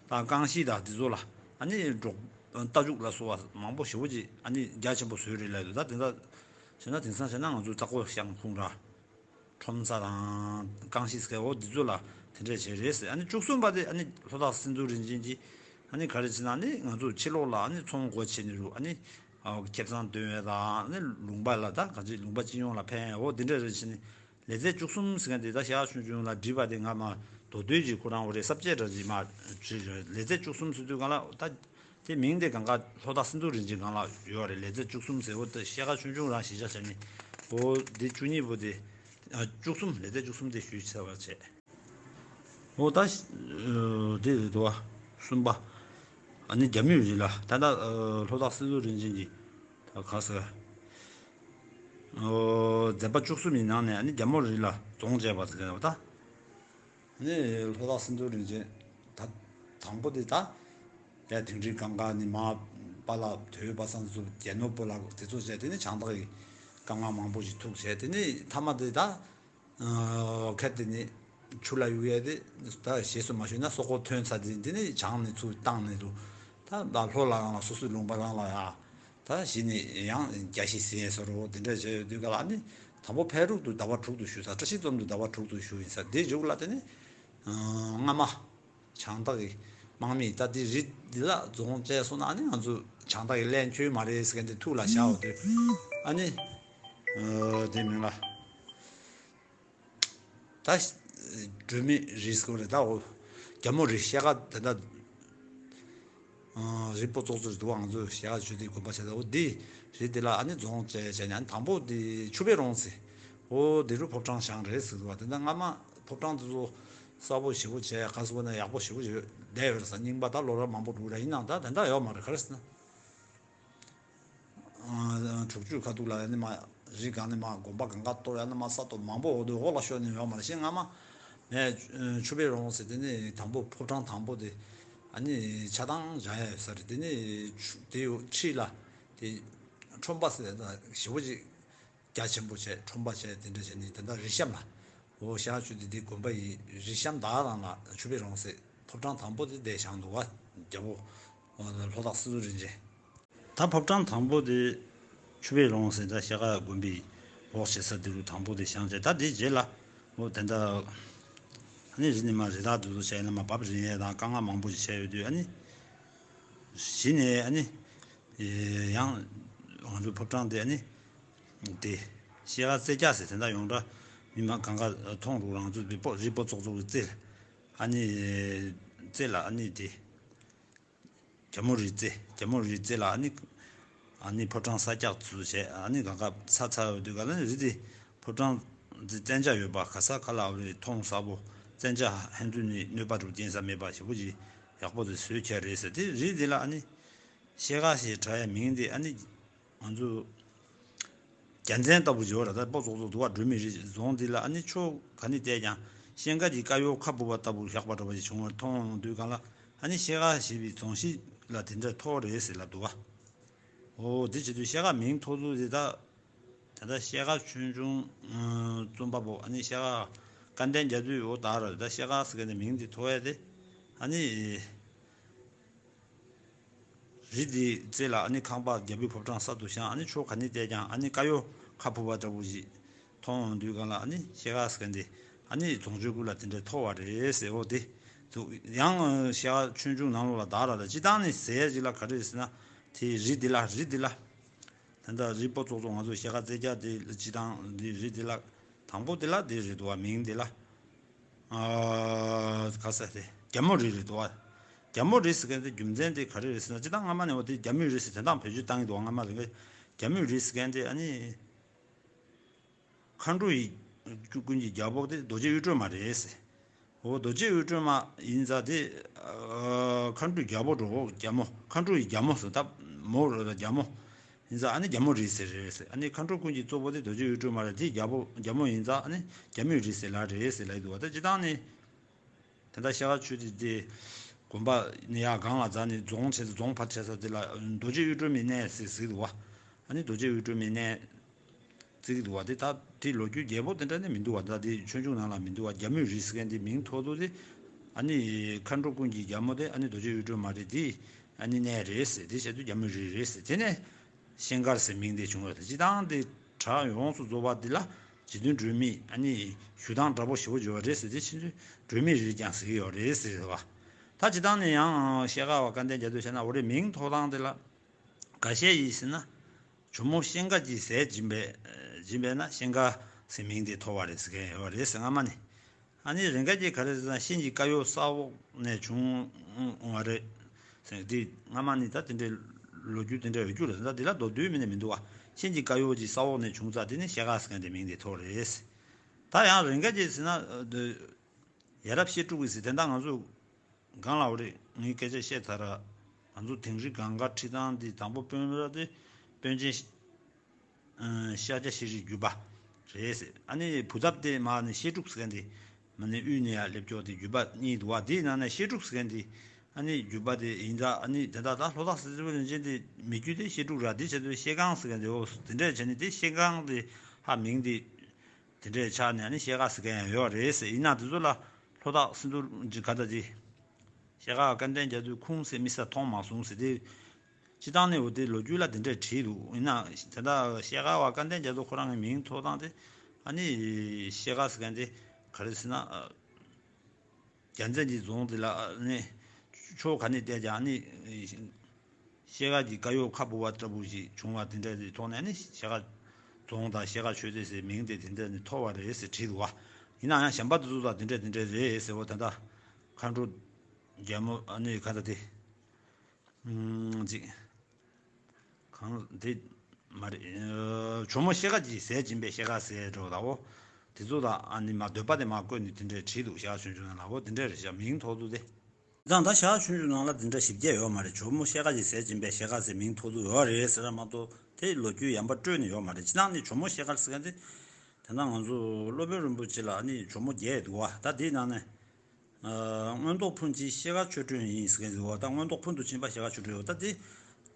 དང་རྐང་བཞི་དང་དེ་ཚོ་ལ་ཨ་ནི་འབྲོག་རྟ་ཕྱུགས་ལ་སོགས་པ་མང་པོ་ཞེ་པོ་ཅིག་ཨ་ནི་རྒྱ་ཆེན་པོ་བཟོས་རེད་ལབ་འདུག་ད་དེ་འདྲ་བྱས་ན་དེང་སང་བྱས་ན་ང་ཚོ་ཙག་པོ་ཤང་ཁུང་ར། ཁྲོམ་ས་དང་རྐང་བཞི་ཟེར་འོ་འདི་ཚོ་ལ་དེ་འདྲས་བྱས་རེད་ཟེར། ཨ་ནི་བཅུ་གསུམ་པ་དེ་ཨ་ནི་ལྷོ་བྲག་སྲིད་འཛིན་རིན་ཆེན་གྱིས་ཨ་ནི་ག་རེ་བྱས་ན་ཨ་ནི་ང་ཚོ་ཕྱི་ལོགས་ལ་ཨ་ནི་ཚོང་སྒོ་ཕྱེ་ནས་རུ་ཨ་ནི་ཁེ་བཟང་འདོན་ཡས་དང་ཨ་ནི་ལུང་པ་ལ་ད་ག་ཚོད་ལུང་པ་སྤྱི་ཡོངས་ལ་ཕན་ཡས་འོ་འདི་འདྲས་རེད་བྱས་ནས་ལེ་ཚན་བཅུ་གསུམ་ཟེར་མཁན་དེ་ད་ཞག་ཆུང་ཆུང་ལ་བྲིས་པ་དེ་ང་མ་མདོ་སྟོད་ཀྱི་ཁོ་རང་འོ་རེད་ས་བཅད་འདྲ་ཅིག་མ་བྲིས་རེད། ལེ་ཚན་བཅུ་གསུམ་ཟེར་དུས་གང་ལ་ད། དེ་མིང་དེ་གང་ག་ལྷོ་བྲག་སྲིད་འཛིན་རིན་ཆེན་སྒང་ལ་ཡོད་རེད། ལེ་ཚན་བཅུ་གསུམ་ཟེར་བ་དེ་ཤེལ་དཀར་ཆུང་ཆུང་རང་གཞི་བཞག་བྱས་ནས་འོ་དེ་བཅུ་གཉིས་པོ་དེ་ཨ་བཅུ་གསུམ་ལེ་ཚན་བཅུ་གསུམ་དེ་ཞུས་ཚར་བ་བྱས། འོ་ད་ཨ་དེ་རེད་དོ། གསུམ་པ་ཨ་ནི་རྒྱ་མོའི་རི་ལ་ད་ལྟ་ཨ་ལྷོ་བྲག་སྲིད་འཛིན་རིན་ཆེན་གྱིས་ད་ག་ཟེར་ཨོ་མཛད་པ་བཅུ་གསུམ་ཡི་ནང་ནས་ཨ་ནི་རྒྱ་མོ་རི་ལ་རྫོང་བཅས་པ་ཟེར་བ་ད། ནི་ལྷོ་བྲག་སྲིད་འཛིན་རིན་ཆེན་ད་དང་པོ་དེ་ད་ཡ་དིང་རི་གང་ག་ནི་མ་པ་ལགས་དོལ་པ་སངས་ཚུ་རྒྱལ་ནོར་བུ་ལགས་དེ་ཚོ་བྱས། དེ་ནི་བྱང་བདག་གི་དཀའ་ངལ་མང་པོ་ཞིག་ཐུག་བྱས། དེ་ནི་མཐའ་མ་དེ་ད་ཁ་དེ་ནི་ཆུ་ལ་གཡུག་ཡས་དེ་ད་ཞེས་སུ་མ་ཞུས་ན་སོག་པོ་ཐོན་ཚར་དེ་དེ་ནི་བྱང་ནས་ཚུར་བཏང་ནས་འདུག་ད་ད་ལྷོ་ལ་རང་ལ་སོ་སོའི་ལུང་པ་རང་ལ་ཡ། ད་གཞི་ནས་ཡང་རྒྱ་ཞིག་ཟིན་ཡས་སོ་རོ་དེ་འདྲ་བྱས་ཡོད་དུས་ག་ལ་ནི་དང་པོ་ཕལ་རུག་ཏུ་ཟླ་བ་དྲུག་ཏུ་བཞུགས་ས། བཀྲ་ཤིས་རྩེ་མོ་དུ་ཟླ་བ་དྲུག་ཏུ་བཞུགས་ཡིན་ས། དེ་མཇུག་ལ་དེ་ནི་སྔ་མ་བྱང་བདག་གི་དམག་མིས་ད་དེ་རི་འདི་ལ་རྫོང་བཅས་སོང་ན་ནི་ང་ཚོ་བྱང་བདག་གི་ལན་ཆོད་མ་རེད་ཟེར་མཁན་དེ་ཐུགས་ལ་བཞག་འོ་དེ་ཨ་ནི་དེ་མིན་ལ། ད་སྒྲོལ་མའི་རི་སྐོར་རེད། ད་འོ་རྒྱ་མོ་རི་ཤེལ་དཀར་དེ་འདྲ་རི་སྤོ་ཙོག་ཙོག་འདུག་ང་ཚོ་ཤེལ་དཀར་ཆོས་སྡེ་དགོན་པ་བྱས་ད་འོ་འདི་རི་དེ་ལ་ཨ་ནི་རྫོང་བཅས་བྱས་ནས་ཨ་ནི་དང་པོ་དེ་ཆུ་བེ་རོང་ཟེར་འོ་དེ་རུ་ཕོ་བྲང་བཞེངས་རེད་ཟེར་འདུག་དེ་འདྲ་སྔ་མ་ཕོ་བྲང་དེ་ཚོ་གསལ་པོ་ཞེ་པོ་བྱས་ག་ཟེར་བ་ན་ཡག་པོ་ཞེ་པོ་བྱས་བསྡད་ཡོད་རེད་ས། རྙིང་པ་ད་ལོ་རབས་མང་པོ་འགྲོ་ར་ཡིན་ནའང་ད་དེ་འདྲ་ཡོད་མ་རེད། ག་རེ་ཟེར་ན། དྲུག་ཅུ་ཁ་ཐུག་ལ་ཡ་ནི་མ་རི་སྒང་ནས་མ་དགོན་པ་གང་ག་གཏོར་ཡ་ནི་མ་ས་སྟོང་མང་པོ་འོ་དེ་འོག་ལ་ཤོར་ནས་ཡོད་མ་རེད། ཤིང་སྔ་མ་ནས་ཆུ་བེ་རོང་ཟེར་དེ་ནི་དང་པོ་ཕོ་བྲང་དང་པོ་དེ་ཨ་ནི་ཆ་ཚང་བཞེངས་ཡ་ཡོད་ས་རེད། དེ་ནི་ཆུ་དེ་ཡོད་ཕྱི་ལ་དེ་ཁྲོམ་པ་ཟེར་ད་ཞེ་པོ་ཅིག་རྒྱ་ཆེན་པོ་བྱས་ཁྲོམ་པ་བྱས་དེ་འདྲ་བྱས་ནས་དེ་འདྲ་རི་གཤམ་ལ་འོ་ཤར་ཆུ་དེ་དེ་དགོན་པ་ཡི་རི་གཤམ་དག་རང་ལ་ཆུ་བེ་རོང་ཟེར་ཕོ་བྲང་དང་པོ་དེ་བསྡད་བཞེངས་འདུག་བ། རྒྱལ་པོ་ལྷོ་བྲག་སྲིད་ཟུར་རིན་ཆེན། ད་ཕོ་བྲང་དང་པོ་དེ་ཆུ་བེ་རོང་ཟེར་ད་ཤེལ་དཀར་དགོན་པའི་འོག་བྱེད་ས་དེ་རུ་དང་པོ་དེ་བཞེངས་བྱས། ད་དེའི་རྗེས་ལ་འོ་དེ་འདྲ་ཨ་ནི་རི་ནི་མ་རི་དྭགས་དེ་ཚོ་བྱས་ན་མ་བབས་རི་ཡས་དང་དཀའ་ངལ་མང་པོ་ཞིག་བྱས་ཡོད་དུས་ཨ་ནི་གཞི་ནས་ཨ་ནི་ཡང་ང་ཚོའི་ཕོ་བྲང་དེ་ཨ་ནི་དེ་ཤེལ་དཀར་རྩེ་རྒྱག་ཟེར་དེ་འདྲ་ཡོངས་གྲགས་མི་མང་གང་ག་མཐོང་རུ་རང་ཚོའི་བི་པོ་རི་པོ་ཙོག་ཙོག་གི་རྩེ་ལ་ཨ་ནི་རྩེ་ལ་ཨ་ནི་དེ། རྒྱ་མོ་རི་རྩེ། རྒྱ་མོ་རི་རྩེ་ལ་ཨ་ནི་ཨ་ནི་ཕོ་བྲང་ས་རྒྱག་ཚུལ་བྱས། ཨ་ནི་གང་ག་ཚ་ཚ་ཡོད་དུས་ག་ལ་ནི་རི་དེ་ཕོ་བྲང་དེ་བཙན་ཆ་ཡོད་པ་ག་ས་ག་ལ་རི་མཐོང་གསལ་པོ་བཙན་ཆ་ཕན་ཚུན་ནི་གནོད་པ་རུ་རྐྱེན་ས་མེད་པ་ཞེ་པོ་ཅིག་ཡག་པོ་དེ་བཟོས་ཁྱེར་རེད་ཟེར། དེ་རི་དེ་ལ་ཨ་ནི་ཤེལ་དཀར་ཞེས་གྲགས་ཡ་མིང་དེ་ཨ་ནི་ང་ཚོ་རྒྱལ་མཚན་ལྟ་བུ་ཡོད་ར། ད་སྤོ་ཙོག་ཙོག་འདུག་བ། སྒྲོལ་མའི་རི་རྫོང་འདི་ལ་ཨ་ནི་ཕྱོགས་ག་ནས་བལྟས་ཀྱང་ཤེལ་དཀར་གྱི་དཀར་ཡོལ་ཁ་སྦུབ་པ་ལྟ་བུ་བཞག་པ་འདྲ་བ་ཞིག་བྱུང་བར་མཐོང་འོང་དུས་གང་ལ་ཨ་ནི་ཤེལ་དཀར་ཞེས་པའི་རྫོང་གཞི་ལ་དེ་འདྲ་ཐོགས་རེད་ཟེར་ལབ་འདུག་བ། འོ་དེ་བྱེད་དུས་ཤེལ་དཀར་མིང་ཐོགས་ཚུལ་དེ་ད་ད་ལྟ་ཤེལ་དཀར་ཆོས་འབྱུང་རྩོམ་པ་པོ་ཨ་ནི་ཤེལ་དཀར་སྐལ་ལྡན་རྒྱ་མཚོས་འོ་ད་ར་ད་ཤེལ་དཀར་ཟེར་མཁན་དེ་མིང་དེ་ཐོགས་ཡ་དེ་ཨ་ནི། རི་དེའི་རྩེ་ལ་ཨ་ནི་ཁང་པ་རྒྱལ་པོའི་ཕོ་བྲང་གསར་དུ་བཞེངས། ཨ་ནི་ཕྱོགས་ག་ནས་བལྟས་ཀྱང་ཨ་ནི་དཀར་ཡོལ་ཁ་ཕུབ་པ་འདྲ་བོ་ཞིག་མཐོང་འོང་དུས་གང་ལ་ཨ་ནི་ཤེལ་དཀར་ཟེར་མཁན་དེ་ ཨ་ནི་རྫོང་ཆོས་སྐུ་ལ་དེ་འདྲའི་ཐོབ་པ་རེད་ཟེར། འོ་དེ་འདུག་ཡང་ཤེལ་དཀར་ཆོས་འབྱུང་ནང་ལོགས་ལ་དག་ར་ལ་སྤྱི་བཏང་ནས་ཟེར་ཡ་ཅིག་ལ་ག་རེ་རེད་ཟེར་ན། དེ་རི་འདི་ལ་རི་འདི་ལ། ད་ལྟ་རི་སྤོ་ཙོག་ཙོག་ང་ཚོ་ཤེལ་དཀར་རྩེ་རྒྱ་དེ་སྤྱི་བཏང་འདི་རི་འདི་ལ། དང་པོ་འདི་ལ་འདི་རེད་འདུག་བ། མིང་འདི་ལ། ཨ། ག་ས་རེད། རྒྱ་མོ་རི་རེད་འདུག་བ། རྒྱ་མོ་རི་ཟེར་མཁན་དེ་རྒྱུ་མཚན་དེ་ག་རེ་རེད་ཟེར་ན། སྤྱི་བཏང་སྔ་མ་ནས་འོ་དེ་རྒྱ་མོའི་རི་ཟེར་དེ་དང་བེད་སྤྱོད་བཏང་གི་འདུག་བ། སྔ་མ་རེད། རྒྱ་མོའི་རི་ཟེར་མཁན་དེ་ཨ་ནི། མཁའ་འགྲོ་ཡི་ཀུན་གྱི་རྒྱལ་པོ་དེ་རྡོ་རྗེ་དབུས་སྒྲོལ་མ་རེད་ཟེར། འོ་རྡོ་རྗེ་དབུས་སྒྲོལ་མ་ཡིན་ཙང་དེ། ཨ། མཁའ་འགྲོའི་རྒྱལ་པོ་འགྲོ། རྒྱ་མོ། མཁའ་འགྲོ་ཡི་རྒྱ་མོ་ཟེར། ད་མོ་རེད། རྒྱ་མོ་ཡིན་ཙང་ཨ་ནི་རྒྱ་མོ་རི་ཟེར་རེད་ཟེར། ཨ་ནི་མཁའ་འགྲོ་ཀུན་གྱི་གཙོ་བོ་དེ་རྡོ་རྗེ་དབུས་སྒྲོལ་མ་རེད། དེ་རྒྱལ་པོ་རྒྱ་མོ་ཡིན་ཙང་ཨ་ནི་རྒྱ་མོའི་རི་ཟེར་ལ་རེད་ཟེར་ལབ་ཀྱི་འདུག་བ། ད་སྤྱི་བཏང་ནས། དེ་འདྲ་ཤེལ་དཀར་ཆོས་སྡེ་དེ་དགོན་པ་ནས་ཡར་སྒང་ལ་འཛེགས་ནས་རྫོང་བྱས་ཏེ། རྫོང་ཕར་བྱས་ས་དེ་ལ་རྡོ་རྗེ་དབུས་སྒྲོལ་མའི་གནས་ཟེར་ཟེར་གྱི་འདུག་བ། ཨ་ནི་རྡོ་རྗེ་དབུས་སྒྲོལ་མའི་གནས་བརྩི་གི་འདུག་བ། དེ་ད་དེ་ལོ་རྒྱུས་རྒྱས་པོ་དེ་འདྲ་ནི་མི་འདུག་བ། ད་དེ་ཆོས་འབྱུང་ནང་ལ་མི་འདུག་བ། རྒྱ་མོའི་རི་ཟེར་མཁན་དེ་མིང་ཐོགས་འདུག་དེ། ཨ་ནི་མཁའ་འགྲོ་ཀུན་གྱི་རྒྱལ་མོ་དེ་ཨ་ནི་རྡོ་རྗེ་དབུས་སྒྲོལ་མ་རེད། དེ་ཨ་ནི་གནས་རེད་ཟེར། དེ་བྱས་དུས་རྒྱ་མོའི་རི་རེད་ཟེར། དེ་ནས་ཤེལ་དཀར་ཟེར་མིང་དེ་བྱུང་བ་རེད། སྤྱི་བཏང་དེ་བྲག་ཡོངས་སུ་རྫོགས་པ་འདི་ལ་རྗེ་བཙུན་སྒྲོལ་མའི་ཨ་ནི་བཞུགས་སྟངས་འདྲ་པོ་ཞེ་པོ་ཅིག་ཡོད་རེད་ཟེར། དེ་ཕྱིན་ཆད་སྒྲོལ་མའི་རི་ཀྱང་ཟེར་གྱི་ཡོད་རེད་ཟེར་བ། ད་སྤྱི་བཏང་ནས་ཡང་ཤེལ་དཀར་བ་སྐལ་ལྡན་རྒྱ་མཚོས་བཤད་ན། འོ་རེད། མིང་ཐོགས་སྟངས་དེ་ལ་འགའ་ཤས་ཡིས་ཟེར་ན། ཇོ་མོ་ཤེལ་དཀར་གྱི་ཟས་སྦྱིན་པས། སྦྱིན་པས་ན་ཤེལ་དཀར་ཟེར་མིང་དེ་ཐོགས་པ་རེད་ཟེར་མཁན་ཡོད་རེད་ཟེར། སྔ་མ་ནས། ཨ་ནི་རེ་འགའ་གྱིས་ག་རེ་ཟེར་ན། ཤིང་གི་དཀར་ཡོལ་ས་འོག་ནས་བྱུང་བ་རེད་ཟེར། དེ་སྔ་མ་ནས་ད་དེ་འདྲའི་ལོ་རྒྱུས་དེ་འདྲ་ཡོད་རྒྱུ་རེད་ཟེར། ད་དེ་ལ་མདོར་བསྡུས་མིན་ནས་མི་འདུག་བ། ཤིང་གི་དཀར་ཡོལ་གྱི་ས་འོག་ནས་བྱུང་ཙང་དེ་ནི་ཤེལ་དཀར་ཟེར་མཁན་དེ་མིང་དེ་ཐོགས་རེད། ད་ཡང་རེ་འགའ་གྱིས་ཟེར་ན། ཡ་རབས་བཤད་སྒྲུབ་ཀྱི་ཟེར། དེ་འདྲ་ང་ཚོ་གང་ལ་འོ་རེད། ངས་སྐད་ཆ་བཤད་ཚར་ར། ང་ཚོ་དིང་རི་གངས་དཀར་ཁྲི་ཐང་འདི་དང་པོ་དཔོན་ར་དེ་དཔོན་ཆེན་ཤཱཀྱ་ཤྲཱི་རིའི་བརྒྱུད་པ་རེད་ཟེར། ཨ་ནི་བུ་ཚབ་དེ་མར་ནས་བཤད་སྒྲུབ་ཟེར་མཁན་དེ་མར་ནས་དབུས་ནས་ཡར་སླེབས་ཀྱོག་དེ་བརྒྱུད་པ་གཉིས་འདུག་བ། དེའི་ནང་ནས་བཤད་སྒྲུབ་ཟེར་མཁན་དེ་ཨ་ནི་བརྒྱུད་པ་དེ་ཡིན་ད། ཨ་ནི་དེ་འདྲ་ད་ལྷོ་བྲག་སྲིད་པའི་རིན་ཆེན་དེ་མི་བརྒྱུད་དེ་བཤད་སྒྲུབ་ར། དེ་བྱས་དུས་ཤེལ་དཀར་ཟེར་མཁན་དེ། འོ་དེ་འདྲས་བྱས་ནས་དེ་ཤེལ་དཀར་དེ་ཧ་མིང་དེ། དེ་འདྲའི་ཆ་ནས་ནི་ཤེལ་དཀར་ཟེར་མཁན་ཡང་ཡོད་རེད་ཟེར། ཡིན་ན་དེ་ཚོ་ལ་ལྷོ་བྲག་སེང་འབྲུག་གི་ག་ད་དེ། ཤེལ་དཀར་བ་སྐལ་ལྡན་རྒྱ་མཚོའི་ཁུངས་ཟེར་དམིགས་བསལ་མཐོང་མ་སོང་ཟེར་ཏེ། སྤྱི་བཏང་ནས་འོ་དེ་ལོ་རྒྱུས་ལ་དེ་འདྲས་བྲིས་འདུག་ཡིན་ན་དེ་ལྟར་ཤེལ་དཀར་བ་སྐལ་ལྡན་རྒྱ་མཚོ་ཁོ་རང་གི་མིང་ཐོགས་སྟངས་དེ། ཨ་ནི་ཤེལ་དཀར་ཟེར་མཁན་དེ་ག་རེ་ཟེར་ན། རྒྱལ་མཚན་གྱི་རྫོང་དེ་ལ་ནི་ཕྱོགས་ག་ནས་བལྟས་ཀྱང་ནི་ཤེལ་དཀར་གྱི་དཀར་ཡོལ་ཁ་སྦུབ་པ་ལྟ་བུ་ཞིག་བྱུང་བ་དེ་འདྲ་དེ་ཐོག་ནས་ནི་ཤེལ་དཀར་རྫོང་དང་ཤེལ་དཀར་ཆོས་སྡེ་ཟེར་མིང་དེ་དེ་འདྲ་ནི་ཐོགས་པ་རེད་ཟེར་བྲིས་འདུག་བ། ཡིན་ན་ཡང་གཞན་པ་དེ་ཚོ་ལ་དེ་འདྲ་དེ་འདྲ་རེད་ཟེར་བ། ད་ལྟ་མཁའ་འགྲོ་རྒྱལ་མོ་ཨ་ནི་ག་ད་དེ། ཨུམ། ཅིག་གང་དེ་མ་རེད། ཇོ་མོ་ཤེལ་དཀར་གྱི་ཟས་སྦྱིན་པས་ཤེལ་དཀར་ཟེར་འགྲོ་ད་འོ། དེ་ཚོ་ལ་ཨ་ནི་མ་འདོད་པ་དེ་མ་བཀོད་ནས་དེ་འདྲས་བྲིས་འདུག་ཤེལ་དཀར་ཆོས་འབྱུང་ནང་ལ་འོ། དེ་འདྲས་རེད་ཤག་མིང་ཐོགས་འདུག་སྟེ། ད་ད་ཤེལ་དཀར་ཆོས་འབྱུང་ནང་ལ་དེ་འདྲ་ཞིབ་རྒྱས་ཡོད་མ་རེད། ཇོ་མོ་ཤེལ་དཀར་གྱི་ཟས་སྦྱིན་པས་ཤེལ་དཀར་ཟེར་མིང་ཐོགས་འདུག་ཡོད་རེད་ཟེར་ར་མ་གཏོགས། དེ་ལོ་རྒྱུས་ཡན་པ་སྤྲོས་ནས་ཡོད་མ་རེད། སྤྱིར་བཏང་ནས་ཇོ་མོ་ཤེལ་དཀར་ཟེར་མཁན་དེ། དེ་ན་ང་ཚོ་སློབ་དཔོན་རིན་པོ་ཆེ་ལ་ཨ་ནི་ཇོ་མོ་བརྒྱད་འདུག་བ། ད་དེའི་ནང་ནས། ཨ། མངོན་རྟོགས་ཕུན་སྐྱིད་ཤེལ་དཀར་ཆོས་སྒྲོན་ཡིན་ཟེར་མཁན་ཟེར་བ་དང་། མངོན་རྟོགས་ཕུན་དུ་ཕྱིན་པ་ཤེལ་དཀར་ཆོས་སྒྲོན་ཡོད། ད་དེ་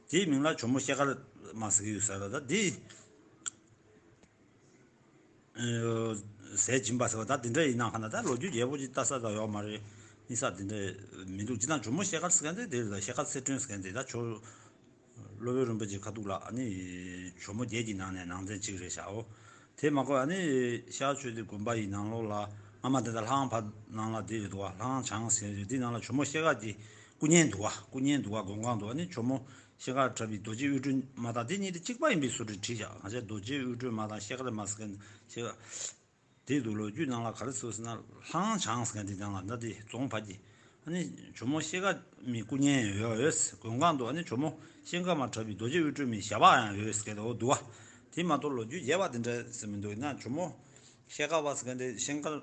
དེའི་མིང་ལ་ཇོ་མོ་ཤེལ་དཀར་མ་ཟེར་གྱི་ཡོད་ས་རེད། ད་དེ་ཨ་ཟས་སྦྱིན་པ་ཟེར་བ་ད་དེ་འདྲ་ཡིན་ན་ཧ་ན། ད་ལོ་རྒྱུས་རྒྱས་པོ་ཅིག་ལྟ་ས་ད་ཡོད་མ་རེད། གཉིས་ས་དེ་འདྲ་མི་འདུག་སྤྱིར་བཏང་ཇོ་མོ་ཤེལ་དཀར་ཟེར་མཁན་དེ་དེ་རེད། ད་ཤེལ་དཀར་ཚེ་སྒྲོན་ཟེར་མཁན་དེ་ད་ཇོ། སློབ་དཔོན་རིན་པོ་ཆེ་ཁ་ཐུག་ལ་ཨ་ནི་ཇོ་མོ་བརྒྱད་ཀྱི་ནང་ནས་ནང་ཚན་གཅིག་རེད་ཤག་འོ། དེ་མ་གོ་ཨ་ནི་ཤར་ཆོས་སྡེ་དགོན་པ་ཡི་ནང་ལོགས་ལ་སྔ་མ་དེ་ལྟར་ལྷ་ཁང་ཕ་ནང་ལ་དེ་རེད་འདུག་བ། ལྷ་ཁང་བྱང་ཟེར་རེད། དེ་ནང་ལ་ཇོ་མོ་ཤེལ་དཀར་གྱི་སྐུ་བརྙན་འདུག་བ། སྐུ་བརྙན་འདུག་བ། མགོན་ཁང་དུ་ཨ་ནི་ཇོ་མོ་ཤེལ་དཀར་འཁྲབ་པའི་རྡོ་རྗེ་དབུས་སྒྲོལ་མ་དང་དེ་གཉིས་དེ་གཅིག་པ་ཡིན་པའི་བཟོ་འདྲ་བྲིས་ཤག་ང་ཚོས་རྡོ་རྗེ་དབུས་སྒྲོལ་མ་དང་ཤེལ་དཀར་མ་ཟེར་མཁན་ཤེལ་དཀར། དེའི་འདུག་ལོ་རྒྱུས་ནང་ལ་ག་རེ་ཟེར་ཟེར་ན། ལྷ་ཁང་བྱང་ཟེར་མཁན་དེ་ནང་ལ་ད་དེ་རྫོང་ཕ་གི་ཨ་ནི་ཇོ་མོ་ཤེལ་དཀར་མའི་སྐུ་བརྙན་ཡོད་ཡོད། མགོན་ཁང་དུ་ཨ་ནི་ཇོ་མོ་ཤེལ་དཀར་མ་འཁྲབ་པའི་རྡོ་རྗེ་དབུས་སྒྲོལ་མའི་ཞབས་པ་ཡང་ཡོད་ཟེར་མཁན་དེ་འོ་འདུག་བ། དེ་མ་གཏོགས་ལོ་རྒྱུས་རྒྱས་པ་དེ་འདྲ་ཟེར་མི་འདུག་ཡིན་ན་ཇོ་མོ་ཤེལ་དཀར་བ་ཟེར་མཁན་དེ། ཤེལ་དཀར་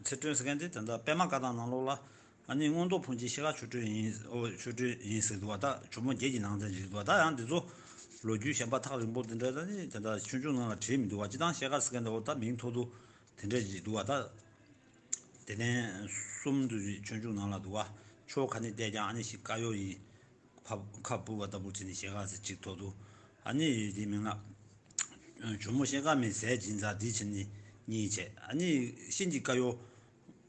ཚེ་སྒྲོན་ཟེར་མཁན་དེ་ད་ལྟ་པད་མ་བཀའ་ཐང་ནང་ལོགས་ལ་ཨ་ནི་མངོན་རྟོགས་ཕུན་སྐྱིད་ཤེལ་དཀར་ཆོས་སྒྲོན་ཡིན། འོ་ཆོས་སྒྲོན་ཡིན་ཟེར་འདུག་བ། ད་ཇོ་མོ་བརྒྱད་ཀྱི་ནང་ཚན་ཞིག་འདུག་བ། ད་ཡང་འདི་ཚོ་ལོ་རྒྱུས་གཞན་པ་ཐག་རིང་པོ་དེ་འདྲ་ད་ནི་དེ་འདྲ་ཆོས་འབྱུང་ནང་ལ་བྲིས་མི་འདུག་བ། སྤྱིར་བཏང་ཤེལ་དཀར་ཟེར་མཁན་དེ་འོ་ད་མིང་ཐོགས་འདུག་དེ་འདྲ་ཞིག་འདུག་བ། ད་དེ་ནས་གསུམ་དུ་ཆོས་འབྱུང་ནང་ལ་འདུག་བ། ཕྱོགས་ག་ནས་བལྟས་ཀྱང་ཨ་ནི་ཞིག་དཀར་ཡོལ་ཡིན། ཕ་ཁ་སྦུབ་པ་ལྟ་བུ་བྱས་ནས་ཤེལ་དཀར་ཟེར་གཅིག་ཐོགས་འདུག་ཨ་ནི་དེའི་མིང་ལ་ཇོ་མོ་ཤེལ་དཀར་མའི་ཟས་སྦྱིན་ཙང་དེ་བྱས་ནས་གཉིས་བྱས། ཨ་ནི་ཤིང་གི་དཀར་ཡོལ་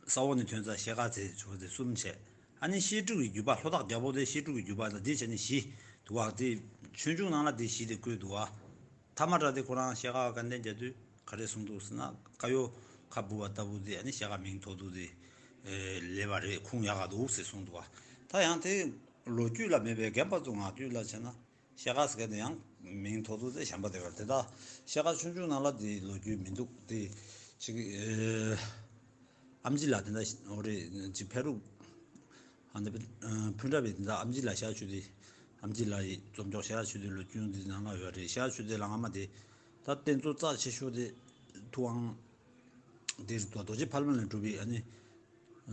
ས་འོག་ནས་ཐོན་ཙང་ཤེལ་དཀར་ཟེར་ཆོག་དེ་གསུམ་བྱས། ཨ་ནི་བཤད་སྒྲུབ་ཀྱི་བརྒྱུད་པ་ལྷོ་བྲག་རྒྱལ་པོ་དེ་བཤད་སྒྲུབ་ཀྱི་བརྒྱུད་པ་དང་དེ་བྱས་ནས་བཞི་འདུག་བ། དེ་ཆོས་འབྱུང་ནང་ལ་དེ་བཞི་དེ་བཀོད་འདུག་བ། ཐ་མ་ར་དེ་ཁོ་རང་ཤེལ་དཀར་བ་སྐལ་ལྡན་རྒྱ་མཚོས་ག་རེ་གསུངས་འདུག་ཟེར་ན། དཀར་ཡོལ་ ཁ་འབུ་བ་ལྟ་བུ་དེ་ཨ་ནི་ཤེལ་དཀར་མིང་ཐོགས་དུས་དེ་ལེགས་པ་རེད། ཁུངས་ཡག་ག་འདུག་ཟེར་གསུངས་འདུག་བ། ད་ཡང་དེ་ལོ་རྒྱུས་ལ་མེད་པའི་རྒན་པ་ཚོ་ངག་རྒྱུན་ལ་བྱས་ན། ཤེལ་དཀར་ཟེར་མཁན་དེ་ཡང་མིང་ཐོགས་དུས་དེ་གཞན་པ་དེ་བར་དེ་དག་ཤེལ་དཀར་ཆུང་ཆུང་ནང་ལ་དེ་ལོ་རྒྱུས་མི་འདུག་དེ་ཅིག་ཨེ། ཨམ་ཆི་ལགས་དེ་འདྲ་འོ་རེད། ཅིག་ཕེ་རུ་ཨ་འདི་ཕུ་འདྲ་བའི་དེ་འདྲ་ཨམ་ཆི་ལགས་ཤར་ཆོས་སྡེ། ཨམ་ཆི་ལགས་ཡི་རྩོམ་སྐྱོག་ཤར་ཆོས་སྡེ་ལོ་རྒྱུས་དེ་ནང་ལ་ཡོད་རེད། ཤར་ཆོས་སྡེ་ལ་སྔ་མ་དེ་ད་རྟེན་གཙོ་རྩ་ཆེ་ཤོས་དེ་ཐུབ་དབང་དེ་རེད་དོ། རྡོ་རྗེ་ཕ་ལམ་ལས་གྲུབ་པའི་ཨ་ནི།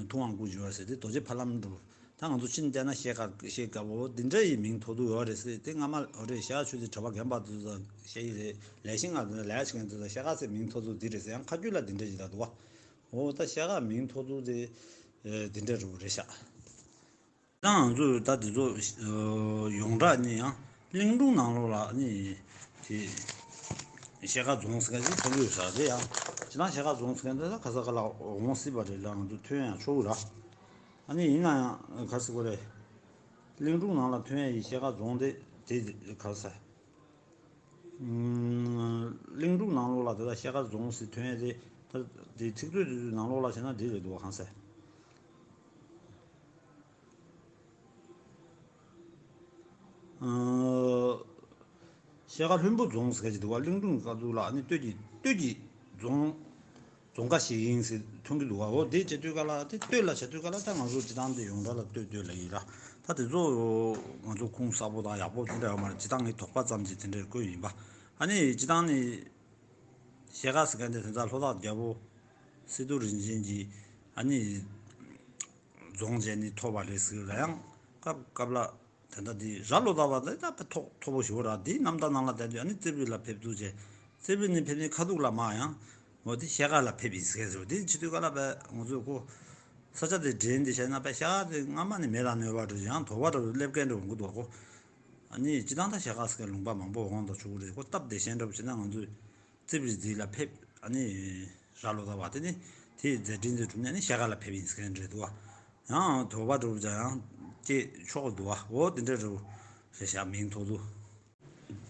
ཐུབ་དབང་སྐུ་བཞུགས་པ་ཟེར་དེ་རྡོ་རྗེ་ཕ་ལམ་འགྲོ། ད་ང་ཚོ་ཕྱིན་བལྟས་ན་ཤེལ་དཀར་ཤེལ་དཀར་པོ་འདི་འདྲ་ཡི་མིང་ཐོགས་དུས་ཡོད་རེད་ཟེར། དེ་སྔ་མ་ཡོད་རེད། ཤར་ཆོས་སྡེ་གྲྭ་པ་རྒན་པ་དེ་ཚོ་བཤད་ཀྱི་རེད། ལས་ཤིང་ང་ཚོ་ལས་ཤིང་ང་ཚོ་ཤེལ་དཀར་ཟེར་མིང་ཐོགས་དུས་འདི་རེད་ཟེར། ཡང་ཁ་རྒྱུན་ལ་འདི་འདྲ་ཞིག་ད་འདུག་བ། འོ་ད་ཤེལ་དཀར་མིང་ཐོགས་དུས་དེ་འདི་འདྲ་རུ་རེད་ཤག་ད་ང་ཚོས་ད་དེ་ཚོ་ཡོངས་གྲགས་ནི་ཡང་གླིང་སྒྲུང་ནང་ལོགས་ལ་ནི་དེ་ཤེལ་དཀར་རྫོང་ཟེར་མཁན་ཅིག་མཐོང་གི་ཡོད་ས་རེད། ཡང་ཅི་ན་ཤེལ་དཀར་རྫོང་ཟེར་མཁན་དེ་ད་ག་ས་ག་ལ་འོང་སྲིད་པ་རེད་ལ། ང་ཚོ་ཐོན་ཡང་ཆོག་གི་ར། ཨ་ནི་ཡིན་ན་ཡང་ག་ཟེར་དགོས་རེད། གླིང་སྒྲུང་ནང་ལ་ཐོན་ཡ་ཡི་ཤེལ་དཀར་རྫོང་དེ་དེ་ག་ས། གླིང་སྒྲུང་ནང་ལོགས་ལ་དེ་ལ་ཤེལ་དཀར་རྫོང་ཟེར་ཐོན་ཡ་དེ་ད་དེ་ཚིག་མཛོད་དེ་ཚོའི་ནང་ལོགས་ལ་བྱས་ན་དེ་རེད་འདུག་ག་གང་ཟེར། ཤེལ་དཀར་ལྷུན་པོ་རྫོང་ཟེར་གྱི་འདུག་བ། གླིང་སྒྲུང་དཀའ་ཐུབ་ལ་ནི་སྟོད་ཀྱི་སྟོད་ཀྱི་རྫོང་རྫོང་ཁ་ཞིག་ཡིན་ཟེར་མཐོང་གི་འདུག་བ། འོ་དེ་བྱེད་དུས་ག་ལ་དེ་སྟོད་ལ་བྱེད་དུས་ག་ལ་ད་ང་ཚོ་སྤྱི་བཏང་དེ་ཡོངས་གྲགས་ལ་སྟོད་སྟོད་ལ་ཡིན་ལ། ད་དེ་ཚོ་ང་ཚོ་ཁུངས་གསལ་པོ་དང་ཡག་པོ་དེ་འདྲ་ཡོད་མ་རེད། སྤྱི་བཏང་གི་དོགས་པ་ཙམ་གྱིས་དེ་འདྲར་བཀོད་ཡིན་པ། ཨ་ནི་སྤྱི་བཏང་ནི་ཤེལ་དཀར་ཟེར་མཁན་དེ་དེ་ཚ་ལྷོ་བྲག་རྒྱལ་པོ་སི་ཏུ་རིན་ཆེན་གྱིས་ཨ་ནི་རྫོང་བྱས་ནས་ཐོབ་པ་རེད་ཟེར་ལ། ཡང་སྐབས་སྐབས་ལ་དེ་འདྲ་དེ་ར་ལོ་ཙཱ་བ་དེ་ད་དཔེ་ཐོག་མཐོ་པོ་ཞིག་ར། དེའི་རྣམ་ཐར་ནང་ལ་བལྟས་དུས་ཨ་ནི་རྩེ་བོད་ལ་ཕེབས་འདུག་ཅེས། རྩེ་བོད་ནས་ཕེབས་ནས་ཁ་ཐུག་ལ་མ་ཡང་འོ་དེ་ཤེལ་དཀར་ལ་ཕེབས་ཡིན་ཟེར་ཟེར་བ། དེ་བྱེད་དུས་ག་ལ་བས་ང་ཚོས་ཁོ་ས་ཆ་དེ་འདྲེན་དེ་བྱས་ན་བས་ཤེལ་དཀར་དེ་སྔ་མ་ནས་མེད་དང་ནོར་བ་འགྲོ་ཡང་དོགས་པ་འདྲ་བོ་སླེབས་མཁན་འདྲ་བོ་འགུ་འདུག་གོ། ཨ་ནི་སྤྱི་བཏང་ད་ཤེལ་དཀར་ཟེར་མཁན་ལུང་པ་མང་པོ་འོང་དང་ཆོག་གི་རེད། ཁོ་སྟབས་བདེ་ཞན་འདྲ་བོ་བྱས་ན་ང་ཚོས་རྩེ་བོད་འདི་ལ་ཕེབས། ཨ་ནི་ར་ལོ་ཙཱ་བ་དེ་ནི་དེའི་མཛད་འཕྲིན་དེ་གྲུབ་ནས་ནི་ཤེལ་དཀར་ལ་ཕེབས་ཡིན་ཟེར་མཁན་རེད་འདུག་བ། ཡང་དོགས་པ་འདྲ་བོ་ཅང་ཡང་སྐྱེས་ཆོག་འདུག་བ། འོ་དེ་འདྲ་རེད་རེད་ཤག་མིང་ཐོགས་འདུག་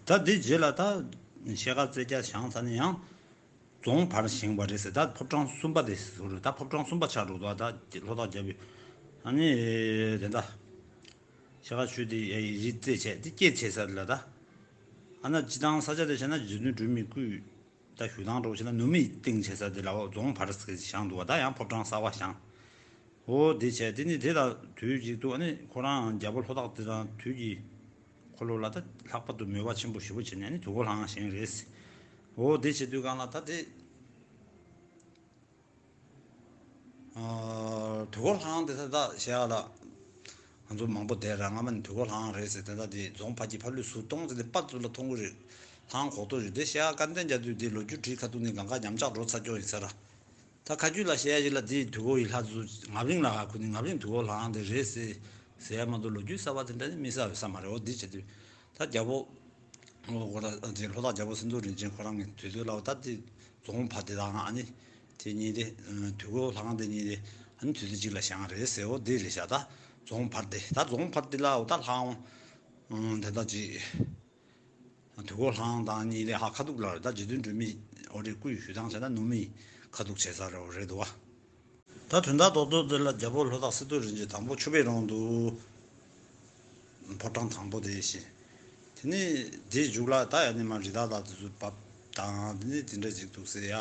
ད་དེ་རྗེས་ལ་ད་ཤེལ་དཀར་རྩེ་རྒྱ་བཞེངས་ཚར་ནས་ཡང་རྫོང་བར་བཞེངས་པ་རེད་ཟེར། ད་ཕོ་བྲང་གསུམ་པ་དེ་ཟེར་རེད། ད་ཕོ་བྲང་གསུམ་པ་ཆགས་འགྲོ་འདུག་ད་ལྷོ་བྲག་རྒྱལ་པོའི་ཨ་ནི་དེ་འདྲ་ཤེལ་དཀར་ཆོས་སྡེ་ཡ་ཡི་རི་རྩེ་བྱས་དེ་སྐྱེས་བྱས་ས་ལ་ད། ཨ་ན་སྤྱི་བཏང་ས་ཆ་དེ་བྱས་ན་རྗེ་བཙུན་སྒྲོལ་མའི་སྐུའི་ད་བཞུགས་ཐང་འདྲ་བོ་བྱས་ན་ནུབ་མིའི་སྟེང་བྱས་ས་དེ་ལ་འོ་རྫོང་བར་ཟེར་བཞེངས་འདུག་བ། ད་ཡང་ཕོ་བྲང་གསར་བ་བཞེངས། འོ་དེ་བྱས་དེ་ནི་དེ་དང་དུས་གཅིག་ཏུ་ཨ་ནི་ཁོ་རང་རྒྱལ་པོ་ལྷོ་བྲག་དེ་དང་དུས་ཀྱི་འཁོར་ལོ་ལ་ད་ལྷག་པར་དུ་མོས་པ་ཆེན་པོ་ཞེ་པོ་བྱས་ནས་ཨ་ནི་དུས་འཁོར་ལྷ་ཁང་བཞེངས་རེད། འོ་དེ་བྱེད་དུས་གང་ལ་ད་དེ། དུས་འཁོར་ལྷ་ཁང་དེ་ད་ལྟ་བཤད་ཡ་ལ་ང་ཚོ་མང་པོ་བསྡད་ར། སྔ་མ་ནས་དུས་འཁོར་ལྷ་ཁང་རེད་ཟེར། དེ་ད་དེ་རྫོང་ཕ་གི་ཕ་ལུས་ཟུར་གཏོང་ཟེར་དེ་པར་ཚུར་ལ་མཐོང་གི་རེད། ལྷ་ཁང་གོག་ཏོ་རེད། དེ་བཤད་ཡ་སྐར་འདོན་རྒྱག་དུས་དེ་ལོ་རྒྱུས་བྲིས་ཁ་ཐུག་ནས་གང་ག་ཉམས་ཆག་འགྲོ་ཚར་ཀྱོག་ཡིན་ས་ར། ད་ཁ་རྒྱུད་ལ་བཤད་ཡ་ཞིག་ལ་དེ་དུས་འཁོར་ཡི་ལྷ་ཚོ་ང་བླིང་ལ་ཁུ་ནི་ང་བླིང་དུས་འཁོར་ལྷ་ཁང་དེ་རེད་ཟེར་ཟེར་ཡ་མ་གཏོགས་ལོ་རྒྱུས་གསར་པ་དེ་འདྲ་ནི་མི་གསལ་བའི་ས་མ་རེད། འོ་འདི་བྱེད་དུས་ད་རྒྱལ་པོ། ཨོ་ཁོ་ར་དེ་ལྷོ་བྲག་རྒྱལ་པོ་སེང་གེ་རིན་ཆེན་ཁོ་རང་གི་དུས་ཚོད་ལ་ད་དེ་རྫོང་བར་དེ་དང་ཨ་ནི་དེ་གཉིས་དེ་དུས་འཁོར་ལྷ་ཁང་དེ་གཉིས་དེ་ཨ་ནི་དུས་ཚོད་གཅིག་ལ་བཞེངས་རེད་ཟེར། འོ་དེ་རེད་ཤག་ད་རྫོང་བར་དེ་ད་རྫོང་བར་དེ་ལ་འོ་ད་ལྷ་ཁང་དེ་ད་ཅིག་དུས་འཁོར་ལྷ་ཁང་དང་གཉིས་དེ་ཧ་ཁ་ཐུག་ལ་རེད། ད་རྗེ་བཙུན་སྒྲོལ་མའི་འོ་རེད་སྐུ་ཡི་བཞུགས་ཐང་བྱས་ན་ནུབ་མིའི་ཁ་ཐུག་བྱས་ས་རེད། འོ་རེད་འདུག་བ། ད་དོན་དག་རྡོག་རྡོག་འདི་ལ་རྒྱལ་པོ་ལྷོ་བྲག་སི་ཏུ་རིན་ཆེན་དང་པོ་ཆུ་བེད་རོང་དུ་ཕོ་བྲང་དང་པོ་དེ་བཞེངས། དེ་ནས་དེའི་མཇུག་ལ་ད་ཡ་ནི་མ་རི་དྭགས་དང་དེ་ཚོ་བབས་དང་དེ་ནས་དེ་འདྲ་ཅིག་འདུག་ཟེར་ཡ།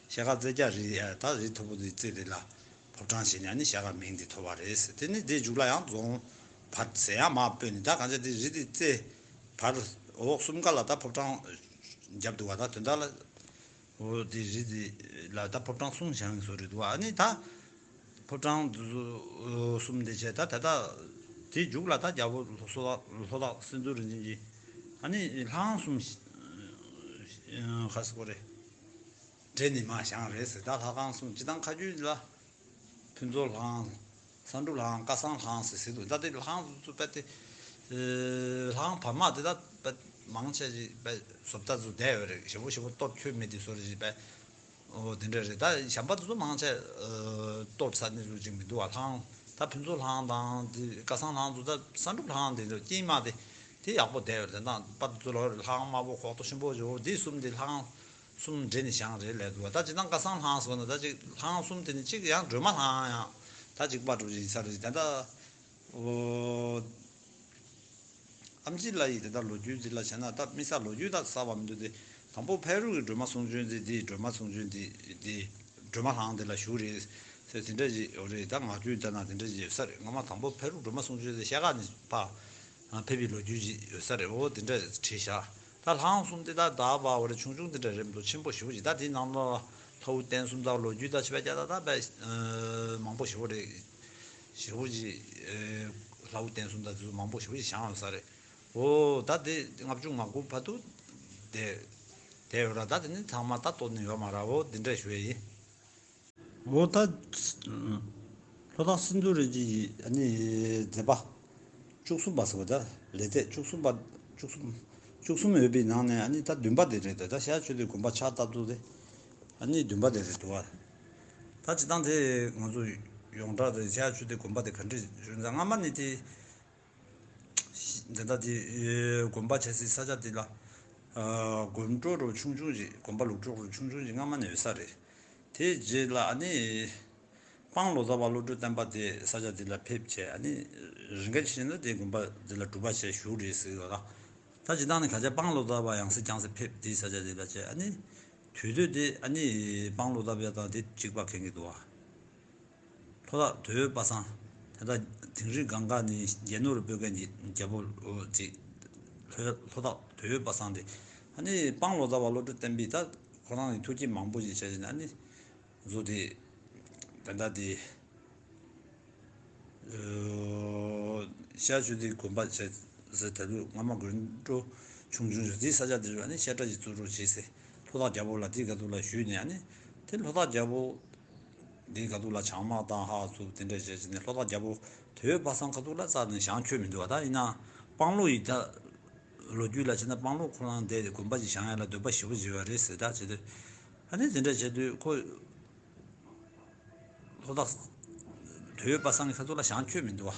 ཤེལ་དཀར་རྩེ་རྒྱ་རི་ཡ་ད་རི་མཐོ་པོ་དེའི་རྩེ་དེ་ལ་ཕོ་བྲང་བཞེངས་ནས་ནི་ཤེལ་དཀར་མིང་དེ་ཐོབ་པ་རེད་ཟེར། དེ་ནས་དེའི་མཇུག་ལ་ཡང་རྫོང་བར་ཟེར་ཡ་མར་སྤོས་ནས་ད་གང་ཅི་དེ་རི་དེའི་རྩེ་བར་འོག་གསུམ་ཀ་ལ་ད་ཕོ་བྲང་བརྒྱབ་འདུག་བ། ད་དོན་དག་ལ། འོ་དེ་རི་དེ་ལ་ད་ཕོ་བྲང་གསུམ་བཞེངས་བཟོ་རེད་འདུག་ཨ་ནི་ད་ཕོ་བྲང་དེ་ཚོ་གསུམ་དེ་བྱས་ད་ད་ད་དེ་མཇུག་ལ་ད་རྒྱལ་པོ་ལྷོ་བྲག་ལྷོ་བྲག་སེང་གེ་རིན་ཆེན་གྱིས་ཨ་ནི་ལྷ་ཁང་གསུམ་ཁ་སི་ཀོ་རེད་འདྲེས་ནས་མ་བཞེངས་རེད་ཟེར། ད་ལྷ་ཁང་གསུམ་སྤྱི་བཏང་ཁ་རྒྱུན་ལ། ཕུན་ཚོགས་ལྷ་ཁང་། བསམ་འགྲུབ་ལྷ་ཁང་། སྐལ་བཟང་ལྷ་ཁང་ཟེར་ཟེར་འདུག་ད་དེ་ལྷ་ཁང་ཚོ་དཔེ་དེ། ལྷ་ཁང་བར་མ་དེ་ད་དཔེ་མང་ཆེ་ཞིག་དཔེ་བཟོ་ལྟ་ཚོ་བསྡད་ཡོད་རེད། ཞེ་པོ་ཞེ་པོ་གཏོར་ཁྱོད་མེད་དེ་བཟོ་རེད་ཞིག་དཔེ། འོ་དེ་འདྲ་རེད། ད་གཞན་པ་དེ་ཚོ་མང་ཆེ་གཏོར་ཚར་ནས་རུ་ཅིག་མི་འདུག་བ། ལྷ་ཁང་ད་ཕུན་ཚོགས་ལྷ་ཁང་དང་དེ་སྐལ་བཟང་ལྷ་ཁང་ཚོ་ད་བསམ་འགྲུབ་ལྷ་ཁང་དེ་ཚོ་དཀྱིལ་མ་དེ་དེ་ཡག་པོ་བསྡད་ཡོད་རེད། ད་པ་དེ་ཚོ་ལ་ལྷ་ཁང་དམར་པོ་ཁོག་ཏོ་ཆེན་པོ་ཞིག་འོ་དེ་གསུམ་དེ་ལྷ་ཁང་། གསུམ་འདྲེས་ནས་བཞེངས་རེད་ལབ་འདུག་ད་སྤྱིར་བཏང་ཁ་སང་ལྷང་སོང་ན་ད་ཅིག་ལྷང་གསུམ་དེ་ནི་གཅིག་ཡང་སྒྲོལ་མ་ལྷང་ཡང་ད་གཅིག་པ་འགྲོ་བཞིན་ས་རེད། ད་ལྟ་ཨོ། ཨམ་ཆི་ལ་ཡི་དེ་ལྟར་ལོ་རྒྱུས་འདི་ལ་བྱས་ན་ད་དམིགས་བསལ་ལོ་རྒྱུས་ད་གསར་བ་མི་འདུག་སྟེ། དང་པོ་ཕ་རོལ་གྱི་སྒྲོལ་མ་གསུང་བྱོན་འདི་འདི་སྒྲོལ་མ་གསུང་བྱོན་འདི་འདི་སྒྲོལ་མ་ལྷང་འདི་ལ་བཞུགས་རེད་ཟེར་དེ་འདྲ་ཞིག་ཡོད་རེད། ད་ངག་རྒྱུན་ལྟར་ན་དེ་འདྲ་ཞིག་ཡོད་ས་རེད། སྔ་མ་དང་པོ་ཕ་རོལ་སྒྲོལ་མ་གསུང་བྱོན་འདི་ཤ་ཁ་ནས་ཕ་ཕེབས་པའི་ལོ་རྒྱུས་ཞིག་ཡོད་ས་རེད། འོ་དེ་འདྲ་བྲིས་བཞག་ད་ལྷང་གསུམ་དེ་ད་ད་བ་འོ་རེ་ཆུང་ཆུང་དེ་འདྲ་རེད་མི་འདུག་ཆེན་པོ་ཞེ་པོ་ཞིག་ད་དེའི་ནང་ལ་ལྷ་བུ་བསྟན་གསུམ་དང་ལོ་རྒྱུས་དང་ཆེ་བ་རྒྱ་ད་ད་དཔེ་མང་པོ་ཞེ་པོ་རེད། ཞེ་པོ་ཅིག་ལྷ་བུ་བསྟན་གསུམ་དང་དེ་ཚོ་མང་པོ་ཞེ་པོ་ཅིག་བཞེངས་ཡོད་ས་རེད། འོ་ད་དེ་ལྔ་བཅུ་ང་དགུ་བར་དུ་དེ་དེ་ཡོད་ར། ད་དེ་ནི་ཚང་མ་ད་གཏོར་ནི་ཡོད་མ་ར། འོ་འདི་འདྲ་ཞུ་ཡ་ཡིན། འོ་ད་ལྷོ་བྲག་སེང་འབྲུག་རིན་ཆེན་གྱི་ཨ་ནི་མཛད་པ་བཅུ་གསུམ་པ་ཟེར་བ་ད་ལས་ཚད་བཅུ་གསུམ་པ་བཅུ་གསུམ་བཅུ་གསུམ་ཡོད་པའི་ནང་ནས་ཨ་ནི་ད་བདུན་པ་དེ་རེད། ད་ད་ཤར་ཕྱོགས་དེ་དགོན་པ་ཕྱག་བཏབ་འདུག་སྟེ་ཨ་ནི་བདུན་པ་དེ་རེད་འདུག་བ། ད་སྤྱིར་བཏང་དེ་ང་ཚོ་ཡོངས་གྲགས་དེ་ཤར་ཕྱོགས་དེ་དགོན་པ་དེ་ག་འདྲ་ཞུ་ན་སྔ་མ་ནི་དེ། འདི་ལྟ་དེ་དགོན་པ་བྱས་སའི་ས་ཆ་དེ་ལ་དགོན་གྲོགས་རུ་ཆུང་ཆུང་ཞིག་དགོན་པ་ལུགས་གྲོགས་རུ་ཆུང་ཆུང་ཞིག་སྔ་མ་ནས་ཡོད་ས་རེད། དེའི་རྗེས་ལ་ཨ་ནི་སྤང་ལོ་ཙཱ་བ་བློ་གྲོས་བསྟན་པ་དེ་ས་ཆ་དེ་ལ་ཕེབས་བྱས་ཨ་ནི་རིང་ག་ཕྱིན་ན་དེ་དགོན་པ་དེ་ལ་སྒྲུབ་པ་བྱས་བཞུགས་རེད་ཟེར་གི་ལ། ད་ཇི་ལྟར་ནི་ག་ཅག་སྤང་ལོ་ཙཱ་བ་ཡང་སྲིད་བསྐྱངས་སེ་ཕེབས་དེའི་ས་ཆ་དེ་ལ་བྱས་ཨ་ནི་དུས་སྟོད་དེ་ཨ་ནི་སྤང་ལོ་ཙཱ་བ་དང་དེ་གཅིག་པ་མཁྱེན་གི་འདུག་བ། ལྷོ་བྲག་དོལ་པོའི་པ་སངས། དེ་དག་དིང་རི་སྒང་ག་ནས་རྒྱལ་ནོར་བུ་གན་གྱི་རྒྱལ་པོ་ཅིག་ལྷོ་ལྷོ་བྲག་དོལ་པོའི་པ་སངས་དེ། ཨ་ནི་སྤང་ལོ་ཙཱ་བ་བློ་གྲོས་བསྟན་པའི་ད་ཁོ་རང་གི་ཐུགས་བསྐྱེད་མང་པོ་ཞིག་བྱས་ནས་ཨ་ནི་བཟོ་དེ་ད་ལྟ་དེ་ཤར་ཕྱོགས་དེ་དགོན་པ་བྱས་ཟེར། ད་དུས་སྔ་མ་དགོན་གྲོགས་ཆུང་ཆུང་ཞིག་དེའི་ས་ཆ་དེ་རུ་ཨ་ནི་བཤད་གྲྭ་ཞིག་བཙུགས་རོགས་བྱས་ཟེར། ལྷོ་བྲག་རྒྱལ་པོ་ལ་དེའི་ཁ་ཐུག་ལ་ཞུས་ནས་ཨ་ནི་དེ་ལྷོ་བྲག་རྒྱལ་པོ། འདིའི་ཁ་ཐུག་ལ་བྱང་དམག་བཏང་ཧ་ཚུགས་དེ་འདྲ་བྱས་བྱས་ནས་ལྷོ་བྲག་རྒྱལ་པོ་དོལ་པོའི་པ་སངས་ཁ་ཐུག་ལ་རྩ་ནས་བཞེངས་ཁྱོན་མི་འདུག་བ། ད་ཡིན་ན་སྤང་ལོ་ཡི་ད་ལོ་རྒྱུས་ལ་བྱས་ན་སྤང་ལོ་ཁོ་རང་དེ་དགོན་པ་ཞིག་བཞེངས་ཡ་ལ་འདོད་པ་ཞེ་པོ་བྱེད་པ་རེད་ཟེར། ད་བྱེད་དུས་ཨ་ནི་དེ་འདྲ་བྱེད་དུས་ཁོ་ལྷོ་བྲག་དོལ་པོའི་པ་སངས་ཀྱི་ཁ་ཐུག་ལ་བཞེངས་ཁྱོན་མི་འདུག་བ།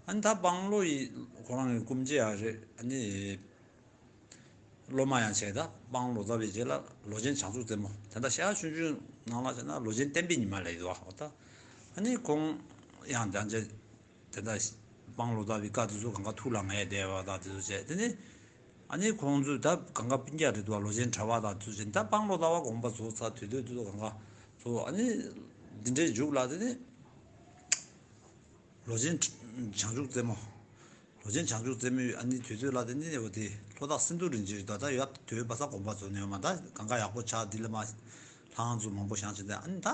ཨ་ནི་ད་སྤང་ལོ་ཡི་ཁོ་རང་གི་སྐུ་མཆེད་ཡ་རེད། ཨ་ནི། སློབ་མ་ཡང་བྱས། ད་སྤང་ལོ་ཙཱ་བའི་རྗེས་ལ་ལོ་ཆེན་བྱང་ཆུབ་རྩེ་མོ། དེ་འདྲ་ཤར་ཆུང་ཆུང་ནང་ལ་བྱས་ན་ལོ་ཆེན་བསྟན་པའི་ཉི་མ་ལབ་ཡོད་བ། ད་ཨ་ནི་ཁོང་ཡང་དང་བཅས་དེ་འདྲ་སྤང་ལོ་ཙཱ་བའི་བཀའ་དེ་ཚོ་གང་ག་ཐུགས་ལ་ངེས་བསྡད་པ་དང་དེ་ཚོ་བྱས། དེ་ནི་ཨ་ནི་ཁོང་ཚོས་ད་གང་ག་སྤུན་ཀྱག་རེད་འདུག་བ། ལོ་ཆེན་གྲྭ་པ་དང་དེ་ཚོ་བྱས། ད་སྤང་ལོ་ཙཱ་བ་དགོངས་པ་རྫོགས་ཚར་དུས་དེ་དེ་ཚོ་གང་ག་ཚོ་ཨ་ནི་འདི་འདྲའི་མཇུག་ལ་དེ་ནི། ལོ་ཆེན་བྱང་ཆུབ་རྩེ་མོ། ལོ་ཆེན་བྱང་ཆུབ་རྩེ་མོའི་ཨ་ནི་དུས་ཚོད་ལ་དེ་ནི་འོ་དེ་ལྷོ་བྲག་སེང་འབྲུག་རིན་ཆེན་རེད་དོ། ད་ཡ་དོལ་པོའི་པ་སངས་དགོངས་པ་རྫོགས་ནས་ཡོད་མ། ད་གང་ག་ཡག་པོ་ཆགས་འདི་ལ་མ་ལྷང་ཚུ་མང་པོ་བཞེངས་བྱས་ཏེ་ཨ་ནི་ད་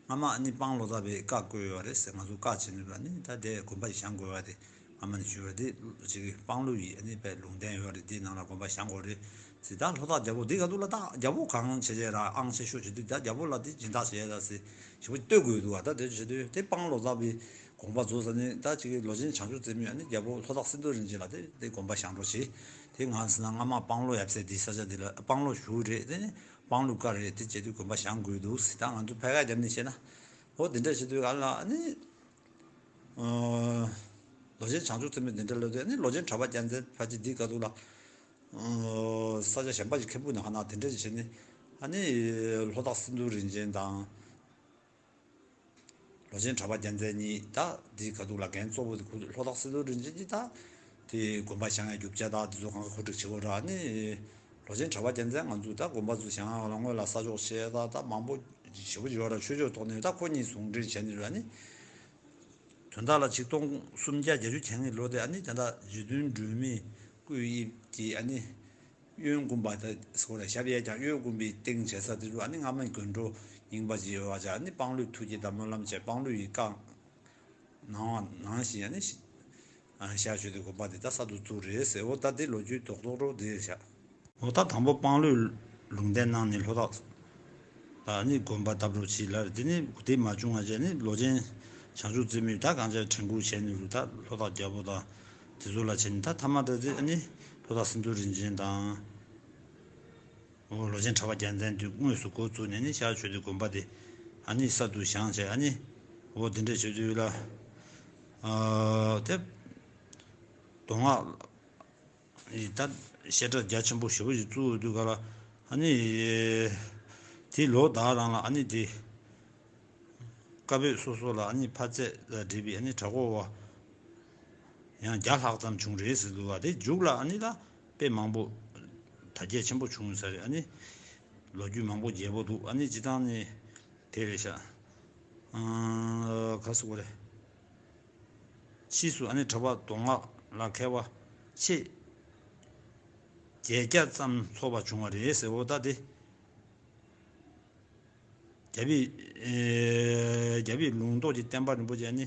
སྔ་མ་ཨ་ནི་སྤང་ལོ་ཙཱ་བའི་བཀའ་བསྐོས་ཡོད་རེད་ཟེར། ང་ཚོ་བཀའ་བྱེད་ནུས་པ་ནི་ད་དེ་དགོན་པ་ཞིག་བཞེངས་དགོས་པ་དེ་སྔ་མ་ནས་ཞུས་པ་དེ་ཅིག་སྤང་ལོ་ཡི་ཨ་ནི་དཔེ་ལུང་བསྟན་ཡོད་རེད། དེའི་ནང་ལ་དགོན་པ་བཞེངས་དགོས་རེད། ཟེར། ད་ལྷོ་བྲག་རྒྱལ་པོ་འདི་ག་དུས་ལ་ད་རྒྱལ་པོ་གང་བྱེད་བྱེད་ར་ཨང་ཆེ་ཤོས་བྱེད་དུས་ད་རྒྱལ་པོ་ལ་དེ་སྦྱིན་བདག་བྱེད་ཡ་ད་ཟེར་ཞེ་པོ་བསྟོད་དགོས་འདུག་བ། ད་དེ་བྱེད་དུས་དེ་སྤང་ལོ་ཙཱ་བའི་དགོངས་པ་རྫོགས་ཟེར་ནས་ད་ཅིག་ལོ་ཆེན་བྱང་ཆུབ་རྩེ་མོའི་ཨ་ནི་རྒྱལ་པོ་ལྷོ་བྲག་སེང་འབྲུག་རིན་ཆེན་ལ་དེ་དེ་དགོངས་པ་བཞེངས་རོགས་བྱེད། དེ་ང་ཟེར་ན་སྔ་མ་སྤང་ལོ་ཡབ་སྲས་དེའི་ས་ཆ་དེ་ལ་སྤང་ལོ་བཞུགས་རེད། དེ་ནི་སྤང་ལོ་བཀའ་རེད། དེ་བྱེད་དུས་དགོངས་པ་བཞེངས་དགོས་འདུག་ཟེར། ད་ང་ཚོ་ཕལ་སྐད་རྒྱབ་ནས་བཤད་ན་འོ་དེ་འདྲ་བྱེད་དུས་ག་ལ་ཨ་ནི་ལོ་ཆེན་བྱང་ཆུབ་རྩེ་མོའི་དེ་འདྲ་ལོ་དེ་ཨ་ནི་ལོ་ཆེན་གྲྭ་པ་རྒྱལ་མཚན་ཕལ་ཆེར་འདིའི་སྐབས་དུས་ལ། ས་ཆ་གཞན་པ་ཞིག་ཁེ་པོ་ནས་ཧ་ན་དེ་འདྲ་ཞིག་བྱས་ནས་ཨ་ནི་ལྷོ་བྲག་སེང་འབྲུག་རིན་ཆེན་དང་ལོ་ཆེན་གྲྭ་པ་རྒྱལ་མཚན་གཉིས་ད་དེའི་ཁ་ཐུག་ལ་འགན་གཙོ་བོ་དེ་ཁུ་ལྷོ་བྲག་སེང་འབྲུག་རིན་ཆེན་གྱིས་ད་དེ་དགོན་པ་བཞེངས་ཡ་རྒྱུ་ཆ་ད་དེ་ཚོ་གང་ག་གོ་སྒྲིག་བྱེད་དགོས་ར། ཨ་ནི་ལོ་ཆེན་གྲྭ་པ་རྒྱལ་མཚན་ང་ཚོས་ད་དགོན་པ་ཚོ་བཞེངས་ཡ་ལ་སྔོན་ལ་ས་ཕྱོགས་ཆེ་ད་ད་མང་པོ་ཞེ་པོ་ཡོད་ར། ཆོས་ཕྱོགས་ཐོག་ནས་ད་ཁོ་གཉིས་ཟུང་འབྲེལ་བྱས་ནས་ར་ཨ་ནི། དོན་དག་ལ་ཆིག་སྟོང་སུམ་བརྒྱ་བརྒྱད་ཅུ་གྱ་ལྔའི་ལོ་དེ་ཨ་ནི་དེ་འདྲ་རྗེ་བཙུན་སྒྲོལ་མའི་སྐུའི་དབྱིབས་ཀྱི་ཨ་ནི་གཡོན་བསྐུམ་པ་དེ་སྐོར་ལ་ཞབས་གཡས་བརྐྱངས་གཡོན་བསྐུམ་པའི་སྟེང་བྱས་ས་དེ་ཚོ་ཨ་ནི་སྔ་མ་དགོན་གྲོགས་རྙིང་པ་ཅིག་ཡོད་པ་ཅག་ཨ་ནི་སྤང་ལོའི་ཐུགས་བསྐྱེད་དང་སྨོན་ལམ་བྱས་སྤང་ལོ་ཡི་བཀའ་གནང་བ་ནང་བཞིན་ཨ་ནི་ཤར་ཕྱོགས་དེ་དགོན་པ་དེ་ད་གསར་དུ་བཙུགས་རེད་ཟེར། འོ་ད་དེ་ལོ་རྒྱུས་རྡོག་རྡོག་རོ་དེ་བཞག་འོ་ད་དང་པོ་སྤང་ལོའི་ལུང་བསྟན་གནང་ནས་ལྷོ་བྲག་ལ་ནི་དགོན་པ་བཏབ་རོགས་གྱིས་ལབ། དེ་ནི་དེ་མ་བྱུང་བ་བྱས་ནི་ལོ་ཆེན་བྱང་ཆུབ་རྩེ་མོས་ད་གང་ཅག་དྲན་སྐུལ་བྱས་ནས་རུ་ད་ལྷོ་བྲག་རྒྱལ་པོ་དང་དེ་ཚོ་ལ་བྱས་ནས་ད་ཐ་མ་ད་དེ་ནི་ལྷོ་བྲག་སེང་འབྲུག་རིན་ཆེན་དང་། འོ་ལོ་ཆེན་གྲྭ་པ་རྒྱལ་མཚན་དུས་དངོས་སུ་འགོ་བཙུགས་ནས་ནི་ཤར་ཕྱོགས་དེ་དགོན་པ་དེ་ཨ་ནི་གསར་དུ་བཞེངས་བྱས་ཨ་ནི་འོ་དེ་འདྲ་བྱེད་དུས་ལ་ཨ་དེ་མདོ་སྔགས། ད་བཤད་གྲྭ་རྒྱ་ཆེན་པོ་ཞེ་པོ་ཞིག་བཙུགས་དུས་ག་ལ་ ཨ་ནི་དེ་ལོ་ཟླ་རང་ལ་ཨ་ནི་དེ་བཀའ་པོད་སོ་སོ་ལ་ཨ་ནི་ཕ་ཚད་ལ་འགྲིག་པའི་ཨ་ནི་གྲྭ་སྐོར་བ་ཡང་བརྒྱ་ལྷག་ཙམ་བྱུང་རེད་ཟེར་འདུག་བ། དེ་མཇུག་ལ་ཨ་ནི་ལ་དཔེ་མང་པོ་དར་རྒྱས་ཆེན་པོ་བྱུང་ས་རེད། ཨ་ནི་ལོ་རྒྱུས་མང་པོ་རྒྱས་པོ་འདུག་ཨ་ནི་སྤྱི་བཏང་ནི་དེ་རེད་ཤག་ཨ་ག་ཟེར་དགོས་རེད། ཕྱིས་སུ་ཨ་ནི་གྲྭ་པ་མདོ་སྔགས་ལ་མཁས་པ་ཆེས་བརྒྱད་བརྒྱ་ཙམ་ཚོགས་པ་བྱུང་བ་རེད་ཟེར། འོ་ད་དེ་རྒྱ་བོད་ཨེ་རྒྱ་བོད་ལུང་རྟོགས་ཀྱི་བསྟན་པ་རིན་པོ་ཆེ་ཨ་ནི་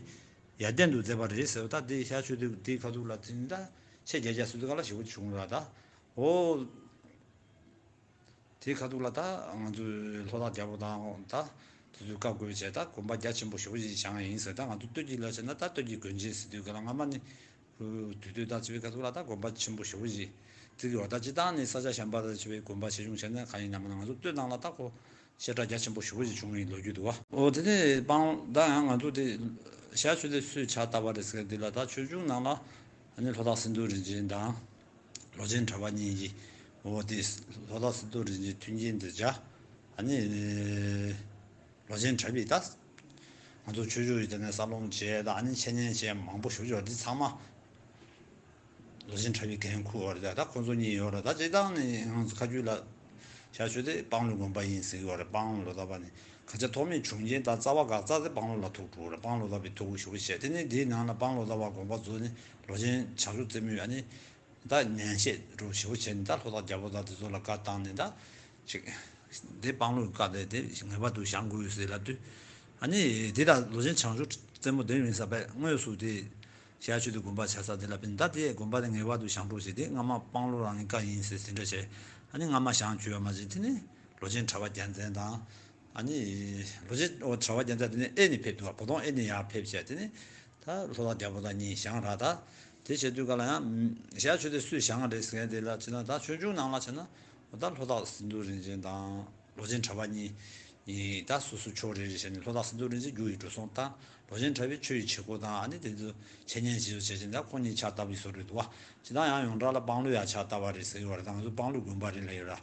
ཡར་ལྡན་དུ་མཛད་པ་རེད་ཟེར། འོ་ད་དེ་ཤར་ཆོས་སྡེ་དེའི་ཁ་ཐུག་ལ་དེ་ད་ཆེས་བརྒྱད་བརྒྱ་ཟེར་དུས་ག་ལ་ཞེ་པོ་བྱུང་ལ་ད། འོ། དེའི་ཁ་ཐུག་ལ་ད་ང་ཚོའི་ལྷོ་བྲག་རྒྱལ་པོ་དང་ད་དེ་ཚོའི་བཀའ་བསྒོས་བྱས་ད་དགོན་པ་རྒྱ་ཆེན་པོ་ཞེ་པོ་ཞིག་བཞེངས་ཡིན་ཟེར། ད་ང་ཚོ་སྟོད་ཀྱི་ལ་བྱས་ན་ད་སྟོད་ཀྱི་དགོན་ཆེན་ཟེར་དུས་ག་ལ་སྔ་མ་ནི་དུས་སྟོད་ད་བྱས་པའི་ཁ་ཐུག་ལ་ད་དགོན་པ་ཆེན་པོ་ཞེ་པོ་ཞིག་བརྩིགས་ཡོད། ད་སྤྱི་བཏང་ནི་ས་ཆ་གཞན་པ་ལ་བྱས་པའི་དགོན་པ་ཆེ་ཆུང་བྱས་ན་གང་ཡིན་ན་མིན་ན་ང་ཚོ་སྟོད་ནང་ལ་ད་ཁོ་བཤད་གྲྭ་རྒྱ་ཆེན་པོ་ཞེ་པོ་ཞིག་བྱུང་བའི་ལོ་རྒྱུས་འདུག་བ། འོ་དེ་ནས་སྤང་ད་ཡང་ང་ཚོ་དེ་ཤར་ཆོས་སྡེ་སུས་ཕྱག་བཏབ་པ་རེད་ཟེར་དེ་ལ་ད་ཆོས་འབྱུང་ནང་ལ་ཨ་ནི་ལྷོ་བྲག་སེང་འབྲུག་རིན་ཆེན་དང་། ལོ་ཆེན་གྲྭ་པ་གཉིས་ཀྱིས་འོ་དེ་ལྷོ་བྲག་སེང་འབྲུག་རིན་ཆེན་མཐུན་རྐྱེན་དུ་བྱ། ཨ་ནི་ལོ་ཆེན་གྲྭ་པས་ད་ང་ཚོ་ཆོས་ཕྱོགས་ཡི་དེ་ནས་ས་སློང་བྱས་ད་ཨ་ནི་འཆད་ཉན་བྱས་མང་པོ་ཞུ་ཞོར་འདི་ཚང་མ་ལོ་ཆེན་གྲྭ་པའི་འགན་འཁུར་བ་རེད། ད་ཁོ་ཚོ་གཉིས་ཡོད་རེད། ད་སྤྱིར་བཏང་ནི་ང་ཚོ་ཁ་རྒྱུད་ལ་ཤར་ཆོས་སྡེ་སྤང་ལོའི་དགོན་པ་ཡིན་ཟེར་གྱི་ཡོད་རེད། སྤང་ལོ་ཟླ་བ་ནི་ག་ཆ་ཐོག་མའི་བྱུང་རྐྱེན་དང་རྩ་བ་འགག་རྩ་དེ་སྤང་ལོ་ལ་ཐུག་འགྲོ་རེད། སྤང་ལོ་ཟླ་བའི་ཐུགས་ཁུར་ཞུ་བ་བྱས་དེ་ནས་འདིའི་ནང་ལ་སྤང་ལོ་ཟླ་བ་དགོན་པ་རྫོགས་ནས་ལོ་ཆེན་བྱང་ཆུབ་རྩེ་མོའི་ཨ་ནི། ད་ཉན་བཤད་རུ་ཞེ་པོ་བྱས་ནས་ད་ལྷོ་བྲག་རྒྱལ་པོ་དང་དེ་ཚོ་ལ་བཀའ་བཏང་ནས་ད་ཅིག་འདི་སྤང་ལོའི་བཀའ་དེ་དེ་ངེས་པར་དུ་བཞེངས་དགོས་ཟེར་ལབ་དུས། ཨ་ནི་འདི་ད་ལོ་ཆེན་བྱང་ཆུབ་རྩེ་མོ་དེ་ཡིན་ས་པས་དངོས་སུ་དེ་ཤར་ཆོས་སྡེ་དགོན་པ་ཆགས་ས་དེ་ལ་ཕན་ད་དེ་དགོན་པ་དེ་ངེས་པར་དུ་བཞེངས་རོགས་ཞེས་དེ་སྔ་མ་སྤང་ལོ་རང་གི་བཀའ་ཡིན་ཟེར་ཟིན་འདྲ་བྱས། ཨ་ནི་སྔ་མ་བཞེངས་བཅུག་ཡོད་མ་རེད། དེ་ནི་ལོ་ཆེན་གྲྭ་པ་རྒྱལ་མཚན་དང་། ཨ་ནི་ལོ་ཆེན་གྲྭ་པ་རྒྱལ་མཚན་དེ་ནི་ཨེ་ནི་ཕེབས་འདུག་བ། བོ་དོང་ཨེ་ནི་ཡར་ཕེབས་བྱས་དེ་ནི། ད་ལྷོ་བྲག་རྒྱལ་པོ་དང་གཉིས་བཞེངས་ར་ད། དེ་བྱེད་དུས་ག་ལ་ཡང་ཤར་ཆོས་སྡེ་སུས་བཞེངས་རེད་ཟེར་མཁན་དེ་ལ་བྱས་ན་ད་ཆོས་འབྱུང་ནང་ལ་བྱས་ན་འོ་ད་ལྷོ་བྲག་སེང་འབྲུག་རིན་ཆེན་དང་ལོ་ཆེན་གྲྭ་པ་གཉིས་ཡིན། ད་སོ་སོ་ཕྱོགས་རེ་རེ་བྱས་ནས་ལྷོ་བྲག་སེང་འབྲུག་རིན་ཆེན་རྒྱུ་ཡི་འགྲོ་སོང་དང་ལོ་ཆེན་གྲྭ་པའི་ཆོས་ཡི་བྱེད་སྒོ་དང་ཨ་ནི་དེ་ཚོ་འཆད་ཉན་བྱེད་ཚུལ་བྱས་ཙང་ད་ཁོ་གཉིས་ཕྱག་བཏབ་པའི་བཟོ་འདྲ་འདུག་བ། ཇི་ལྟར་ཡང་ཡོངས་གྲགས་ལ་སྤང་ལོ་ཡར་ཕྱག་བཏབ་པ་རེད་ཟེར་གྱི་ཡོད་རེད། ད་ང་ཚོ་སྤང་ལོའི་དགོན་པ་རེད་ལབ་ཡོད་ར།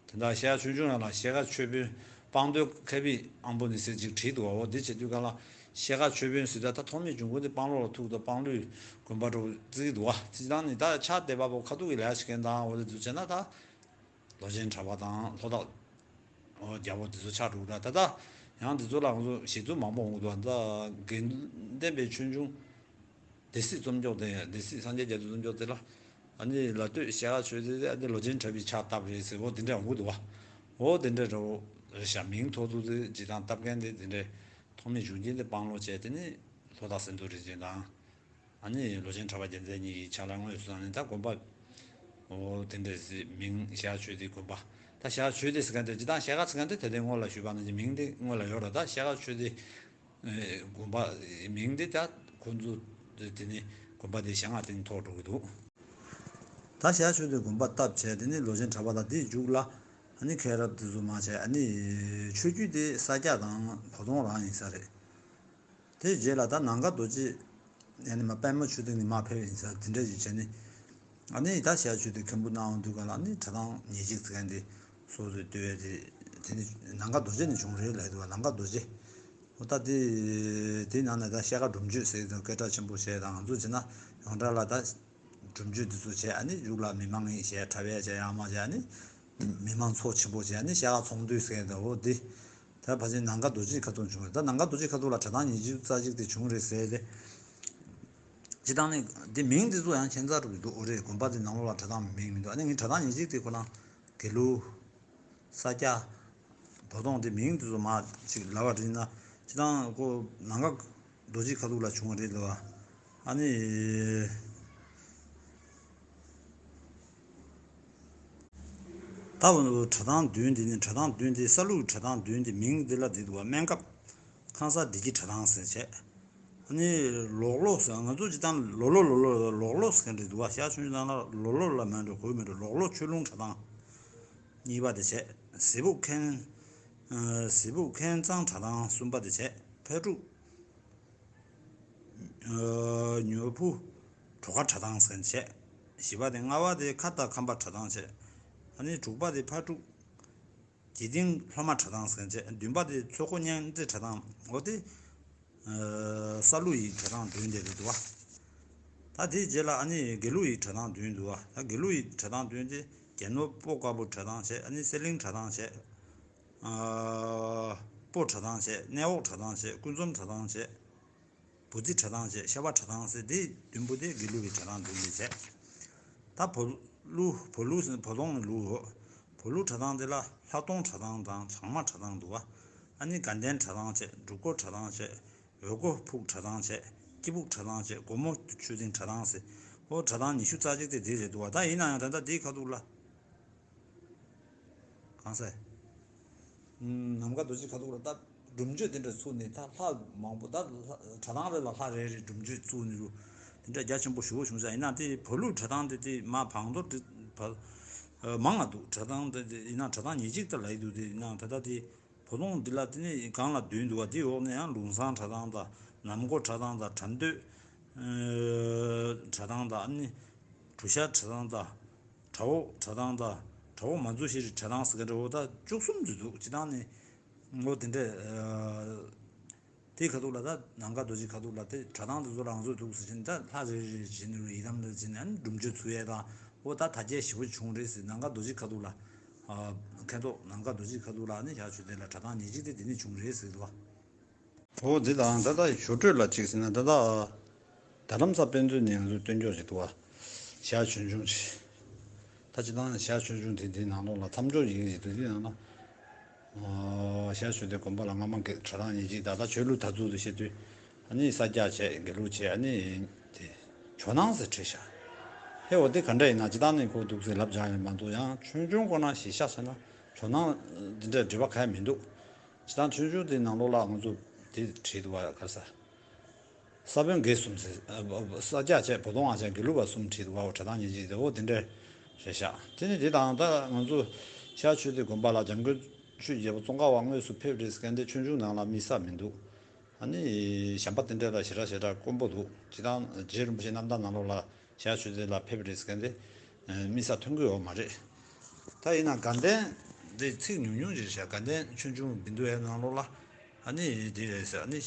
དེ་འདྲ་ཤེལ་དཀར་ཆོས་འབྱུང་ནང་ལ་ཤེལ་དཀར་ཆོས་དཔོན་སྤང་རྡོར་མཁས་པའི་དབང་པོ་ནི་ཟེར་ཅིག་བྲིས་འདུག་བ། འོ་འདི་བྱེད་དུས་ག་ལ་ཤེལ་དཀར་ཆོས་དཔོན་ཟེར་ད་ད་ཐོག་མའི་འབྱུང་ཁུངས་དེ་སྤང་ལོ་ལ་ཐུག་འདུག་སྤང་ལོའི་དགོན་པ་འདྲ་བོ་བརྩིས་འདུག་བ། སྤྱིར་བཏང་ནི་ད་ཕྱག་དེ་བ་པོ་ཁ་ཐུག་གི་ལས་བྱེད་མཁན་དང་འོ་དེ་ཚོ་བྱས་ན་ད་ལོ་ཆེན་གྲྭ་པ་དང་ལྷོ་བྲག་འོ་རྒྱལ་པོ་དེ་ཚོ་ཆགས་འགྲོ་གི་ར། ད་ད་ཡང་དེ་ཚོ་ལ་ང་ཚོ་བཞེད་ཚུལ་མང་པོ་འོང་གི་འདུག་བ། ད་དགེ་ལྡན་པའི་ཆོས་འབྱུང་སྡེ་སྲིད་རྩོམ་མཆོག་དེ་སྡེ་སྲིད་སངས་རྒྱས་རྒྱ་མཚོའི་རྩོམ་མཆོག་དེ་ལ་ཨ་ནི་ལ་སྟོད་ཤེལ་དཀར་ཆོས་སྡེ་དེ་ཨ་ནི་ལོ་ཆེན་གྲྭ་པའི་ཕྱག་བཏབ་རེད་ཟེར་འོ་དེ་འདྲ་འོང་གི་འདུག་བ། འོ་དེ་འདྲ་འདྲ་བོ་རེད་ཤག་མིང་ཐོགས་ཚུལ་དེ་ཇི་ལྟར་བཏབ་མཁན་དེ་དེ་འདྲ་ཐོག་མའི་འབྱུང་རྐྱེན་དེ་སྤང་ལོ་བྱས་དེ་ནི་ལྷོ་བྲག་སེང་འབྲུག་རིན་ཆེན་དང་ཨ་ནི་ལོ་ཆེན་གྲྭ་པ་རྒྱལ་མཚན་གཉིས་ཀྱི་ཕྱག་ལ་དངོས་སུ་བཏང་ནས་ད་དགོན་པ་འོ་དེ་འདྲ་ཟེར་མིང་ཤེལ་དཀར་ཆོས་སྡེ་དགོན་པ། ད་ཤེལ་དཀར་ཆོས་སྡེ་ཟེར་མཁན་དེ་ཇི་ལྟར་ཤེལ་དཀར་ཟེར་མཁན་དེ་དེ་ལྟའི་སྔོན་ལ་ཞུས་པ་ནང་བཞིན་མིང་དེ་སྔོན་ལ་ཡོད་ར། ད་ཤེལ་དཀར་ཆོས་སྡེ་དགོན་པ་མིང་འདི་ད་ཁོ་ཚོ་དེ་ནི་དགོན་པ་དེ་བཞེངས་ང་དེ་ནི་ཐོགས་འགྲོ་གི་འདུག་ད་ཤར་ཆོས་སྡེ་དགོན་པ་བཏབ་བྱས་དེ་ནི་ལོ་ཆེན་གྲྭ་པ་དང་དེའི་མཇུག་ལ་ཨ་ནི་མཁན་རབས་དེ་ཚོ་མར་བྱས་ཨ་ནི་ཆོས་བརྒྱུད་དེ་ས་སྐྱ་དང་བོ་དོང་རང་ཡིན་ས་རེད། དེའི་རྗེས་ལ་ད་ནམ་མཁའ་རྡོ་རྗེ་ཨ་ནི་མ་པདྨ་ཆོས་སྡིངས་ནས་མར་ཕེབས་ཡིན་ས་དེ་འདྲ་ཞིག་བྱས་ནས། ཨ་ནི་ད་ཤར་ཆོས་སྡེ་མཁན་པོ་གནང་འོང་དུས་ག་ལ་ཨ་ནི་གྲྭ་ཚང་ཉེར་གཅིག་ཟེར་མཁན་དེ་སོ་སོས་བཏོད་ཡས་དེ་དེ་ནི་ནམ་མཁའ་རྡོ་རྗེ་ནས་བྱུང་རེད་ལབ་འདུག་བ། ནམ་མཁའ་རྡོ་རྗེ། འོ་ད་དེ་དེའི་ནང་ནས་ད་ཤེལ་དཀར་སྒྲུབ་མཆོད་ཟེར་དང་སྐད་གྲགས་ཆེན་པོ་བྱས་དང་ང་ཚོ་བྱས་ན་ཡོངས་གྲགས་ལ་ད་སྒྲུབ་མཆོད་དེ་ཚོ་བྱས་ཨ་ནི་མཇུག་ལ་མི་མང་ཡིན་བྱས་གྲྭ་པས་བྱས་ཡང་མ་བྱས་ཨ་ནི་མི་མང་ཚོགས་ཆེན་པོ་བྱས་ཨ་ནི་ཤེལ་དཀར་ཚོགས་འདུ་ཟེར་དང་འོ་དེ། ད་ཕལ་ཆེར་ནམ་མཁའ་རྡོ་རྗེ་ཁ་ཐུག་བྱུང་བས། ད་ནམ་མཁའ་རྡོ་རྗེ་ཁ་ཐུག་ལ་གྲྭ་ཚང་ཉེར་གཅིག་རྩ་གཅིག་དེ་བྱུང་རེད་ཟེར་ཏེ། སྤྱིར་བཏང་ནི་འདི་མིང་འདི་ཚོ་ཡང་ཁྱད་མཚར་རུ་འདུག་འོ་རེད། དགོན་པ་འདི་ནང་ལོགས་ལ་གྲྭ་ཚང་མིང་མི་འདུག་ཨ་ནི་ངའི་གྲྭ་ཚང་ཉེར་གཅིག་དེ་ཁོ་རང་དགེ་ལུགས། ས་སྐྱ། བོ་དོང་དེ་མིང་འདི་ཚོ་མར་ཅིག་ལབ་པ་རེད་ན་སྤྱིར་བཏང་ཁོ་ནམ་མཁའ་རྡོ་རྗེ་ཁ་ཐུག་ལ་བྱུང་བ་རེད་འདུག་ཨ་ནི། ད་བོ་གྲྭ་ཚང་བདུན་འདི་ནི་གྲྭ་ཚང་བདུན་འདི་ས་ལུགས་གྲྭ་ཚང་བདུན་འདི་མིང་འདི་ལ་འདི་འདུག་བ། སྨན་ཁབ། ཁང་གསར་བདེ་སྐྱིད་གྲྭ་ཚང་ཟེར་བྱས། ཨ་ནི་ལོག་ལོག་ཟེར་ང་ཚོ་སྤྱིར་བཏང་ལོ་ལོ་ལོ་ལོ་ལོག་ལོག་ཟེར་མཁན་རེད་འདུག་བ། ཤར་ཆོས་ནང་ལ་ལོ་ལོ་ལ་མིན་འགྲོ་གོ་མིན་འགྲོ་ལོག་ལོག་ཆོས་ལུང་གྲྭ་ཚང་། གཉིས་པ་དེ་བྱས། གཟིགས་ཕུག་མཁན། ཨ་གཟིགས་ཕུག་མཁན་ཚང་གྲྭ་ཚང་གསུམ་པ་དེ་བྱས། ཕ་ཕྲུག་ཨ་ཉོ་ཕུ་གྲོ་ཁ་གྲྭ་ཚང་ཟེར་མཁན་བྱས། བཞི་པ་དེ་ལྔ་པ་དེ་ཁ་བཏགས་ཁམས་པ་གྲྭ་ཚང་བྱས། ཨ་ནི་དྲུག་པ་དེ་ཕ་ཕྲུག་འཇིག་རྟེན་སློབ་མ་གྲྭ་ཚང་ཟེར་མཁན་བྱས། བདུན་པ་དེ་ཚོགས་འཁོར་གཉན་རྩེ་གྲྭ་ཚང་། འོ་དེ་ས་ལུགས་ཡི་གྲྭ་ཚང་བདུན་དེ་རེད་འདུག་བ། ད་དེའི་རྗེས་ལ་ཨ་ནི་དགེ་ལུགས་ཡི་གྲྭ་ཚང་བདུན་འདུག་བ། ད་དགེ་ལུགས་ཡི་གྲྭ་ཚང་བདུན་དེ་རྒྱལ་ནོར་སྤོ་དཀར་པོ་གྲྭ་ཚང་བྱས། ཨ་ནི་གསེར་གླིང་གྲྭ་ཚང་བྱས། ཨ། སྤོ་གྲྭ་ཚང་བྱས། གནས་འོག་གྲྭ་ཚང་བྱས། ཀུན་འཛོམས་གྲྭ་ཚང་བྱས། བུ་རྩི་གྲྭ་ཚང་བྱས། ཤ་བ་གྲྭ་ཚང་ཟེར། དེ་བདུན་པོ་དེ་དགེ་ལུགས་ཀྱི་གྲྭ་ཚང་བདུན་དེ་བྱས། ད་བོ་ལུ་བོ་ལུ་ཟེར་བོ་ལུང་ནི་ལུགས། བོ་ལུ་གྲྭ་ཚང་དེ་ལ་ལྷ་སྟོང་གྲྭ་ཚང་དང་བྱང་མ་གྲྭ་ཚང་འདུག་བ། ཨ་ནི་དགའ་ལྡན་གྲྭ་ཚང་བྱས། འབྲུག་སྒོ་གྲྭ་ཚང་བྱས། འོལ་སྒོ་ཕུག་གྲྭ་ཚང་བྱས། སྐྱིད་ཕུག་གྲྭ་ཚང་བྱས། སྒོ་མོ་ཆོས་སྡིངས་གྲྭ་ཚང་ཟེར། ཨོ་གྲྭ་ཚང་ཉི་ཤུ་རྩ་གཅིག་དེ་དེ་རེད་འདུག་བ། ད་ཡིན་ན་ཡང་ད་ལྟ་དེའི་ཁ་ཐུག་ལ། གང་ཟེར། ནམ་མཁའ་རྡོ་རྗེ་ཁ་ཐུག་ལ་ད་སྒྲུབ་མཆོད་དེ་འདྲ་ཚུགས་ནས། ད་ལྷ་མང་པོ། ད་ལྷ་གྲྭ་ཚང་རེ་ལ་ལྷ་རེ་རེ་སྒྲུབ་མཆོད་ཚུགས་ནས་རུ་དེ་འདྲ་རྒྱ་ཆེན་པོ་ཞེ་པོ་བྱུང་ཤག་ཡིན་ན་དེ་བོ་ལུགས་གྲྭ་ཚང་དེ་དེ་མ་བང་མདོར་དེ་བ་མང་ང་འདུག་གྲྭ་ཚང་དེ་དེ་ཡིན་ན་གྲྭ་ཚང་ཉེར་གཅིག་ད་ལ་ཡི་འདུག་དེ་ཡིན་ན་ད་ལྟ་དེ་བོ་ལུང་འདི་ལ་དེ་ནས་སྒང་ལ་བདུན་འདུག་བ། དེའི་འོག་ནས་ཡང་ལུང་བཟང་གྲྭ་ཚང་དང་། ནམ་མགོ་གྲྭ་ཚང་དང་། གྲྭ་སྟོད་གྲྭ་ཚང་དང་། ཨ་ནི་གྲུ་ཤ་གྲྭ་ཚང་དང་། གྲྭ་འོག་གྲྭ་ཚང་དང་། གྲྭ་འོག་མ་འཛུལ་ཤེས་རིག་གྲྭ་ཚང་ཟེར་ག་འདྲ་བོ་ད་བཅུ་གསུམ་ཙམ་འདུག་སྤྱིར་བཏང་ནས་ངོ་དེ་འདྲ། ཨ། དེའི་ཁ་ཐུག་ལ་ད་ནམ་མཁའ་རྡོ་རྗེ་ཁ་ཐུག་ལ་དེ་གྲྭ་ཚང་དེ་ཚོ་རང་ཚོས་འདུག་ཟེར་བཞིན། ད་ལྷ་རེ་རེ་བྱས་ནས་ཡི་དམ་རེ་བྱས་ནས། ཨ་ནི་སྒྲུབ་མཆོད་ཚུགས་ཡས་དང་། འོ་ད་དར་རྒྱས་ཞེ་པོ་བྱུང་རེད་ཟེར། ནམ་མཁའ་རྡོ་རྗེ་ཁ་ཐུག་ལ། ཨ། མཁན་ཐོག་ནམ་མཁའ་རྡོ་རྗེ་ཁ་ཐུག་ལ་ཨ་ནི་ཞག་མཆོད་རྟེན་ལ་གྲྭ་ཚང་ཉེར་གཅིག་དེ་དེ་ནས་བྱུང་རེད་ཟེར་འདུག་བ། འོ་འདི་དང་ད་ལྟ་ཞོ་སྤྲོད་ལ་གཅིག་ཟེར་ན། ད་ལྟ་རྡ་རམ་ས་དཔེ་མཛོད་ནས་ང་ཚོས་སྟོན་ཆོག་ཅིག་འདུག་བ། ཞལ་ཆོས་འབྱུང་ཅིག་ད་སྤྱིར་བཏང་ཞལ་ཆོས་འབྱུང་དེ་འདིའི་ནང་ལོགས་ལ་མཚམས་སྦྱོར་ཡིག་ཡིག་དེ་འདིའི་ནང་ལ། ཨ། ཞལ་ཆོས་སྡེ་དགོན་པ་ལ་སྔ་མ་གི་གྲྭ་ཚང་ཉེར་གཅིག་དང་། ད་ཆོས་ལུགས་དར་ཚུལ་དུ་བཤད་དུས། ཨ་ནི་ས་སྐྱ་བྱས། དགེ་ལུགས་བྱས། ཨ་ནི་དེ་ཇོ་ནང་ཟེར་བྲིས་ཤག་ཧེ། འོ་དེ་ག་འདྲ་ཡིན་ན། སྤྱིར་བཏང་ནས་ཁོ་འདུག་ཟེར་ལབ་སྦྱང་ཡང་མ་འདུག་ཡང་ཆོས་འབྱུང་ཁོ་ན་གཞི་བཞག་བྱས་ན་ཇོ་ནང་འདི་འདྲ་འབྲེལ་བ་གང་ཡང་མི་འདུག་སྤྱིར་བཏང་ཆོས་འབྱུང་དེའི་ནང་ལོགས་ལ་ང་ཚོ་དེ་བྲིས་འདུག་བ། ག་རེ་ཟེར། ས་བོན་དགེ་གསུམ་ཟེར། ཨ། ས་སྐྱ་བྱས། བོ་དོང་ཨ་ཅག་དགེ་ལུགས་པ་གསུམ་བྲིས་འདུག་བ། འོ་གྲྭ་ཚང་ཉེར་གཅིག་དེ། འོ་དེ་འདྲ་རེད་ཤག་དེ་ནི་དེ་དང་། ད་ང་ཚོ་ཤར་ཆོས་སྡེ་དགོན་པ་ལ་འཇམ་མགོན་ཆོས་ཀྱི་རྒྱལ་པོ་ཙོང་ཁ་པ་དངོས་སུ་ཕེབས་རེད་ཟེར་མཁན་དེ་ཆོས་འབྱུང་ནང་ལ་དམིགས་བསལ་མི་འདུག་ཨ་ནི་གཞན་པ་དེ་འདྲ་ལ་ཞེ་དྲག་ཞེ་དྲག་དཀོན་པོ་འདུག་སྤྱིར་བཏང་རྗེ་རིན་པོ་ཆེ་རྣམ་ཐར་ནང་ལོགས་ལ་ཤར་ཆོས་སྡེ་ལ་ཕེབས་རེད་ཟེར་མཁན་དེ་དམིགས་བསལ་ཐོན་གྱི་ཡོད་མ་རེད། ད་ཡིན་ན་དགའ་ལྡན་དེ་ཚིག་ཉུང་ཉུང་ཅིག་རེད་ཤག་དགའ་ལྡན་ཆོས་འབྱུང་བི་དྷུ་ཡའི་ནང་ལོགས་ལ། ཨ་ནི་དེ་རེད་ཟེར། ཨ་ནི་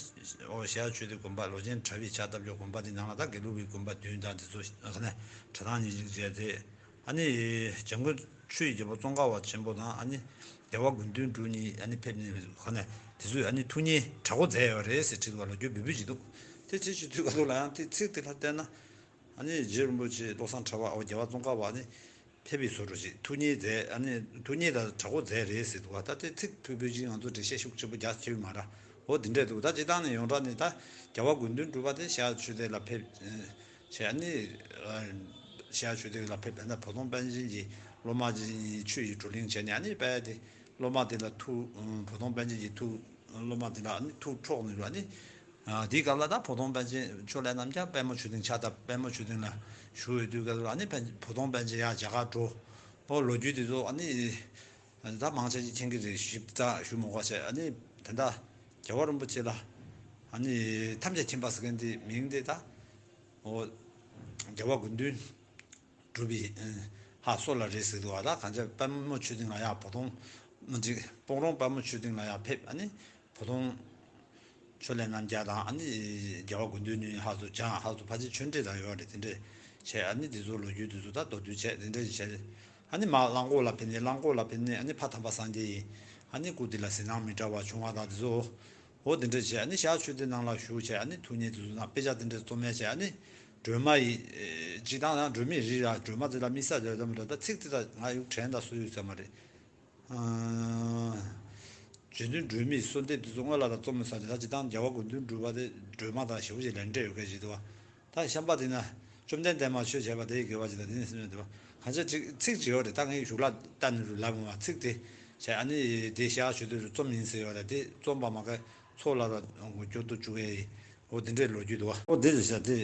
ཨོ་ཤར་ཆོས་སྡེ་དགོན་པ་ལོ་ཆེན་གྲྭ་པའི་ཕྱག་བཏབ་ཆོག་དགོན་པ་དེ་ནང་ལ་ད་དགེ་ལུགས་པའི་དགོན་པ་བདུན་དང་དེ་ཚོ། ཨ་ནི་གྲྭ་ཚང་ཉེར་གཅིག་བྱས་ཏེ། ཨ་ནི་འཇམ་མགོན་ཆོས་ཀྱི་རྒྱལ་པོ་ཙོང་ཁ་པ་ཆེན་པོ་དང་། ཨ་ནི་རྒྱལ་བ་དགེ་འདུན་གྲུབ་གཉིས་ཨ་ནི་ཕེབས་ནས། ཨ་ནི་དེ་ཚོས་ཨ་ནི་ཐུགས་མཉེས་དྲག་པོ་མཛད་ཡོད་རེད་ཟེར་བྲིས་འདུག་བ། ལོ་རྒྱུས་འབུལ་འབུལ་ཅིག་འདུག་དེ་ཅི་ཞིག་དུས་ག་ལོ་ལ་ཡང་དེ་ཚིག་དེ་ལ་བལྟས་ན། ཨ་ནི་རྗེ་རིན་པོ་ཆེ་བློ་བཟང་གྲགས་པ། ཨོ་རྒྱལ་བ་ཙོང་ཁ་པ་ཨ་ནི་ཕེབས་པའི་བཟོ་འདྲ་ཞིག་ཐུགས་མཉེས་མཛད། ཨ་ནི་ཐུགས་མཉེས་དང་དྲག་པོ་མཛད་རེད་ཟེར་འདུག་བ། ད་དེ་ཚིག་ཕུལ་ཕུལ་ཅིག་ང་ཚོ་འགྲེལ་བཤད་ཤུགས་ཆེན་པོ་རྒྱག་ཐུབ་མ་རེད། འོ་དེ་འདྲས་འདུག་ད་སྤྱིར་བཏང་ནས་ཡོངས་གྲགས་ནས་ད་རྒྱལ་བ་དགེ་འདུན་གྲུབ་པ་དེ་ཤར་ཆོས་སྡེ་ལ་ཕེབས་བྱས། ཨ་ནི་ཤར་ཆོས་སྡེ་ལ་ཕེབས། ད་བོ་དོང་པཎ་ཆེན་གྱི་སློབ་མ་ཆོས་ཀྱི་བགྲོ་གླེང་བྱས་ནས། ཨ་ནི་དཔལ་དེ་སློབ་མ་དེ་ལ་ཐུགས། བོ་དོང་པཎ་ཆེན་གྱི་ཐུགས། སློབ་མ་དེ་ལ་ཨ་ནི་ཐུགས་འཕྲོག་ནས། ཨ་ནི། ཨ། དེའི་སྐབས་ལ་ད་བོ་དོང་པཎ་ཆེན་ཕྱོགས་ལས་རྣམ་རྒྱལ་དཔལ་མོ་ཆོས་སྡིངས་ཕྱག་བཏབ། དཔལ་མོ་ཆོས་སྡིངས་ལ་བཞུགས་ཡོད་དུས་སྐབས་ལ་ཨ་ནི་བོ་དོང་པཎ་ཆེན་ཡར་རྒྱ་གར་འགྲོ། ཨོ་ལོ་རྒྱུས་དེ་ཚོ་ཨ་ནི་ད་མང་ཆེ་ཅིག་མཁྱེན་གྱི་རེད། ཞིབ་ཕྲ་ཞུ་མི་དགོས་བྱས། ཨ་ནི་ད་ལྟ་རྒྱལ་བ་རིན་པོ་ཆེ་ལ་ཨ་ནི་ཐམས་ཅད་མཁྱེན་པ་ཟེར་མཁན་དེ་མིང་དེ་ད། ཨོ་རྒྱལ་བ་དགེ་འདུན་གྲུབ་པའི་ལྷ་སོ་ལ་རེད་ཟེར་འདུག་བ། ད་གང་ཅི་དཔལ་མོ་ཆོས་སྡིངས་ལ་ཡར། བོ་དོང་མི་འགྲིག་སྤོང་རོང་དཔལ་མོ་ཆོས་སྡིངས་ལ་ཡར་ཕེབས། ཨ་ནི་བོ་དོང་ཆོས་ལས་རྣམ་རྒྱལ་དང་། ཨ་ནི་རྒྱལ་བ་དགེ་འདུན་ནི་ཧ་སུ་བྱང་། ཧ་སུ་ཕལ་ཆེར་ཆོས་འབྲེལ་དང་ཡོད་རེད། དེ་འདྲས་བྱས། ཨ་ནི་དེ་ཚོ་ལོ་རྒྱུས་དེ་ཚོ་ད་མདོར་བསྡུས་བྱས། དེ་འདྲས་བྱས། ཨ་ནི་མར་གླང་གོག་ལ་ཕེབས་ནས། གླང་གོག་ལ་ཕེབས་ནས་ཨ་ནི་ཕ་དམ་པ་སངས་རྒྱས་ཡི་ཨ་ནི་སྐུ་དེ་ལ་གཟིགས་སྣང་མི་འདྲ་བ་བྱུང་བ་དང་དེ་ཚོ། འོ་དེ་འདྲས་བྱས། ཨ་ནི་ཤར་ཆོས་སྡེ་ནང་ལ་བཞུགས་བྱས། ཨ་ནི་ཐུགས་མཉེས་དེ་ཚོ་ནང་དཔེ་ཆ་དེ་འདྲས་རྩོམ་ཡས་བྱས། ཨ་ནི་སྒྲོལ་མ་ཡི་སྤྱིར་བཏང་ཡང་སྒྲོལ་མའི་རིགས་ར། སྒྲོལ་མ་དེ་ལ་དམིགས་བསལ་རེད་དམ་རེད། ད་ཚིག་དེ་ད་ང་ཡུག་དྲན་དང་སུ་ཡུག་ཚད་མ་རེད། ཨ། རྗེ་བཙུན་སྒྲོལ་མའི་གསོལ་འདེབས་དེ་ཚོ་སྔོན་ལ་ད་རྩོམ་མི་ས་དེ། ད་སྤྱིར་བཏང་རྒྱལ་བ་དགེ་འདུན་གྲུབ་པ་དེ་སྒྲོལ་མ་དང་ཞེ་པོ་ཅིག་ལས་འབྲེལ་ཡོད་མཁན་ཞིག་འདུག་བ། ད་གཞན་པ་དེ་ན་བཅོམ་ལྡན་འདས་མ་ཆོས་བྱས་པ་དེ་ཡི་དགེ་བ་ཇི་ལྟར། དེ་ནི་སེམས་ཅན་འདུལ་བ། གང་ཅི་ཚིག་ཅིག་ཡོད་རེད། ད་ངས་གཞུག་ལ་ལྟ་ནས་རུ་ལབ་འོང་བ། ཚིག་དེ་བྱས། ཨ་ནི་དེ་ཤར་ཆོས་སྡེ་རུ་རྩོམ་ཡིན་ཟེར་བ་ལ། དེ་རྩོམ་པ་མ་ག་ཚོགས་ལ་ལ་འགྱུར་དུ་བཅུག་ཡས་ཡིན། འོ་དེ་འདྲའི་ལོ་རྒྱུས་འདུག་བ། འོ་དེ་རེད་ཤག་དེ་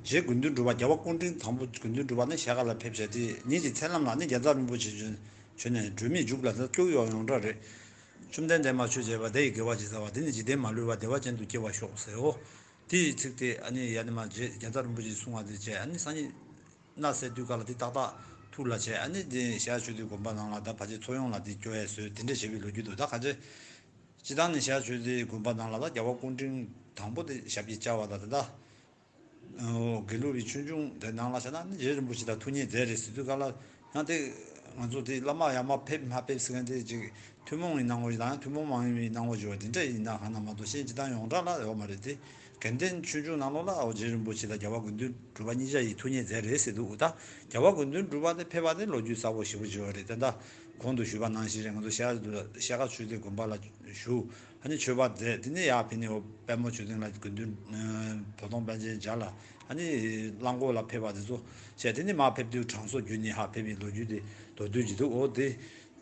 རྗེ་དགེ་འདུན་གྲུབ་པ། རྒྱལ་བ་སྐུ་ཕྲེང་དང་པོ་དགེ་འདུན་གྲུབ་པ་ནི་ཞལ་དཀར་ལ་ཕེབས་བྱས། དེ་ཉིད་ཀྱི་མཚན་ལམ་ལ་ནི་རྒྱལ་ཚབ་རིན་པོ་ཆེ་བྱོན་ནས། སྒྲོལ་མའི་མཇུག་ལ་ད་སྐྱོ་ཡོང་ཡོངས་གྲགས་རེད། བཅོམ་ལྡན་འདས་མ་ཆོས་བྱས་པ་དེ་ཡི་དགེ་བ་ཇི་ལྟ་བ། དེ་ནི་འཇིག་རྟེན་མ་ལུས་པ་བདེ་བ་ཅན་དུ་སྐྱེ་བར་ཤོག་ཟེར། འོ་དེ་ཡི་ཚིག་དེ་ཨ་ནི་ཡ་ནི་མ་རྗེ་རྒྱལ་ཚབ་རིན་པོ་ཆེས་གསུང་བ་དེ་བྱས། ཨ་ནི་སང་ཉིན་ནས་དུས་སྐབས་ལ་དེ་ཏག་ཏག་ ཕྲུག་ལ་བྱས། ཨ་ནི་དེ་ཤར་ཆོས་སྡེ་དགོན་པ་ནང་ལ་ད་ཕལ་ཆེར་ཚོགས་ཡོང་ལ་དེ་སྐྱོ་ཡས་བཟོས་དེ་འདྲས་བྱས་པའི་ལོ་རྒྱུས་འདུག་ད་ག་ཚོད་སྤྱི་བཏང་ནས་ཤར་ཆོས་སྡེ་དགོན་པ་ནང་ལ་ད་རྒྱལ་བ་སྐུ་ཕྲེང་དང་པོ་དེ་ཞབས་ཀྱིས་བཅགས་པ་དང་ད་ད། ཨོ། དགེ་ལུགས་པའི་ཆོས་འབྱུང་དེ་ནང་ལ་བྱས་ན་ནི་རྗེ་རིན་པོ་ཆེ་དང་ཐུགས་མཉེས་མཛད་རེད་ཟེར་དུས་ག་ལ་ཡང་དེ་ང་ཚོ་དེ་བླ་མ་ཡར་མར་ཕེབས་མ་ཕེབས་ཟེར་མཁན་དེ་ཅིག་ཐུན་མོང་གི་སྣང་བ་ཞིག་དང་ཐུན་མོང་མ་ཡིན་པའི་སྣང་བ་ཞིག་དེ་འདྲ་ཡིན་ན་གང་ན་མ་གཏོགས་གཞན་སྤྱི་བཏང་ཡོངས་གྲགས་ལ་ཡོད་མ་རེད་དེ། དགེ་ལྡན་ཆོས་འབྱུང་ནང་ལོགས་ལ་ཨོ་རྗེ་རིན་པོ་ཆེ་དང་རྒྱལ་བ་དགེ་འདུན་གྲུབ་པ་གཉིས་ཆ་ཡིས་ཐུགས་མཉེས་མཛད་རེད་ཟེར་འདུག་ད་རྒྱལ་བ་དགེ་འདུན་གྲུབ་པ་དེ་ཕེབས་པ་དེ་ལོ་རྒྱུས་གསལ་པོ་ཞེ་པོ་ཅིག་ཡོད་རེད། དེ་འདྲ་གོང་དུ་ཞུས་པ་ནང་བཞིན་རེད། ང་ཚོ་ཤར་ཤར་ཁ་ཆོས་སྡེ་དགོན་པ་ལ་བཞུགས། ཨ་ནི་མཆོད་པ་མཛད། དེ་ནས་ཡར་ཕེབས་ནས་འོ་དཔལ་མོ་ཆོས་སྡིངས་ལ་དགེ་འདུན། ཨ། བོ་དོང་པཎ་ཆེན་མཇལ་ལ། ཨ་ནི་གླང་གོག་ལ་ཕེབས་པ་དེ་ཚོ་བྱས། དེ་ནས་མར་ཕེབས་དུས་དྲང་སྲོང་བརྒྱུད་ནས་ཧ་ཕེབས་པའི་ལོ་རྒྱུས་དེ་མདོར་བསྡུས་ཀྱི་འདུག་འོ་དེ།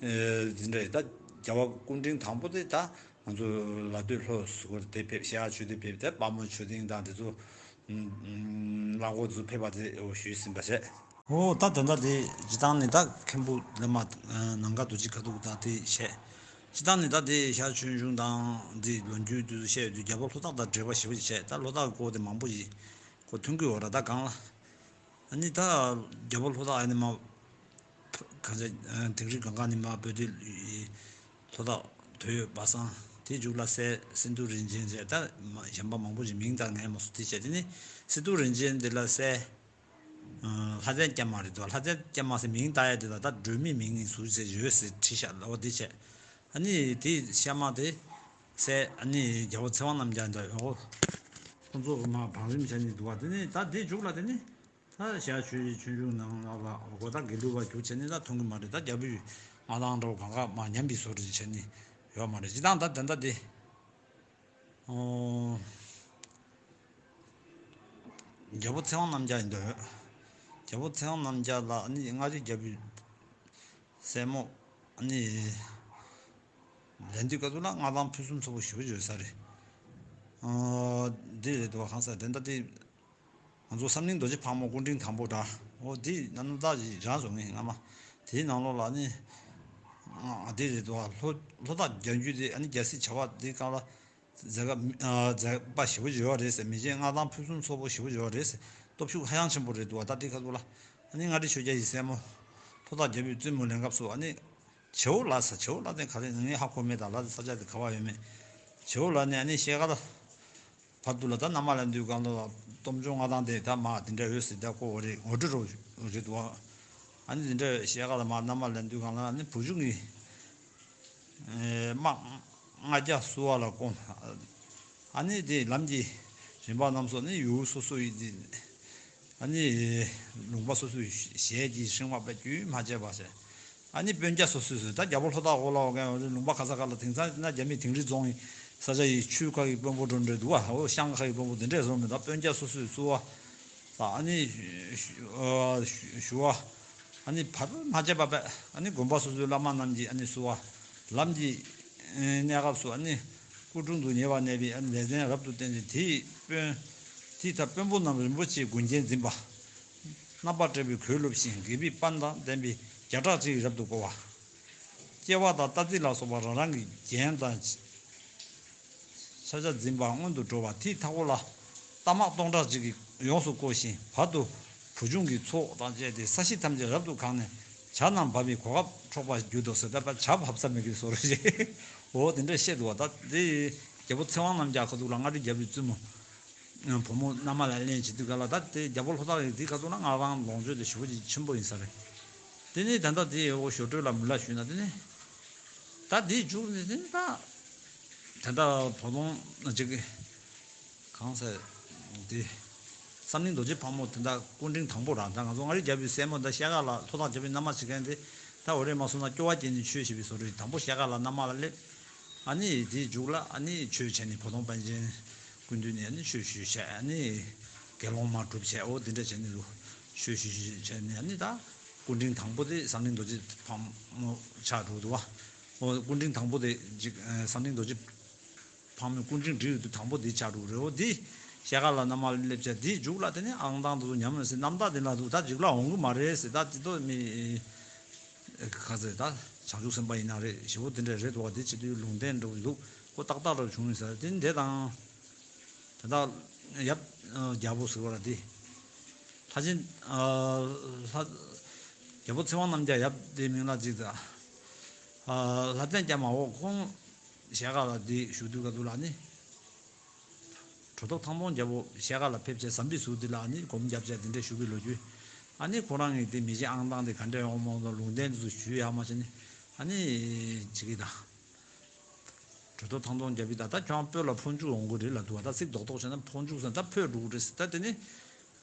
ཨ། འདི་འདྲ་ཡིན། ད་རྒྱལ་བ་སྐུ་ཕྲེང་དང་པོ་དེ་ད་ང་ཚོ་ལ་སྟོད་ལྷོ་ཟུར་དེ་ཕེབས། ཤར་ཆོས་སྡེ་ཕེབས། དེ་དཔལ་མོ་ཆོས་སྡིངས་དང་དེ་ཚོ། ཨ། གླང་གོག་ཚོ་ཕེབས་པ་དེ་འོ་ཞུས་ཟིན་པ་བྱས། འོ་ད་དེ་འདྲ་དེ་སྤྱི་བཏང་ནི་ད་མཁན་པོ་བླ་མ་ནམ་མཁའ་རྡོ་རྗེ་ཁ་ཐུག་དང་དེ་བཤད། སྤྱི་བཏང་ནི་ད་དེ་ཤར་ཆོས་འབྱུང་དང་དེ་ལོ་རྒྱུས་དེ་ཚོ་བཤད་ཡོད་དུས་རྒྱལ་པོ་ལྷོ་བྲག་དང་འབྲེལ་བ་ཞེ་པོ་ཅིག་བྱས། ད་ལྷོ་བྲག་གི་སྐོར་དེ་མང་པོ་ཞིག་ཁོ་མཐོང་གི་ཡོད་ར། ད་གང་ལ་ཨ་ནི་ད་རྒྱལ་པོ་ལྷོ་བྲག་ཨ་ནི་མ་གང་ཟེར། ཨ། དིང་རི་སྒང་ག་ནས་མར་བོད་དེ་ལྷོ་བྲག་དོད་ཡོད་པ་སང་དེ་མཇུག་ལ་སྲས་སེང་འབྲུག་རིན་ཆེན་བྱས། ད་གཞན་པ་མང་པོ་ཞིག་མིང་ད་ངས་མ་སོ་དེ་བྱས། དེ་ནི་སེང་འབྲུག་རིན་ཆེན་དེ་ལ་སྲས། ཨ། ལྷ་བཙན་སྐྱ་མ་རེད་འདུག་ལྷ་བཙན་སྐྱ་མ་ཟེར་མིང་བཏགས་ཡ་དེ་ལ་ད་སྒྲོལ་མའི་མིང་ཡིན་ཟུར་ཟེར་ཡོད་ཟེར་བྲིས་ཤག་འོ་དེ་བྱས། ཨ་ནི་དེ་ཤ་མ་དེ་སྲས་ཨ་ནི་རྒྱལ་པོ་ཚེ་དབང་རྣམ་རྒྱལ་འདྲ་ཡོད། ཁོང་ཚོ་གི་མ་བང་རིམ་བྱས་ནས་འདུག་བ། དེ་ནི་ད་དེ་མཇུག་ལ་དེ་ནི་ད་ཤར་ཆོས་ཆོས་འབྱུང་ནང་ལ་འོ་ད་དགེ་ལུགས་པ་རྒྱུགས་བྱས་ནས་ད་མཐོང་གི་མ་རེད། ད་རྒྱལ་པོའི་མངའ་ཐང་འདྲ་བོ་གང་ག་མ་ཉམས་པའི་བཟོ་འདྲ་བྱས་ནས་ཡོད་མ་རེད། སྤྱི་བཏང་ད་དེ་འདྲ་དེ། ཨོ། རྒྱལ་པོ་ཚེ་དབང་རྣམ་རྒྱལ་ཡིན་འདུག་རྒྱལ་པོ་ཚེ་དབང་རྣམ་རྒྱལ་ལ་ཨ་ནི་མངའ་རིས་རྒྱལ་པོའི་སྲས་མོ་ཨ་ནི་ལེན་དུས་སྐབས་སུ་ལ་མངའ་ཐང་ཕུན་སུམ་ཚོགས་པོ་ཞེ་པོ་ཡོད་ས་རེད། ཨོ། འདི་རེད་འདུག་གང་ཟེར་དེ་འདྲ་དེ། ང་ཚོ་བསམ་གླིང་རྡོ་རྗེ་ཕག་མོ་སྐུ་ཕྲེང་དང་པོ་འདྲ། འོ་དེ་རྣམ་ཐར་ཞིག་རང་བཟོ་ངེས་སྔ་མ། དེའི་ནང་ལོགས་ལ་ནི། ཨ། དེ་རེད་འདུག་ལྷོ་ལྷོ་བྲག་རྒྱལ་རྒྱུད་དེ་ཨ་ནི་རྒྱལ་སྲིད་བྱ་བ་དེ་སྒང་ལ། མཛད་པ་མཛད་པ་ཞེ་པོ་ཡོད་རེད་ཟེར། མི་ཆེན་མངའ་ཐང་ཕུན་སུམ་ཚོགས་པོ་ཞེ་པོ་ཡོད་རེད་ཟེར། སྟོབས་ཤུགས་ཧ་ཅང་ཆེན་པོ་རེད་འདུག་ད་དེ་ཁ་ཐུག་ལ་ཨ་ནི་མངའ་རིས་ཆོས་རྒྱལ་ཡི་སྲས་མོ་ལྷོ་བྲག་རྒྱལ་པོའི་བཙུན་མོ་ལེན་སྐབས་སུ་ཨ་ནི། བྱེའུ་ལ་ཟེར། བྱེའུ་ལ་དེ་ག་རེ་ངས་ཧ་གོ་མེད། ད་ལ་དེ་ས་ཆ་དེ་ག་བ་ཡོད་མེད། བྱེའུ་ལ་ནི་ཨ་ནི་ཤེལ་དཀར་བར་དུ་ལ་ད་མནའ་མ་ལེན་དུས་སྒང་ལ་སྟོབས་འབྱོར་མངའ་ཐང་དེ་ད་མ་དེ་འདྲ་ཡོད་ཟེར། ད་ཁོ་འོ་རེད་ངོ་སྤྲོད་རོགས་རེད་འདུག་ཨ་ནི་དེ་འདྲ་ཤེལ་དཀར་ལ་མ་མནའ་མ་ལེན་དུས་སྒང་ལ་ཨ་ནི་བུ་ཆུང་གི་དམག་ལྔ་བརྒྱ་བསུ་བ་ལ་བསྐོངས། ཨ་ནི་དེ་ལམ་གྱི་རིམ་པ་རྣམས་སུ་ནི་ཡུལ་སོ་སོ་ཡི་དེ་ཨ་ནི་ལུང་པ་སོ་སོའི་ཞལ་གྱི་ཤིང་བ་པ་རྒྱུད་མ་བྱས་པ་ཟེར། ཨ་ནི་དཔོན་རྒྱ་སོ་སོས་ཟེར། ད་རྒྱལ་པོ་ལྷོ་བྲག་འོག་ལ་འོག་གན་ལུང་པ་ག་ས་ག་ལ་དེང་སང་ན་རྒྱ་མི་དིང་རི་རྫོང་ཡི་ས་ཆ་ཡི་ཆུ་ཁ་གི་དཔོན་པོ་འགྲོ་འདྲ་འདུག་བ། འོ་ཤང་ཁ་གི་དཔོན་པོ་དེ་འདྲས་བཟོ་མི་འདུག་དཔོན་རྒྱ་སོ་སོས་བསུ་བ། ཨ་ནི་ཞུ་བ། ཨ་ནི་བར་མ་ཆད་པ་པས་ཨ་ནི་དགོན་པ་སོ་སོའི་བླ་མ་རྣམས་ཀྱིས་ཨ་ནི་བསུ་བ། ལམ་གྱི་གནས་སྐབས་སུ་ཨ་ནི་སྐུ་དྲུང་དུ་ཉེ་བར་གནས་པའི་ཨ་ནི་ལེགས་ལྡན་རབ་ཏུ་བསྟེན་ཅིང་དེའི་དཔོན། དེའི་མཐར་དཔོན་པོ་རྣམས་རིན་པོ་ཆེའི་མགུལ་རྒྱན་འཛིན་པ། རྣམ་པར་བཀྲ་བའི་གོས་བཀླུབས་ཤིང་དགེ་བའི་དཔལ་དང་ལྡན་པའི་བརྒྱ་ཕྲག་གཅིག་རབ་ཏུ་བསྐོར་བ། སྐྱེ་བ་དང་ལྟ་ཚིགས་ལ་སོགས་པ་རང་རང་གི་རྒྱན་དང་ཆ་བྱད་འཛིན་པ་སྔོན་དུ་འགྲོ་བ། དེའི་མཐའ་འཁོར་ལ་རྟ་དམག་སྟོང་ཕྲག་གཅིག་གིས་ཡོངས་སུ་བསྐོར་ཞིང་བར་དུ་བུ་ཆུང་གི་ཚོགས་དང་བཅས་ཏེ་ས་གཞི་ཐམས་ཅད་རབ་ཏུ་གང་ནས་བྱ་རྣམས་འབབ་པའི་གོ་སྐབས་འཕྲོག་པར་གྱུར་ཏོ་ཟེར། ད་ལྟ་བྱ་འབབ་ས་མེད་ཀྱི་བཟོ་འདྲ་ཞིག་འོ་དེ་འདྲ་བཤད་འདུག་བ། ད་དེ་རྒྱལ་པོ་ཚེ་དབང་རྣམ་རྒྱལ་ཁ་ཐུག་ལ་མངའ་རིས་རྒྱལ་པོའི་བཙུན་མོ། བུ་མོ་མནའ་མ་ལ་ལེན་བྱེད་དུས་ག་ལ་ད་དེ་རྒྱལ་པོ་ལྷོ་བྲག་ཡི་དེའི་ཁ་ཐུག་ལ་མངའ་ཐང་ལོངས་སྤྱོད་དེ་ཞེ་པོ་ཅིག་ཆེན་པོ་ཡིན་ས་རེད། དེ་ནས་ད་ལྟ་དེ་འོ་ཞོ་སྤྲོད་ལ་མི་ལ་ཞུས་ན་དེ་ནས་ད་དེའི་མཇུག་ནས་དེ་ནས་ད་ད་ལྟ་བོ་དོང་ཅིག་གང་ཟེར་དེ་བསམ་གླིང་རྡོ་རྗེ་ཕག་མོ་དེ་འདྲ་སྐུ་ཕྲེང་དང་པོ་རང་ད་ང་ཚོ་མངའ་རིས་རྒྱལ་པོའི་སྲས་མོ་ད་ཤེལ་དཀར་ལ་ལྷོ་བྲག་རྒྱལ་པོའི་མནའ་མ་བྱེད་མཁན་དེ་ད་འོ་རེད་མ་སོང་ན་སྐྱོ་བ་སྐྱེས་ནས་ཆོས་བྱེད་པའི་བཟོ་འདྲ་ཞིག་དང་པོ་ཤེལ་དཀར་ལ་མནའ་མ་ལ་སླེབས། ཨ་ནི་དེའི་མཇུག་ལ་ཨ་ནི་ཆོས་བྱས་ནས་བོ་དོང་པཎ་ཆེན་སྐུ་མདུན་ནས་ཨ་ནི་ཆོས་ཞུས་བྱས། ཨ་ནི་དགེ་སློང་མ་གྲུབ་བྱས། འོ་དེ་འདྲ་བྱས་ནས་ལུ་ཆོས་ཞུས་བྱས་ནས་ཨ་ནི་ད་སྐུ་ཕྲེང་དང་པོ་དེ་བསམ་གླིང་རྡོ་རྗེ་ཕག་མོ་ཆགས་འགྲོ་འདུག་བ། འོ་སྐུ་ཕྲེང་དང་པོ་དེ་ཅིག་བསམ་གླིང་རྡོ་རྗེ་ཕག་མོའི་སྐུ་ཕྲེང་བསྒྲིགས་ཡོད་དུས་དང་པོ་དེ་ཆགས་འགྲོ་རེད། འོ་དེ་ཤེལ་དཀར་ལ་མནའ་མ་སླེབས་བྱས་དེའི་མཇུག་ལ་དེ་ནས་ཨང་དང་དུ་ཉམས་ཡོད་ཟེར། རྣམ་དག་དེ་ལ་འདུག་ད་འཇིག་ལ་འོང་གི་མ་རེད་ཟེར། ད་དེ་ཚོ་མི། ཁ་ཟེར་ད་བྱང་ཆུབ་སེམས་དཔའ་ཡིན་ན་རེད། ཞེ་པོ་དེ་འདྲ་རེད་འདུག་བ། དེ་བྱེད་དུས་ལུང་བསྟན་འགྲོ་གི་འདུག་ཁོ་ཏག་ཏག་རབ་བྱུང་ཡིན་ཟེར། དེ་འདི་དང་དེ་དག་ཡབ་རྒྱལ་པོ་ཟེར་བ་ལ་དེ་ལྷ་ཆེན་ལྷ་ རྒྱལ་པོ་ཚེ་དབང་རྣམ་རྒྱལ་ཡབ་དེའི་མིང་ལ་ཅིག་ད། ལྷ་ལྡན་རྒྱ་མ་འོ་ཁོང་ཞལ་དཀར་ལ་དེ་བཞུགས་དུས་ག་དུས་ལ་ནི། གྲུབ་ཐོབ་ཐང་སྟོང་རྒྱལ་པོ་ཞལ་དཀར་ལ་ཕེབས་བྱས་ཟམ་པའི་ཟུར་དེ་ལ་ནི་སྒོམ་བརྒྱབ་བྱས་དེ་འདྲས་བཞུགས་པའི་ལོ་རྒྱུས། ཨ་ནི་ཁོ་རང་གི་དེ་མི་ཆེན་ཨང་དང་དེ་ག་འདྲས་ཡོང་མོ་ལུང་བསྟན་དེ་ཚོ་ཞུས་ཡག་མ་བྱས་ནི། ཨ་ནི་ཅིག་གི་ད། གྲུབ་ཐོབ་ཐང་སྟོང་རྒྱལ་པོས་ད་ལྟ་ཁྱོད་རང་བོད་ལ་འཕོ་འགྱུར་འོང་གི་རེད་ལབ་འདུག་བ། ད་ཚིག་རྡོག་རྡོག་བྱས་ན་འཕོ་འགྱུར་ཟེར་ན་ད་བོད་འགྲོ་གི་རེད་ཟེར། ད་དེ་ནི།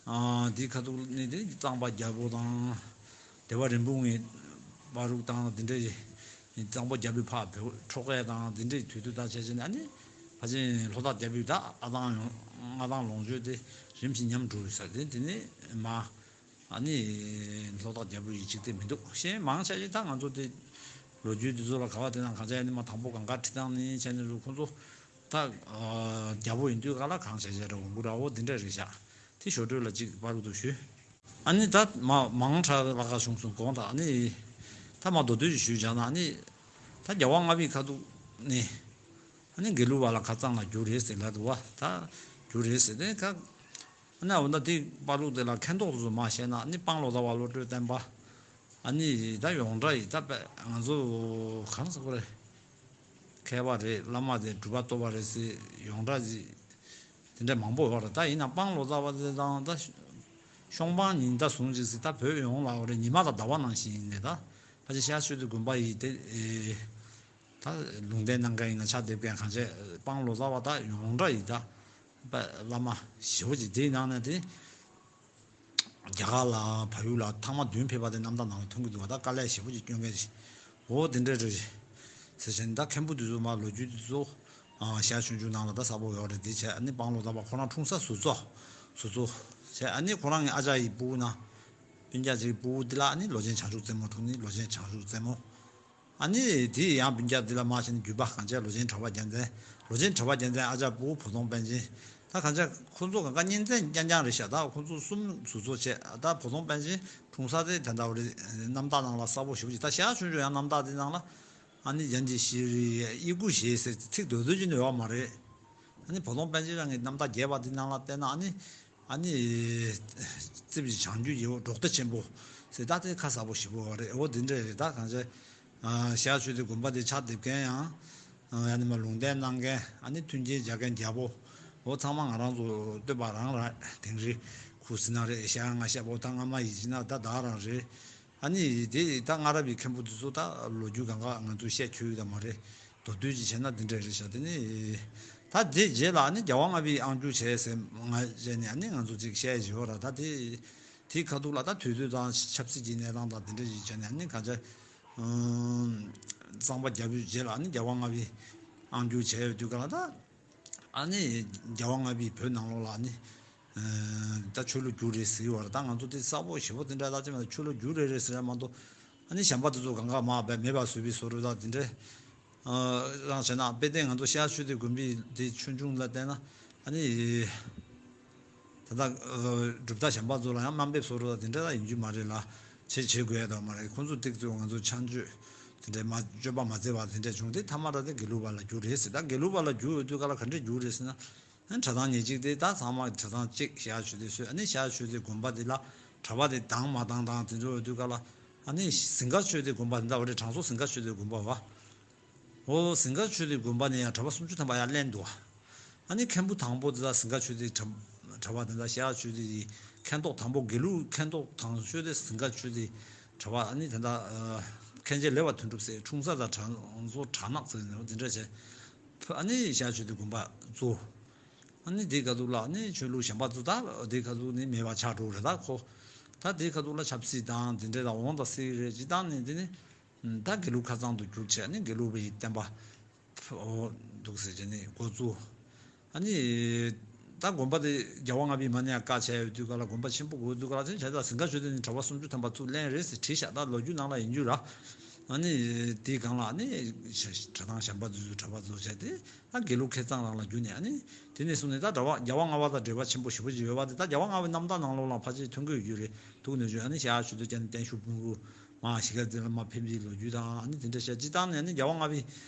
ཨ། དེའི་ཁ་ཐུག་ནི་དེ་གཙང་པ་རྒྱལ་པོ་དང་། སྡེ་པ་རིན་སྤུངས་ཀྱི་བར་དུ་དང་དེ་འདྲ་ཡི། གཙང་པ་རྒྱལ་པོའི་ཕ་བོད་འཕྲོག་ཡས་དང་དེ་འདྲའི་དུས་དུས་ད་བྱས་བྱས་ནས་ཨ་ནི། ཕལ་ཆེར་ལྷོ་བྲག་རྒྱལ་པོའི་ད་ཨ་ཐང་ཡོང་མངའ་ཐང་ལོངས་སྤྱོད་དེ་རིམ་བཞིན་ཉམས་འགྲོ་ཡོད་ས་དེ་དེ་ནི་མ། ཨ་ནི་ལྷོ་བྲག་རྒྱལ་པོ་ཡི་ཅིག་དེ་མི་འདུག་གཞན་མང་ཆེ་ཞིག་ད་ང་ཚོ་དེ་ལོ་རྒྱུས་དེ་ཚོ་ལ་ག་བ་དེ་ན་གང་ཆ་ཡ་ནི་མ་དང་པོ་གང་ག་ཁྲི་སྟེང་ནས་བྱས་ནས་རུ་ཁོ་ཚོ་ད་རྒྱལ་པོ་ཡིན་དུས་ག་ལ་གང་ཆ་ཆ་ར་འོང་གི་ར་འོ་དེ་འདྲ་རེད་ཤག་དེ་ཞོ་སྤྲོད་ལ་ཅིག་པ་རུ་དུ་ཞུས། ཨ་ནི་ད་མ་མང་དྲགས་ལ་ཁ་བྱུང་སོང་དགོངས་དག་ཨ་ནི་ད་མ་མདོར་བསྡུས་ཞུས་བྱས་ན་ཨ་ནི་ད་རྒྱལ་བ་ལྔ་པའི་ཁ་ཐུག་ནས་ཨ་ནི་དགེ་ལུགས་པ་ལ་ཁ་གཙང་ལ་རྒྱུ་རེད་ཟེར་ལ་འདུག་བ། ད་རྒྱུ་རེད་ཟེར་ཏེ་ཁ། ཨ་ནི་འོ་ན་དེ་པ་ལུགས་དེ་ལ་མཁན་ཐོག་དེ་ཚོ་མ་བཤད་ན་ཨ་ནི་སྤང་ལོ་ཙཱ་བ་བློ་གྲོས་བསྟན་པ། ཨ་ནི་ད་ཡོངས་གྲགས་ཡིན་ད་པ་ང་ཚོ་གང་ཟེར་དགོས་རེད། མཁས་པ་རེད། བླ་མ་རེད། གྲུབ་པ་ཐོབ་པ་རེད་ཟེར་ཡོངས་གྲགས་ཅིག་དེ་འདྲ་མང་པོ་ཡོད་རེད། ད་ཡིན་ན་སྤང་ལོ་ཙཱ་བ་དེ་དང་ད་ཤོང་སྤང་ཉི་ཟླ་ཟུང་ཅིག་ཟེར་ད་བོད་ཡོངས་ལ་འོ་རེད། ཉི་མ་དང་ཟླ་བ་ནང་བཞིན་ཡིན་ནས་ད་ཕལ་ཆེར་ཤར་ཆོས་སྡེ་དགོན་པ་ཡིན་ཏེ། ད་ལུང་བསྟན་གནང་མཁན་ཡིན་ན་ཕྱག་འདེབས་མཁན་གང་བྱས་སྤང་ལོ་ཙཱ་བ་ད་ཡོངས་གྲགས་ཡིན་ད། བླ་མ་ཞེ་པོ་ཅིག་དེའི་ནང་ནས་དེ། རྒྱ་གར་ལ་བལ་ཡུལ་ལ་ཐེངས་མ་བདུན་ཕེབས་པ་དེ་རྣམ་ཐར་ནང་ལ་མཐོང་གི་འདུག་བ། ད་དཀའ་ལས་ཞེ་པོ་ཅིག་སྐྱོན་མཁན་ཞིག་འོ་དེ་འདྲ་རེད། ཟེར་བྱས་ནས་ད་མཁན་པོ་དེ་ཚོ་མ་ལོ་རྒྱུས་དེ་ཚོ། ཨ། ཞལ་ཆུང་ཆུང་ནང་ལ་ད་གསལ་པོ་ཡོད་རེད། དེ་བྱས་ཨ་ནི་སྤང་ལོ་ཙཱ་བ་ཁོ་རང་འཁྲུངས་ས་ཟུར་ཙོ། ཟུར་ཙོ། བྱས་ཨ་ནི་ཁོ་རང་གི་ཨ་ཅག་ཡི་སྤུ་གུ་ན། སྤུན་ཀྱག་ཅིག་སྤུ་གུ་དེ་ལ་ཨ་ནི་ལོ་ཆེན་བྱང་ཆུབ་རྩེ་མོ་འཁྲུངས་ནི་ལོ་ཆེན་བྱང་ཆུབ་རྩེ་མོ། ཨ་ནི་དེ་ཡང་སྤུན་ཀྱག་འདི་ལ་མ་བྱས་ནས་རྒྱུད་པ་གང་བྱས་ལོ་ཆེན་གྲགས་པ་རྒྱལ་མཚན། ལོ་ཆེན་གྲགས་པ་རྒྱལ་མཚན་ཨ་ཅག་ཕུ་བོ་བུ་སྟོང་པཎ་ཆེན། ད་གང་བྱས་ཁོ་ཚོ་གང་ག་གཉེན་ཚན་རྐྱང་རྐྱང་རེད་ཤག་ད་ཁོ་ཚོ་གསུམ་ཟུར་ཚོ་བྱས་ད་བུ་སྟོང་པཎ་ཆེན་འཁྲུངས་ས་དེ་ད་ལྟ་བ་རེད། རྣམ་ཐར་ནང་ལ་གསལ་པོ་ཞེ་པོ་ཅིག་ད་ཞག་ཆུང་ཆུང་ཡང་རྣམ་ཐར་དེ་ནང་ལ་ཨ་ནི་ཡན་གྱི་ཤེས་རིག་དབྱེ་དགུ་ཞེས་ཟེར་ཚིག་དོད་དོད་ཅིག་ནི་ཡོད་མ་རེད། ཨ་ནི་བུ་སྟོང་པཎ་ཆེན་རང་གི་རྣམ་ཐར་རྒྱས་པ་དེ་ནང་ལ་བལྟས་ན་ཨ་ནི། ཨ་ནི། རྩིབས་ཀྱི་བྱང་རྒྱུད་ཀྱི་འོག་འབྲོག་སྡེ་ཆེན་པོ་ཟེར་ད་དེ་ཁ་གསལ་པོ་ཞེ་པོ་ཡོད་རེད། འོ་དེ་འདྲ་རེད། ད་གང་བྱས། ཨ། ཤར་ཆོས་སྡེ་དགོན་པ་དེ་ཕྱག་འདེབས་མཁན་ཡང་། ཨ། ཡང་ནི་མ་ལུང་བསྟན་གནང་མཁན་ཨ་ནི་མཐུན་རྐྱེན་སྦྱར་མཁན་རྒྱལ་པོ། འོ་ཚང་མ་ང་རང་ཚོ་སྟོད་པ་རང་རང་དིང་རི་ཁུ་སི་ན་རེད། ཤར་ང་ཤ་པོ་ད་ང་མ་ཡི་ཅི་ན་ད་ད་རང་རེད། ཨ་ནི་དེ་ད་སྔ་རབས་པའི་མཁན་པོ་དེ་ཚོ་ད་ལོ་རྒྱུས་གང་ག་ང་ཚོས་བཤད་ཁྱོད་ཡོད་ད་མ་རེད། མདོར་བསྡུས་ཅིག་བྱས་ན་འདི་འདྲ་རེད་ཤག་དེ་ནི། ད་དེ་རྗེས་ལ་ཨ་ནི་རྒྱལ་བ་ལྔ་པའི་ཨང་རྒྱུག་བྱས་ཟེར་ང་བྱས་ནས་ཨ་ནི་ང་ཚོ་ཅིག་བཤད་བཞིན་ཡོད་ར། ད་དེ་དེའི་ཁ་ཐུག་ལ་ད་དུས་ཚོད་དང་ཆབ་སྲིད་ཀྱི་གནས་སྟངས་དང་དེ་འདྲ་ཞིག་བྱས་ནས་ཨ་ནི་ག་ཚོད། གཙང་པ་རྒྱལ་པོའི་རྗེས་ལ་ཨ་ནི་རྒྱལ་བ་ལྔ་པའི་ཨང་རྒྱུག་བྱས་ཡོད་དུས་ག་ལ་ད། ཨ་ནི་རྒྱལ་བ་ལྔ་པའི་བོད་ནང་ལོགས་ལ་ཨ་ནི། ཨ། ད་ཆོས་ལུགས་བསྒྱུར་རེད་ཟེར་བ་རེད། ད་ང་ཚོ་དེ་གསལ་པོ་ཞེ་པོ་དེ་འདྲ་ད་ཅི་མ་ཆོས་ལུགས་བསྒྱུར་རེད་རེད་ཟེར་ཡ་མ་གཏོགས། ཨ་ནི་གཞན་པ་དེ་ཚོ་གང་ག་མ་བས་མེད་པ་བཟོས་པའི་བཟོ་འདྲ་ད་དེ་འདྲ། ཨ། རང་བྱས་ན་དཔེ་དེ་ང་ཚོ་ཤར་ཆོས་སྡེ་དགོན་པའི་དེ་ཆོས་འབྱུང་ལ་བལྟས་ན་ཨ་ནི། ད་ལྟ་གྲུབ་མཐའ་གཞན་པ་ཚོ་ལ་ཡང་དམའ་འབེབས་བཟོ་འདྲ་ད་དེ་འདྲ་ད་ཡིན་རྒྱུ་མ་རེད་ལ། བྱེད་བྱེད་དགོས་ཡ་ད་མ་རེད། ཁོང་ཚོ་ཏིག་ཙམ་ང་ཚོ་ཆང་སྤྱོད་དེ་འདྲའི་མ་སྤྱོད་པ་མ་བརྩི་བ་དེ་འདྲ་བྱུང་སྟེ་ཐ་མ་ར་དེ་དགེ་ལུགས་པ་ལ་བསྒྱུར་རེད་ཟེར། ད་དགེ་ལུགས་པ་ལ་བསྒྱུར་ཡོད་དུས་ག་ལ་ག་འདྲས་བསྒྱུར་རེད་ཟེར་ན། ཨ། གྲྭ་ཚང་ཉེ་གཅིག་དེ་ད་ཚང་མ་གྲྭ་ཚང་གཅིག་ཤར་ཆོས་སྡེ་བཟོས། ཨ་ནི་ཤར་ཆོས་སྡེ་དགོན་པ་དེ་ལ་གྲྭ་པ་དེ་དང་མ་དང་དང་དེ་ཚོ་ཡོད་དུས་ག་ལ། ཨ་ནི་ཟིང་དཀར་ཆོས་སྡེ་དགོན་པ་དེ་འདྲ་བ་རེད། དྲང་སྲོང་ཟིང་དཀར་ཆོས་སྡེ་དགོན་པ་བ། འོ་ཟིང་དཀར་ཆོས་སྡེ་དགོན་པ་ནས་ཡང་གྲྭ་པ་སུམ་ཅུ་ཐམ་པ་ཡར་ལེན་འདུག་ཨ་ནི་མཁན་པོ་དང་པོ་དེ་ད་ཟིང་དཀར་ཆོས་སྡེ་གྲྭ་གྲྭ་པ་དེ་ད་ཤར་ཆོས་སྡེ་ཡི་མཁན་ཐོག་དང་པོ་དགེ་ལུགས་མཁན་ཐོག་དང་ཆོས་སྡེ་ཟིང་དཀར་ཆོས་སྡེ་གྲྭ་པ་ཨ་ནི་དེ་ད་མཁན་ཆེན་ལེགས་པ་དོན་གྲུབ་ཟེར། འཁྲུངས་ས་ད་དྲང་སྲོང་གྲྭ་ནག་ཟེར་ནས་འོ་དེ་འདྲ་བྱས། ཨ་ནི་ཤར་ཆོས་སྡེ་དགོན་པ་གཙོ། ཨ་ནི་དེའི་སྐབས་དུ་ལ་ཨ་ནི་ཆོས་ལུགས་གཞན་པ་ཚོ་ད་དེའི་སྐབས་དུ་ནི་མེད་པ་ཆགས་འགྲོ་རེད། ད་ཁོ་ད་དེའི་སྐབས་དུ་ལ་ཆབ་སྲིད་དང་དེ་འདྲ་ད་འོང་ད་སྲིད་རེད། སྤྱི་བཏང་ནི་དེ་ནི། ད་དགེ་ལུགས་ཁ་ཚང་དུ་བསྒྱུར་བྱས་ནས་དགེ་ལུགས་པའི་བསྟན་པ་འོ་འདུག་ཟེར་བྱས་ནས་འགོ་བཙུགས། ཨ་ནི་ད་དགོན་པ་དེ་རྒྱལ་བ་ལྔ་པའི་མ་ཎི་ཡང་བཀའ་བྱས་ཡོད་དུས་ག་ལ་དགོན་པ་ཆེན་པོ་དགོས་དུས་ག་ལ་དེ་བྱས་ད་ཟིང་དཀར་ཆོས་སྡེ་ནས་གྲྭ་པ་སུམ་ཅུ་ཐམ་པ་ཚུར་ལེན་རེད་ཟེར་བྲིས་ཤག་ད་ལོ་རྒྱུས་ནང་ལ་ཡིན་རྒྱུ་ར། ཨ་ནི་དེའི་སྒང་ལ་ཨ་ནི་གྲྭ་ཐང་གཞན་པ་དེ་ཚོས་གྲྭ་པ་ཚོ་བྱས་ཏེ། ད་དགེ་ལུགས་ཁ་ཚང་རང་ལ་བསྒྱུར་ནས་ཨ་ནི། དེ་ནས་བཟུང་ནས་ད་གྲྭ་པ་རྒྱལ་བ་ལྔ་པ་དང་འབྲེལ་བ་ཆེན་པོ་ཞེ་པོ་ཅིག་ཡོད་པ་དེ་ད་རྒྱལ་བ་ལྔ་པའི་རྣམ་ཐར་ནང་ལོགས་ལ་ཕལ་ཆེར་ཐོན་གྱི་ཡོད་རེད་འདུག་ནས་བརྗོད། ཨ་ནི་ཤར་ཆོས་སྡེ་བསྐྱངས་ནས་བརྟན་བཞུགས་སྤུན་དགུ་མ་ཤི་ཁ་དེ་ལ་མ་ཕེབས་པའི་ལོ་རྒྱུས་དང་ཨ་ནི་དེ་འདྲ་བཤད། སྤྱི་བཏང་ནས་ཨ་ནི་རྒྱལ་བ་ལྔ་པའི་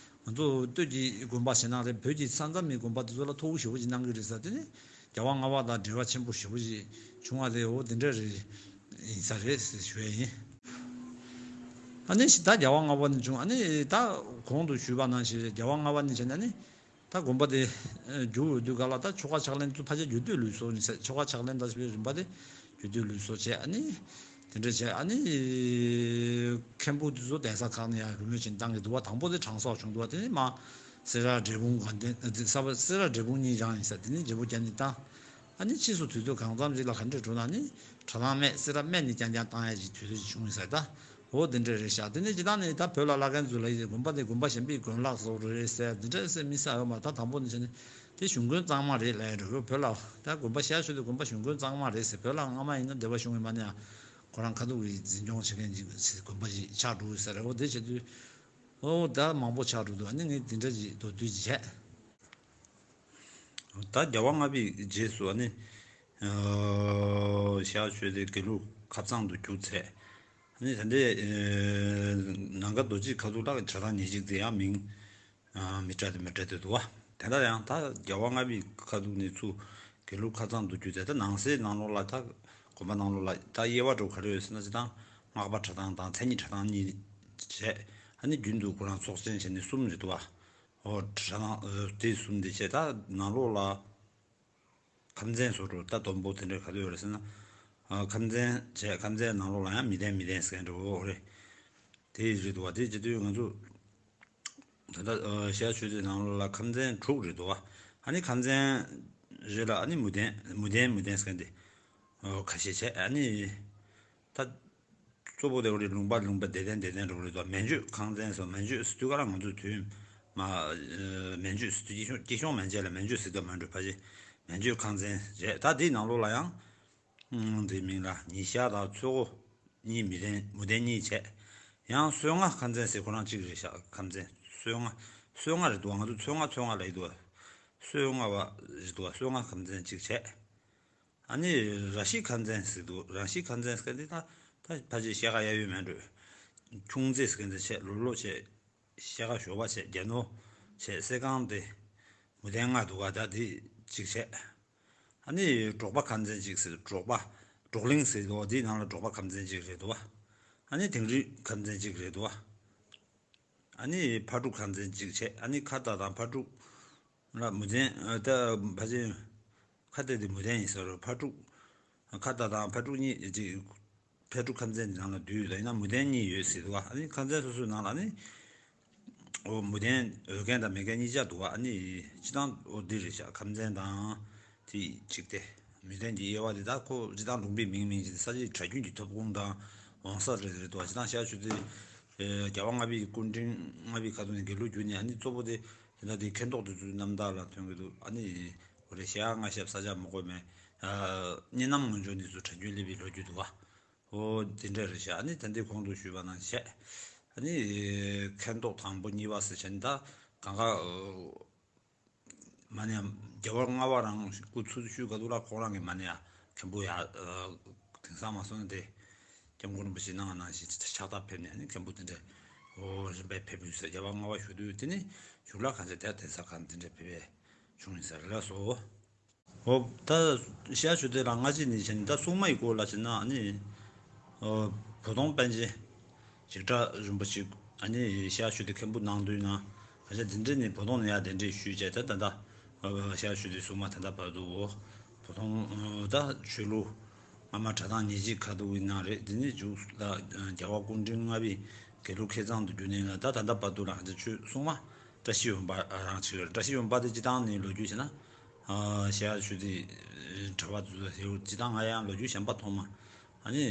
ང་ཚོ་སྟོད་ཀྱི་དགོན་པ་ཞེ་ན་རེད། བོད་ཀྱི་ས་མཚམས་མའི་དགོན་པ་དེ་ཚོ་ལ་ཐུགས་ཁུར་ཞེ་པོ་ཅིག་གནང་གི་རེད་ཟེར། དེ་ནི་རྒྱལ་བ་ལྔ་པ་དང་འབྲེལ་བ་ཆེན་པོ་ཞེ་པོ་ཅིག་བྱུང་བ་རེད། འོ་དེ་འདྲ་རེད་ཡིན་ས་རེད་ཟེར་ཞུ་ཡ་ཡིན། ཨ་ནི་ད་རྒྱལ་བ་ལྔ་པ་ནས་བྱུང་། ཨ་ནི་ད་གོང་དུ་ཞུས་པ་ནང་བཞིན་རེད། རྒྱལ་བ་ལྔ་པ་ནས་བྱས་ནས་ནི་ད་དགོན་པ་དེ་བསྒྱུར་འོས་དུས་ག་ལ་ད་ཆོ་ག་ཕྱག་ལེན་དུ་ཕལ་ཆེར་རྒྱུད་སྟོད་ལུགས་སྲོལ་ནས་ཟེར། ཆོ་ག་ཕྱག་ལེན་ད་ཞེས་པའི་རིམ་པ་དེ་རྒྱུད་སྟོད་ལུགས་སྲོལ་བྱས། ཨ་ནི་དེ་འདྲ་བྱས། ཨ་ནི་མཁན་པོ་དེ་ཚོ་གདན་ས་ཁག་ནས་ཡང་རིམ་བྱོན་བྱས་ནས་བཏང་གི་འདུག་བ། དང་པོ་དེ་དྲང་སྲོང་བྱུང་འདུག་བ། དེ་ནས་མ་སེ་ར་འབྲས་སྤུངས་དགའ་ལྡན་ས་བ་སེ་ར་འབྲས་སྤུངས་གཉིས་བཞེངས་ཡིན་ས། དེ་ནས་བརྗེ་པོ་བརྒྱབ་ནས་བཏང་། ཨ་ནི་ཕྱིས་སུ་དུས་ཚོད་གང་ཙམ་ཞིག་ལ་ག་འདྲ་འགྲོ་ན་ནི་གྲྭ་ཚང་སྨད་སེ་ར་སྨད་ནས་རྐྱང་རྐྱང་བཏང་ཡ་ཞིག་དུས་ཚོད་ཅིག་བྱུང་ཡིན་ས། ད་འོ་དེ་འདྲ་རེད་ཤག་དེ་ནས་སྤྱིར་བཏང་ནས་ད་བོད་ལ་བླ་རྒན་ཚོ་ལ་ཡི་དགོན་པ་དེ་དགོན་པ་གཞན་པའི་དགོན་ལག་བཟོ་རེད་ཟེར་འདི་འདྲ་ཟེར་མི་ཟེར་ཡོད་མ། ད་དང་པོ་ནས་བྱས་ནས་དེ་གཞུང་དགོན་གཙང་མ་རེད་ལབ་ཡ་རེད། བོད་ལ་ད་དགོན་པ་ཤར་ཕྱོགས་དེ་དགོན་པ་གཞུང་དགོན་གཙང་མ་རེད་ཟེར། བོད་ལ་སྔ་མ་ཡིན་ན་སྡེ་པ་གཞུང་ཡིན་པ་ནས་ཁོ་རང་ཁ་ཐུག་གི་འཛིན་སྐྱོང་བྱེད་མཁན་ཅིག་དགོན་པ་ཞིག་ཆགས་འགྲོ་གི་ཟེར། འོ་དེ་བྱེད་དུས་འོ་ད་མང་པོ་ཆགས་འགྲོ་འདུག་ཨ་ནི་ངས་དེ་འདྲ་ཅིག་མདོར་བསྡུས་ཅིག་བྱས། ད་རྒྱལ་བ་ལྔ་པའི་རྗེས་སུ་ཨ་ནི་ཤར་ཕྱོགས་དེ་དགེ་ལུགས་ཁ་གཙང་དུ་གྱུར་ཚེ། ཨ་ནི་ད་ལྟའི་ནང་ཁ་རྡོ་རྗེ་ཁ་ཐུག་ལ་གྲྭ་ཚང་ཉེར་གཅིག་དེ་ཡང་མིང་མི་འདྲ་དེ་མི་འདྲ་དེ་འདུག་བ། དེ་འདྲ་ཡང་ད་རྒྱལ་བ་ལྔ་པའི་ཁ་ཐུག་ནས་ཚུར་དགེ་ལུགས་ཁ་གཙང་དུ་གྱུར་ཚེ། ད་ནང་སའི་ནང་ལོགས་ལ་ད་དགོན་པ་ནང་ལོགས་ལ་ད་དབྱེ་བ་འདྲ་བོ་ག་རེ་ཡོད་ཟེར་ན། སྤྱིར་བཏང་སྔགས་པ་གྲྭ་ཚང་དང་མཚན་ཉིད་གྲྭ་ཚང་གཉིས་བྱས། ཨ་ནི་རྒྱུན་དུ་ཁོ་རང་ཚོགས་ཆེན་བྱས་ནས་གསུམ་རེད་འདུག་བ། ཨོ་གྲྭ་ཚང་དེ་གསུམ་དེ་བྱས། ད་ནང་ལོགས་ལ་ཁམས་ཚན་བཟོ་འདྲ་བོ་ད་སྡོང་པོ་དེ་འདྲ་ག་དུས་ཡོད་རེད་ཟེར་ན། ཨ་ཁམས་ཚན་བྱས། ཁམས་ཚན་ནང་ལོགས་ལ་ཡང་མི་ལྡན་མི་ལྡན་ཟེར་མཁན་འདྲ་བོ་རེད། དེ་རེད་འདུག་བ། དེ་བྱེད་དུས་ང་ཚོ་ད་ལྟ་ཨ་ཤར་ཕྱོགས་དེ་ནང་ལོགས་ལ་ཁམས་ཚན་དྲུག་རེད་འདུག་བ། ཨ་ནི་ཁམས་ཚན་རེ་ལ་ཨ་ནི་མི་ལྡན་མི་ལྡན་མི་ལྡན་ཟེར་མཁན་དེ་ཨོ་ཁ་ཤས་བྱས། ཨ་ནི་ད་གཙོ་བོ་དེ་འོ་རེད། ལུང་པ་ལུང་པ་སྡེ་ཚན་སྡེ་ཚན་འདྲ་བོ་རེད་འདུག་མན་ཆོད་ཁམས་ཚན་སོགས། མན་ཆོད་ཟེར་དུས་ག་ལ་ང་ཚོ་དུས་མ་མན་ཆོད་ཟེར་དུས་སྐྱིད་གཤོངས་སྐྱིད་གཤོངས་མན་ཆད་ལ་མན་ཆོད་ཟེར་དུས་མ་འགྲོ། ཕལ་ཆེར་མན་ཆོད་ཁམས་ཚན་རེད། ད་དེའི་ནང་ལོགས་ལ་ཡང་དེའི་མིང་ལ་ཉི་ཤར་དང་མཚོ་སྒོ་གཉིས་མི་ལྡན་མི་ལྡན་གཉིས་བྱས། ཡང་སོལ་ལྔ་ཁམས་ཚན་ཟེར་ཁོ་རང་གཅིག་རེད་ཤག་ཁམས་ཚན་སོལ་ལྔ་སོལ་ལྔ་རེད་འདུག་ང་ཚོ་མཚོ་ལྔ་མཚོ་ལྔ་ལབ་ཀྱི་འདུག་སོལ་ལྔ་བ་རེད་འདུག་སོལ་ལྔ་ཁམས་ཚན་གཅིག་བྱས། ཨ་ནི་ར་ཤི་ཁམས་ཚན་ཟེར་འདུག་ར་ཤི་ཁམས་ཚན་ཟེར་མཁན་དེ་ད་ད་ཕལ་ཆེར་ཤེལ་དཀར་གཡས་གཡོན་མིན་འགྲོ། ཁྱུང་རྩེ་ཟེར་མཁན་དེ་བྱས། ལོ་ལོ་བྱས། ཤེལ་དཀར་ཞོགས་པ་བྱས། རྒྱ་ནོར་བྱས། གསེར་ཁང་དེ་མུ་ཏན་ལྔ་འདུག་ག་ད་དེ་གཅིག་བྱས། ཨ་ནི་འབྲོག་པ་ཁམས་ཚན་གཅིག་ཟེར། འབྲོག་པ་འབྲོག་གླིང་ཟེར་འདུག་དེའི་ནང་ལ་འབྲོག་པ་ཁམས་ཚན་གཅིག་རེད་འདུག་ཨ་ནི་དིང་རི་ཁམས་ཚན་གཅིག་རེད་འདུག་ཨ་ནི་ཕ་ཕྲུག་ཁམས་ཚན་གཅིག་བྱས། ཨ་ནི་ཁ་བཏགས་དང་ཕ་ཕྲུག་ལ་མུ་ཏན་ཨ་ད་ཕལ་ཆེར་ཁ་བཏགས་དེ་མུ་ཏན་ཡིན་ས་རེད། ཕ་ཕྲུག་ཁ་བཏགས་དང་ཕ་ཕྲུག་གཉིས་ཅིག་ཕ་ཕྲུག་ཁམས་ཚན་དེ་ནང་ལ་འདུས་ཡོད། ད་ཡིན་ན་མུ་ཏན་གཉིས་ཡོད་ཟེར་འདུག་ཨ་ནི་ཁམས་ཚན་སོ་སོའི་ནང་ལ་ནི་ཨོ་མུ་ཏན་ཡོད་མཁན་དང་མེད་མཁན་གཉིས་ཆ་འདུག་ཨ་ནི་སྤྱིར་བཏང་ཨོ་འདི་རེད་ཤག་ཁམས་ཚན་དང་དེ་གཅིག་སྟེ། མུ་ཏན་གྱི་དབྱེ་བ་དེ་ད་ཁོ་སྤྱིར་བཏང་ལུང་པའི་མིང་མིན་གྱི་ས་ཆའི་གྲྭ་རྒྱུན་གྱི་ཐོབ་ཁུངས་དང་འོང་ས་རེད་རེད་འདུག་སྤྱིར་བཏང་ཤར་ཕྱོགས་དེ་རྒྱལ་བ་ལྔ་པའི་སྐུ་ཕྲེང་ལྔ་པའི་ཁ་ཐུག་ནས་དགེ་ལུགས་བརྒྱུད་ནས། ཨ་ནི་གཙོ་བོ་དེ་དེ་འདྲ་དེ་མཁན་ཐོག་དེ་ཚོའི་རྣམ་ཐར་ལ་ཐོན་གྱི་འདུག་ཨ་ནི་འོ་རེད། ཤེལ་དཀར་མངའ་ཞབས་ས་སྐྱ་མི་དགོས་མེད། གཉེན་རྣམ་ངོ་འཇོག་ནས་ཚུར་གྲྭ་རྒྱུན་སླེབས་པའི་ལོ་རྒྱུས་འདུག་བ། འོ་དེ་འདྲ་རེད་ཤག་ཨ་ནི་ད་ལྟའི་གོང་དུ་ཞུས་པ་ནང་བཞིན་བྱས། ཨ་ནི་མཁན་ཐོག་དང་པོ་གཉིས་པ་ཟེར་བྱས་ནས་ད་གང་ག་མ་ནས་རྒྱལ་བ་ལྔ་པ་རང་སྐུ་ཚུར་ཞུས་ག་དུས་ལ་ཁོང་རང་གིས་མ་ནས་ཡ་མཁན་པོ་ཡ་དེང་སང་མ་སོང་ན་དེ་སྐྱབས་མགོན་རིན་པོ་ཆེ་གནང་བ་ནང་བཞིན་ཕྱག་རྟགས་ཕེབས་ནས། ཨ་ནི་མཁན་པོ་དེ་འདྲ་འོ་རིམ་པས་ཕེབས་ཡོད་ཟེར། རྒྱལ་བ་ལྔ་པ་བཞུགས་དུས་དེ་ནི་བཞུགས་ལ་གང་ཚེ་དེ་དེང་སང་གང་དེ་འདྲ་ཕེབས་པས་བྱུང་ཡིན་ཟེར་ལགས་སོ། འོ་ད་ཤར་ཕྱོགས་དེ་ལ་སྔ་རྗེས་ནས་བྱས་ནས་ད་སྲུང་མ་ཡི་སྐོར་ལ་བྱས་ན་ཨ་ནི། ཨོ་བོ་དོང་པཎ་ཆེན་འཇིགས་བྲལ་རིན་པོ་ཆེ་ཨ་ནི་ཤར་ཕྱོགས་དེ་མཁན་པོ་གནང་དུས་ན་ག་ཤ་འདི་འདྲ་ནས་བོ་དོང་ནས་ཡར་གདན་འདྲེན་ཞུས་བྱས། ད་ད་ལྟ་ཤར་ཕྱོགས་དེ་སྲུང་མ་ད་ལྟ་བར་དུ་འོ་བོ་དོང་ད་ཆོས་ལུགས་སྔ་མ་གྲྭ་ཚང་ཉེར་གཅིག་ཁ་ཐུག་གི་ནང་རེད། འདི་ནས་མཇུག་ལ་རྒྱལ་བ་སྐུ་ཕྲེང་ལྔ་པའི་དགེ་ལུགས་ཁ་གཙང་དུ་གྱུར་ནས་ན་ད་ད་ལྟ་བར་དུ་ལ་ང་ཚོ་ཆོས་སྲུང་མ་བཀྲ་ཤིས་འོད་འབར་རང་ཅིག་ཡོད་རེད། བཀྲ་ཤིས་འོད་འབར་དེ་སྤྱིར་བཏང་ནས་ལོ་རྒྱུས་བྱས་ན། ཨ་ཤར་ཕྱོགས་དེ་གྲྭ་པ་ཚོ་ཡོད། སྤྱིར་བཏང་ང་ཡང་ལོ་རྒྱུས་གཞན་པ་མཐོང་མ། ཨ་ནི་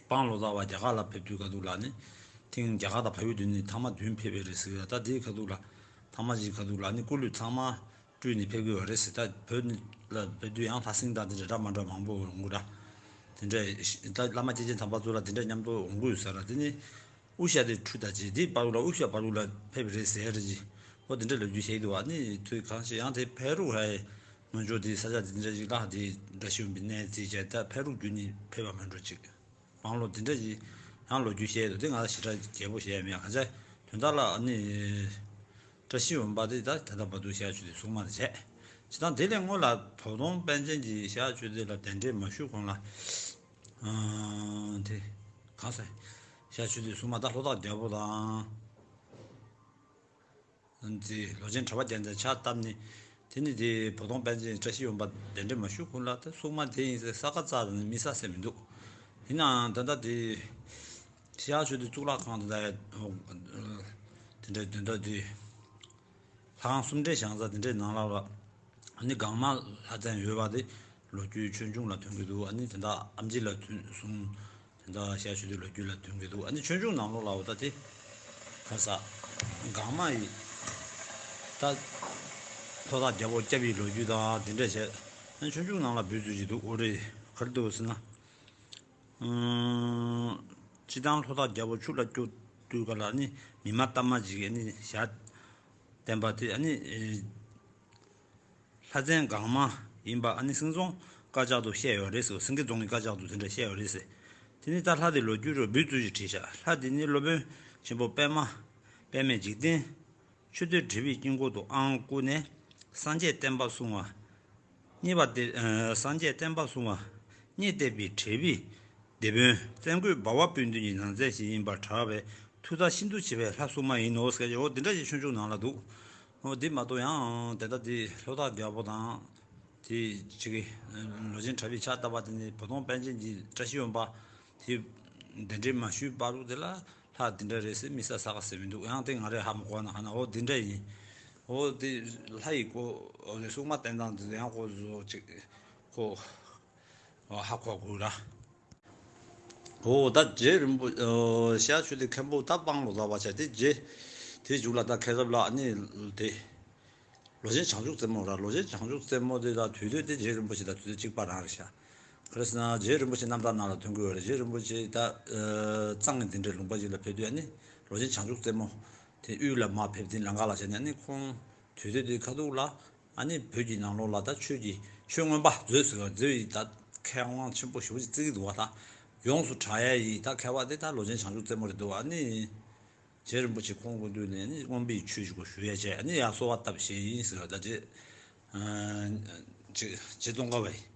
སྤང་ལོ་ཙཱ་བ་རྒྱ་གར་ལ་ཕེབས་དུས་ཁ་ཐུག་ལ་ནི་ཐེངས་རྒྱ་གར་དང་བལ་ཡུལ་དུ་ནི་ཐེངས་མ་བདུན་ཕེབས་པའི་རེད་ཟེར། ད་དེའི་ཁ་ཐུག་ལ་ཐེངས་མ་བཞི་ཁ་ཐུག་ལ་ནི་སྐུ་ལུས་ཚང་མ་སྤྲུལ་ནས་ཕེབས་ཀྱི་ཡོད་རེད་ཟེར། ད་བོད་ནི་ལ་བོད་དུ་ཡང་ལྷ་སྲིན་དང་དེ་འདྲ་འདྲ་མ་འདྲ་མང་པོ་ཡོང་གི་ར། དེ་འདྲ་ད་བླ་མ་སྐྱེས་ཆེན་དམ་པ་ཚོ་ལ་དེ་འདྲ་མཉམ་དུ་ཡོང་གི་ཡོད་ས་ར། དེ་ནི་དབུ་ཞྭ་དེ་འཁྲུད་ད་ཅེས་དེ་བར་དུ་ལ་དབུ་ཞྭ་བར་དུ་ལ་ཕེབས་རེད་ཟེར་རེད་ཅེས། ཨོ་དེ་འདྲ་ལོ་རྒྱུས་བཤད་ཀྱི་འདུག་ཨ་ནི་དུས་གང་ཞིག་ཡང་དེ་ཕེ་རུ་ཧའི་ནོ་ཇོ་དེ་ས་ཆ་དེ་འདྲ་ཞིག་ལ་དེ་བཀྲ་ཤིས་འོད་འབར་གནས་རྩིས་བྱས། ད་ཕེ་རུ་བརྒྱུད་ནས་ཕེབས་པ་མ་འགྲོ་ཅིག་སྤང་ལོ་དེ་འདྲ་ཞིག་ཡང་ལོ་རྒྱུས་བཤད་འདུག་དེ་ང་ལ་ཞེ་དྲག་རྒྱས་པོ་བཤད་ཡ་མེད། གང་ཅི་དོན་དག་ལ་ཨ་ནི་བཀྲ་ཤིས་འོད་འབར་དེ་ད་ད་ལྟ་བར་དུ་ཤར་ཕྱོགས་དེ་སྲུང་མ་དེ་བྱས། ཇི་ལྟར་དེ་ལས་སྔོན་ལ་བོ་དོང་པཎ་ཆེན་གྱིས་ཤར་ཕྱོགས་དེ་ལ་གདན་འདྲེན་མ་ཞུས་གོང་ལ། ཨ་དེ་གང་ཟེར། ཤར་ཆོས་སྡེའི་སྲུང་མ་ད་ལྷོ་བྲག་རྒྱལ་པོ་དང་། འདི་ལོ་ཆེན་གྲགས་པ་རྒྱལ་མཚན་ཕྱག་བཏབ་ནས། དེ་ནི་དེ་བོ་དོང་པཎ་ཆེན་བཀྲ་ཤིས་དབེན་པ་གདན་འདྲེན་མ་ཞུས་གོང་ལ་ད་སྲུང་མ་དེ་ཡིན་ཟེར་ས་ཁ་རྩ་དང་མི་ས་ཟེར་མི་འདུག་ཡིན་ནའང་ད་ལྟ་དེ་ཤར་ཆོས་སྡེའི་གཙུག་ལག་ཁང་དེ་འདྲ་དེ་འདྲ་དེ། ལྷ་ཁང་གསུམ་འདྲེས་བཞེངས་ས་དེ་འདྲའི་ནང་ལ་བ། ཨ་ནི་གང་མ་ལྷ་བཙན་ཡོད་པ་དེ་ལོ་རྒྱུས་ཆོས་འབྱུང་ལ་ཐོན་གྱི་འདུག་ཨ་ནི་དེ་འདྲ་ཨེམ་ཆི་ལ་ཐོན་སོང་། དེ་འདྲ་ཤར་ཆོས་སྡེའི་ལོ་རྒྱུས་ལ་ཐོན་གྱི་འདུག་ཨ་ནི་ཆོས་འབྱུང་ནང་ལོགས་ལ་འོ་ད་དེ་ག་ས་གང་མ་ཡི་ད་ལྷོ་བྲག་རྒྱལ་པོ་སྐྱབས་ཡི་ལོ་རྒྱུས་དང་དེ་འདྲ་བྱས། ཨ་ནི་ཆོས་འབྱུང་ནང་ལ་འབུལ་ཚུལ་ཅིག་འདུག་འོ་རེད། ག་རེ་འདུག་ཟེར་ན། སྤྱི་བཏང་ལྷོ་བྲག་རྒྱལ་པོ་ཆུ་ལ་སྐྱོ་དུས་ག་ལ་ནི་མི་མ་གཏའ་མ་ཅིག་གིས་ནི་ཞྭ་བསྟན་པ་དེ་ཨ་ནི་ལྷ་བཙན་གང་མ་ཡིན་པ་ཨ་ནི་སེང་རྫོང་དཀར་ཆག་ཏུ་བཤད་ཡོད་རེད་ཟེར། སེང་གེ་རྫོང་གི་དཀར་ཆག་ཏུ་དེ་འདྲ་བཤད་ཡོད་རེད་ཟེར། དེ་ནི་ད་ལྷ་དེ་ལོ་རྒྱུས་རུ་འབུལ་ཚུལ་ཞིག་བྲིས་བཞག་ལྷ་དེ་ནི་སློབ་དཔོན་ཆེན་པོ་པདྨ་པདྨས་འཇིག་རྟེན་མཆོད་བསྟོད་དྲིལ་བུའི་དཀྱིལ་འཁོར་དུ་ཨང་བསྐུར་ནས་སངས་རྒྱས་བསྟན་པ་སྲུང་བ། གཉིས་པ་དེ། ཨ་སངས་རྒྱས་བསྟན་པ་སྲུང་བ། གཉིས་བསྟན་པའི་དྲིལ་བུའི་སྡེ་དཔོན་བཙན་རྒོད་འབར་བ་སྤུན་བདུན་གྱི་ནང་ཚན་ཞིག་ཡིན་པར་གྲགས་པས་མཐུ་རྩལ་ཤིན་ཏུ་ཆེ་བའི་ལྷ་སྲུང་མ་ཡིན་ནོ་ཟེར་གྱི་འོ་འདི་འདྲ་ཞིག་ཆོས་འབྱུང་ནང་ལ་འདུག་འོ་འདི་མ་གཏོགས་ཡང་དེ་ལྟ་དེ་ལྷོ་བྲག་རྒྱལ་པོ་དང་། དེ་ཅིག་གི་ལོ་ཆེན་གྲགས་པའི་ཕྱག་བཏབ་པ་དེ་ནི་བོ་དོང་པཎ་ཆེན་གྱི་བཀྲ་ཤིས་དབེན་པ་དེ་གདན་འདྲེན་མ་ཞུས་བར་དུ་དེ་ལ་ལྷ་འདི་འདྲ་རེད་ཟེར་མི་ས་ས་ག་ཟེར་མི་འདུག་ཡང་དེ་ང་རེ་ཧ་མ་གོ་ན་ཧ་ན་འོ་འདི་འདྲ་ཡིན། འོ་དེ་ལྷ་ཡི་སྐོར་འོ་དེ་སྲུང་མ་བསྟེན་སྟངས་དེ་ཡང་ཁོ་བཟོ་ཅིག་ཁོ་ཧ་གོ་དགོས་ར། འོ་ད་རྗེ་རིན་པོ་ཨོ་ཤར་ཆོས་སྡེ་མཁན་པོ་ད་དཔང་ལོ་ཟ་བ་བྱས་དེ་རྗེ་དེ་མཇུག་ལ་ད་མཁན་རབས་ལ་ཨ་ནི་དེ། ལོ་ཆེན་བྱང་ཆུབ་རྩེ་མོ་ར། ལོ་ཆེན་བྱང་ཆུབ་རྩེ་མོ་དེ་ལ་དུས་ཚོད་དེ་རྗེ་རིན་པོ་ཆེ་དང་དུས་ཚོད་གཅིག་པ་རང་རེད་ཤག་ག་རེ་ཟེར་ན་རྗེ་རིན་པོ་ཆེ་རྣམ་ཐར་ནང་ལ་ཐོན་གྱི་ཡོད་རེད། རྗེ་རིན་པོ་ཆེ་ད་ཨ་གཙང་གི་འདི་འདྲའི་ལུང་པ་ཞིག་ལ་ཕེབས་དུས་ཨ་ནི་ལོ་ཆེན་བྱང་ཆུབ་རྩེ་མོ་དེ་དབུས་ལ་མར་ཕེབས་དེ་ལམ་ཁ་ལ་བྱས་ནས་ཨ་ནི་ཁོང་དུས་ཚོད་དེ་ཁ་ཐུག་ལ་ཨ་ནི་བོད་ཀྱི་ནང་ལོགས་ལ་ད་ཆོས་ཀྱི་ཆོས་མངོན་པ་མཛོད་ཟེར་བ་མཛོད་ཡི་ད་མཁས་དབང་ཆེན་པོ་ཞེ་པོ་ཅིག་བརྩི་གི་འདུག་བ། ད་ཡོངས་སུ་གྲགས་ཡ་ཡི་ད་མཁས་པ་དེ་ད་ལོ་ཆེན་བྱང་ཆུབ་རྩེ་མོ་རེད་འདུག་ཨ་ནི། རྗེ་རིན་པོ་ཆེ་ཁོང་སྐུ་མདུན་ནས་ནི་མངོན་པའི་ཆོས་ཞུ་དགོས་ཞུ་ཡ་བྱས་ཨ་ནི་ཡར་གསོལ་བ་བཏབ་བཞེས་ཡིན་ཟེར་བ་ད་རྗེ། ཨ་རྗེ་རྗེ་ཙོང་ཁ་པ་ཡིས།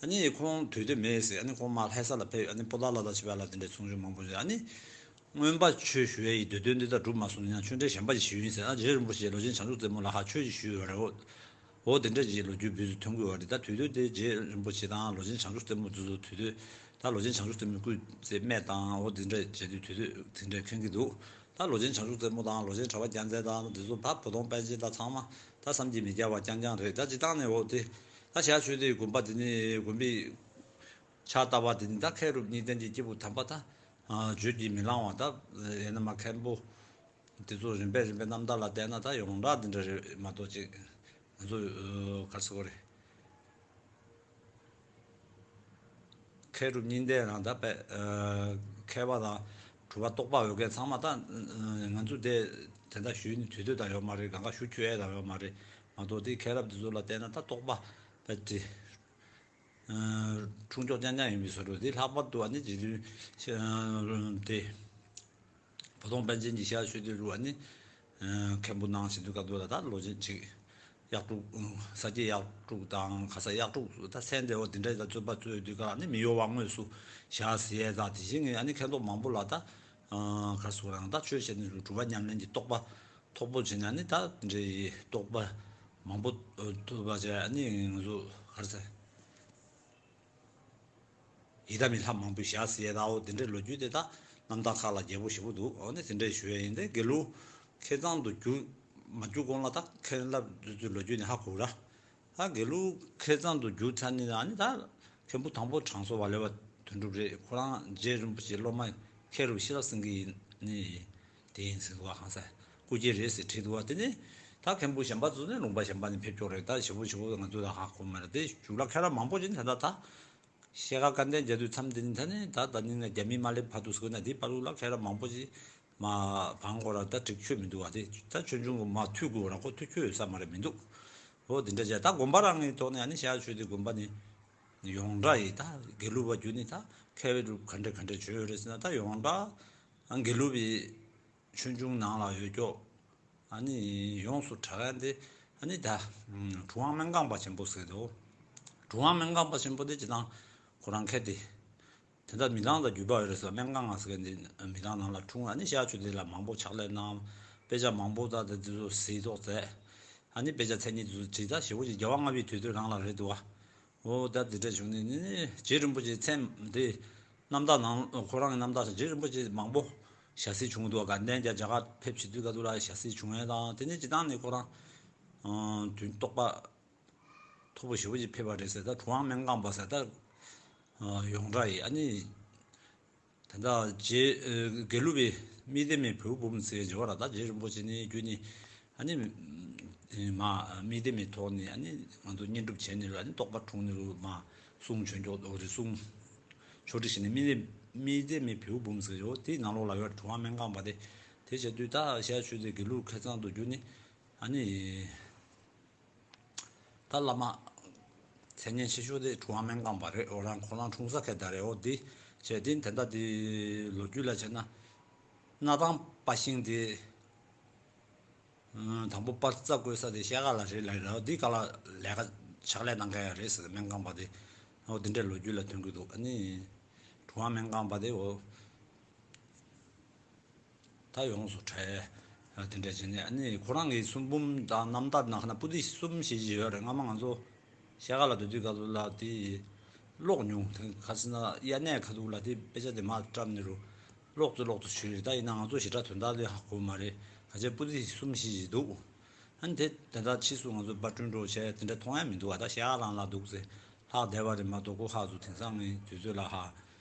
ཨ་ནི་ཁོང་དུས་དེ་མེད་ཟེར་ཨ་ནི་ཁོང་མར་ལྷ་ས་ལ་ཕེབས་ཨ་ནི་པོ་ཏཱ་ལ་དང་བྱེད་པ་ལ་དེ་འདྲའི་ཚོགས་ཆུང་མང་པོ་བྱས་ཨ་ནི། མངོན་པ་ཆོས་ཞུ་ཡ་ཡི་འདོད་དོན་འདི་དག་གྲུབ་མ་སོང་ན་ཡང་ཆོས་འབྲེལ་གཞན་པ་ཞིག་ཞུས་ཡིན་ཟེར་ཨ་རྗེ་རིན་པོ་ཆེ་ལོ་ཆེན་བྱང་ཆུབ་རྩེ་མོ་ལ་ཧ་ཆོས་ཞིག་ཞུས་ཡོད་རེད་འོ། འོ་དེ་འདྲ་ཞིག་ལོ་རྒྱུས་འབུལ་ཚུལ་ཐོན་གྱི་ཡོད་རེད། ད་དུས་དུས་དེ་རྗེ་རིན་པོ་ཆེ་དང་ལོ་ཆེན་བྱང་ཆུབ་རྩེ་མོ་དེ་ཚོ་དུས་དུས་ད་ལོ་ཆེན་བྱང་ཆུབ་རྩེ་མོའི་སྐུ་ཚེ་སྨད་དང་འོ་དེ་འདྲ་བྱས་དུས་དུས་དུས་དེ་འདྲ་མཁྱེན་གྱི་འདུག་ད་ལོ་ཆེན་བྱང་ཆུབ་རྩེ་མོ་དང་ལོ་ཆེན་གྲགས་པ་རྒྱལ་མཚན་དང་དེ་ཚོ་ད་བོ་དོང་པཎ་ཆེན་ད་ཚང་མ་ད་བསམ་གྱིས་མི་ཁྱབ་པ་རྐྱང་རྐྱང་རེད། ད་སྤྱིར་བཏང་ནས་འོ་དེ་ད་ཤར་ཆོས་སྡེའི་དགོན་པ་དེ་ནི་དགོན་པའི་ཕྱག་བཏབ་པ་དེ་ནི་ད་མཁས་གྲུབ་གཉིས་ལྡན་གྱི་སྐྱེས་བུ་དམ་པ་ད་བརྗོད་ཀྱིས་མི་ལང་བ་ད་ཡིན་ན་མ་མཁན་པོ། དེ་ཚོ་རིམ་པས་རིམ་པས་རྣམ་ཐར་ལ་བལྟས་ན་ད་ཡོངས་གྲགས་འདི་འདྲ་རེད་མ་གཏོགས་ཅིག་ང་ཚོ་ག་རེ་ཟེར་དགོས་རེད། མཁས་གྲུབ་གཉིས་ལྡན་རང་ད་པས་མཁས་པ་དང་གྲུབ་པ་རྟོགས་པ་ཡོད་མཁན་ཚང་མ་ད་ང་ཚོ་དེ་དེ་འདྲ་ཞུས་ནས་དུས་ཚོད་དང་ཡོད་མ་རེད། གང་ག་ཞུ་ཆོག་ཡས་དང་ཡོད་མ་རེད་མ་གཏོགས་དེ་མཁན་རབས་འདི་ཚོ་ལ་བལྟས་ན་ད་རྟོགས་པ་པས་དེ། ཁྲུང་ཆོག་རྐྱང་རྐྱང་ཡིན་པའི་བཟོ་འདྲ་དེ་ལྷག་པར་དུ་ཨ་ནི་རྗེ་བཙུན་དེ་བོ་དོང་པཎ་ཆེན་གྱི་ཤར་ཆོས་སྡེ་རུ་ཨ་ནི་མཁན་པོ་གནང་བཞིན་དུ་སྐབས་དུ་ལ་ད་ལོ་ཆེན་ཅིག་གཡག་དྲུག་ས་སྐྱའི་གཡག་དྲུག་དང་ག་ས་གཡག་དྲུག་ད་སན་ཏེ་འོ་དེ་འདྲ་ད་རྩོད་པ་རྩོད་དུས་ག་ཨ་ནི་མི་གཡོ་བ་དངོས་སུ་བཞག་ཟེར་ཡས་ད་དེ་བཞིན་ཨ་ནི་མཁན་ཐོག་མང་པོ་ལ་ད་ག་སུ་རང་ད་ཆོས་བཤད་ནས་སྒྲུབ་པ་ཉམས་ལེན་གྱི་རྟོགས་པ་མཐོ་པོ་བྱས་ནས་ཨ་ནི་ད་འདྲའི་རྟོགས་པ་མང་པོ་ཐོབ་པ་བྱས་ཨ་ནི་ང་ཚོ་ག་རེ་ཟེར། ཡི་དམ་གྱི་ལྷ་མང་པོས་བཞག་ཟེར་ཡས་ད་འོ་དེ་འདྲའི་ལོ་རྒྱུས་དེ་དག་རྣམ་ཐར་ཁག་ལ་རྒྱས་པོ་ཞེ་པོ་འདུག་འོ་ནི་དེ་འདྲའི་ཞུ་ཡས་ཡིན་ཏེ་དགེ་ལུགས་མཁས་གཙང་དུ་བསྒྱུར་མ་བསྒྱུར་གོང་ལ་ད་མཁན་སློབ་དེ་ཚོའི་ལོ་རྒྱུས་ནི་ཧ་གོ་ར། ད་དགེ་ལུགས་མཁས་གཙང་དུ་བསྒྱུར་ཚར་ནས་ཨ་ནི་ད་མཁན་པོ་དང་པོ་དྲང་སྲོང་ཝ་ལེ་བ་དོན་གྲུབ་རེད། ཁོ་རང་རྗེ་རིན་པོ་ཆེའི་སློབ་མ་མཁས་གྲུབ་ཤེས་རབ་སེང་གེ་ཡིན་ནི་དེ་ཡིན་ཟེར་འདུག་ག་གང་ཟེར་སྐུ་སྐྱེ་རེད་ཟེར་བྲིས་འདུག་ག་དེ་ནི་ད་མཁན་པོ་གཞན་པ་ཚོ་ནི་ལུང་པ་གཞན་པ་ནས་ཕེབས་ཀྱོག་རེད། ད་ཞེ་པོ་ཞེ་པོ་ང་ཚོ་ད་ཧ་གོ་མ་རེད། དེ་མཇུག་ལ་མཁན་རབས་མང་པོ་ཅིག་ནི་ད་ལྟ་ད། ཤེལ་དཀར་སྐལ་ལྡན་རྒྱ་མཚོའི་མཚམས་འདི་ནི་ད་ནི་ད་ད་ནི་ནས་རྒྱ་མི་མ་སླེབས་བར་དུ་ཟེར་ན་འདི་བར་དུ་ལ་མཁན་རབས་མང་པོ་ཞིག་མ་བང་གོ་ར་ད་འགྲིག་ཆོད་མི་འདུག་བ། དེ་ད་ཆོས་འབྱུང་གི་མ་མཐུད་དགོས་ར་ཁོ་མཐུད་ཆོད་ཡོད་ས་མ་རེད་མི་འདུག་འོ་འདི་འདྲ་བྱས་ད་དགོན་པ་རང་གི་ཐོག་ནས་ཨ་ནི་ཤར་ཆོས་སྡེ་དགོན་པ་ནི་ཡོངས་གྲགས་ཡིན། ད་དགེ་ལུགས་པ་བརྒྱུད་ནི་ད་མཁས་པའི་གྲུབ་ག་འདྲ་ག་འདྲ་བྱོས་ཡོད་རེད་ཟེར་ན་ད་ཡོངས་གྲགས་དགེ་ལུགས་པའི་ཆོས་འབྱུང་ནང་ལ་ཡོད་ཀྱོག་ཨ་ནི་ཡོངས་སུ་གྲགས་ཡ་འདི་ཨ་ནི་ད་གྲུབ་དབང་སྨན་ཁང་པ་ཆེན་པོ་ཟེར་དོ། གྲུབ་དབང་སྨན་ཁང་པ་ཆེན་པོ་འདི་ཇི་ལྟར་ཁོ་རང་མཁས་ཏེ་ དེ་འདྲ་མི་གྲངས་དང་བརྒྱུད་པ་ཡོད་རེད་ཟེར། སྨན་ཁང་ང་ཟེར་མཁན་དེ་མི་གྲངས་ནང་ལ་འཁྲུངས། ཨ་ནི་ཤར་ཆོས་སྡེ་ལ་མང་པོ་ཕྱག་ལས་གནང་། དཔེ་ཆ་མང་པོ་དང་དེ་ཚོ་གཟིགས་རྟོག་མཛད། ཨ་ནི་དཔེ་ཆ་མཚན་ཉིད་དེ་ཚོ་བྲིས། ད་ཞེ་པོ་ཅིག་རྒྱལ་བ་ལྔ་པའི་དུས་ཚོད་རང་ལ་རེད་འདུག་བ། འོ་ད་དེ་འདྲ་བྱུང་ནས་ནི་ནི་རྗེ་རིན་པོ་ཆེ་མཚན་དེ་རྣམ་ཐར་ནང་ཁོ་རང་གི་རྣམ་ཐར་རྗེ་རིན་པོ་ཆེ་མང་པོ་ཞལ་གཟིགས་བྱུང་འདུག་བ། དགའ་ལྡན་རྒྱ་རྒྱ་གར་ཕེབས་བྱེད་དུས་ག་དུས་ལ་ཞལ་གཟིགས་བྱུང་ཡས་དང་། དེ་ནས་སྤྱིར་བཏང་ནས་ཁོ་རང་དོན་རྟོགས་པ་མཐོ་པོ་ཞེ་པོ་ཅིག་ཕེབས་པ་རེད་ཟེར། ད་གྲུབ་དབང་སྨན་ཁང་པ་ཟེར། ད་ཡོངས་གྲགས་ཡིན། ཨ་ནི་ད་ལྟ་རྗེ་དགེ་ལུགས་པའི་སྨིན་ལྡན་མའི་བེའུ་བུམོ་ཟེར་བ་ར། ད་རྗེ་རིན་པོ་ཆེ་ནི་རྒྱུད་ནི་ཨ་ནི་མ་སྨིན་ལྡན་མའི་ཐོག་ནས་ཨ་ནི་ང་ཚོ་བསྙེན་སྒྲུབ་བྱས་ནས་ར། ཨ་ནི་རྟོགས་པ་འཁྲུངས་ནས་རུ་མ་གསུང་ཆོས་མཆོག་འོ་རེད། གསུང་ཆོག་སྒྲིག་བྱས་ནས་སྨིན་ལྡན་སྨིན་ལྡན་མའི་བེའུ་བུམོ་ཟེར་ཡོད། དེའི་ནང་ལོགས་ལ་ཡོད་གྲུབ་དབང་སྨན་ཁང་པ་དེ། དེ་བྱས་དུས་ད་ཤར་ཆོས་སྡེ་དགེ་ལུགས་ཁ་ཚང་དུ་གྱུར་ནས་ཨ་ནི། ད་བླ་མ་མཚན་སྙན་ཆེ་ཤོས་དེ་གྲུབ་དབང་སྨན་ཁང་པ་རེད། འོ་རང་ཁོ་རང་འཁྲུངས་ས་ཁ་ད་རེད། འོ་དེ་བྱས་དེ་ད་ལྟ་དེ་ལོ་རྒྱུས་ལ་བྱས་ན། སྣར་ཐང་པ་ཤིང་དེ་དང་པོ་པ་རྩ་བརྐོས་ས་དེ་ཤར་ཁ་ལ་རེད་ལབ་རེད། འོ་དེ་ག་ལ་ལས་ཀ་ཕྱག་ལས་གནང་མཁན་ཡང་རེད་ཟེར། སྨན་ཁང་པ་དེ་འོ་དེ་འདྲའི་ལོ་རྒྱུས་ལ་ཐོན་གྱི་འདུག་ཨ་ནི་གྲུབ་དབང་སྨན་ཁང་པ་དེ་འོ། ད་ཡོངས་སུ་གྲགས་དེ་འདྲ་བྱས་ནས། ཨ་ནི་ཁོ་རང་གི་གསུང་འབུམ་དང་རྣམ་ཐར་ནང་ན་པོ་ཏི་གསུམ་བཞི་ཞིག་ཡོད་རེད། སྔ་མ་ང་ཚོ་ཤར་ཁ་ལ་སྡོད་དུས་སྐབས་སུ་ལ་དེ་ཀློག་མྱོང་། དེ་ག་ཟེར་ན་དབྱར་གནས་ཁ་ཐུག་ལ་དེ་དཔེ་ཆ་དེ་མར་བཀྲམ་ནས་རུ་ཀློག་ཏུ་ཀློག་ཏུ་བྱུང་རེད། ད་ཡིན་ན་ང་ཚོ་ཞེ་དྲག་དོན་དག་དེ་ཧ་གོ་མ་རེད། ག་ཚད་པོ་ཏི་གསུམ་བཞི་ཞིག་འདུག་ཨ་ནི་དེ་དེ་དག་ཕྱིས་སུ་ང་ཚོ་པར་སྐྲུན་འགྲོ་བྱས་དེ་འདྲ་མཐོང་ཡ་མི་འདུག་བ། ད་ཤར་ཁ་རང་ལ་འདུག་ཟེར། ལྷག་བསྡད་པ་རེད་མ་གཏོགས་ཁོ་ཧ་ཚོ་དེང་སང་ནི་དུས་ཚོད་ལ་ཧ།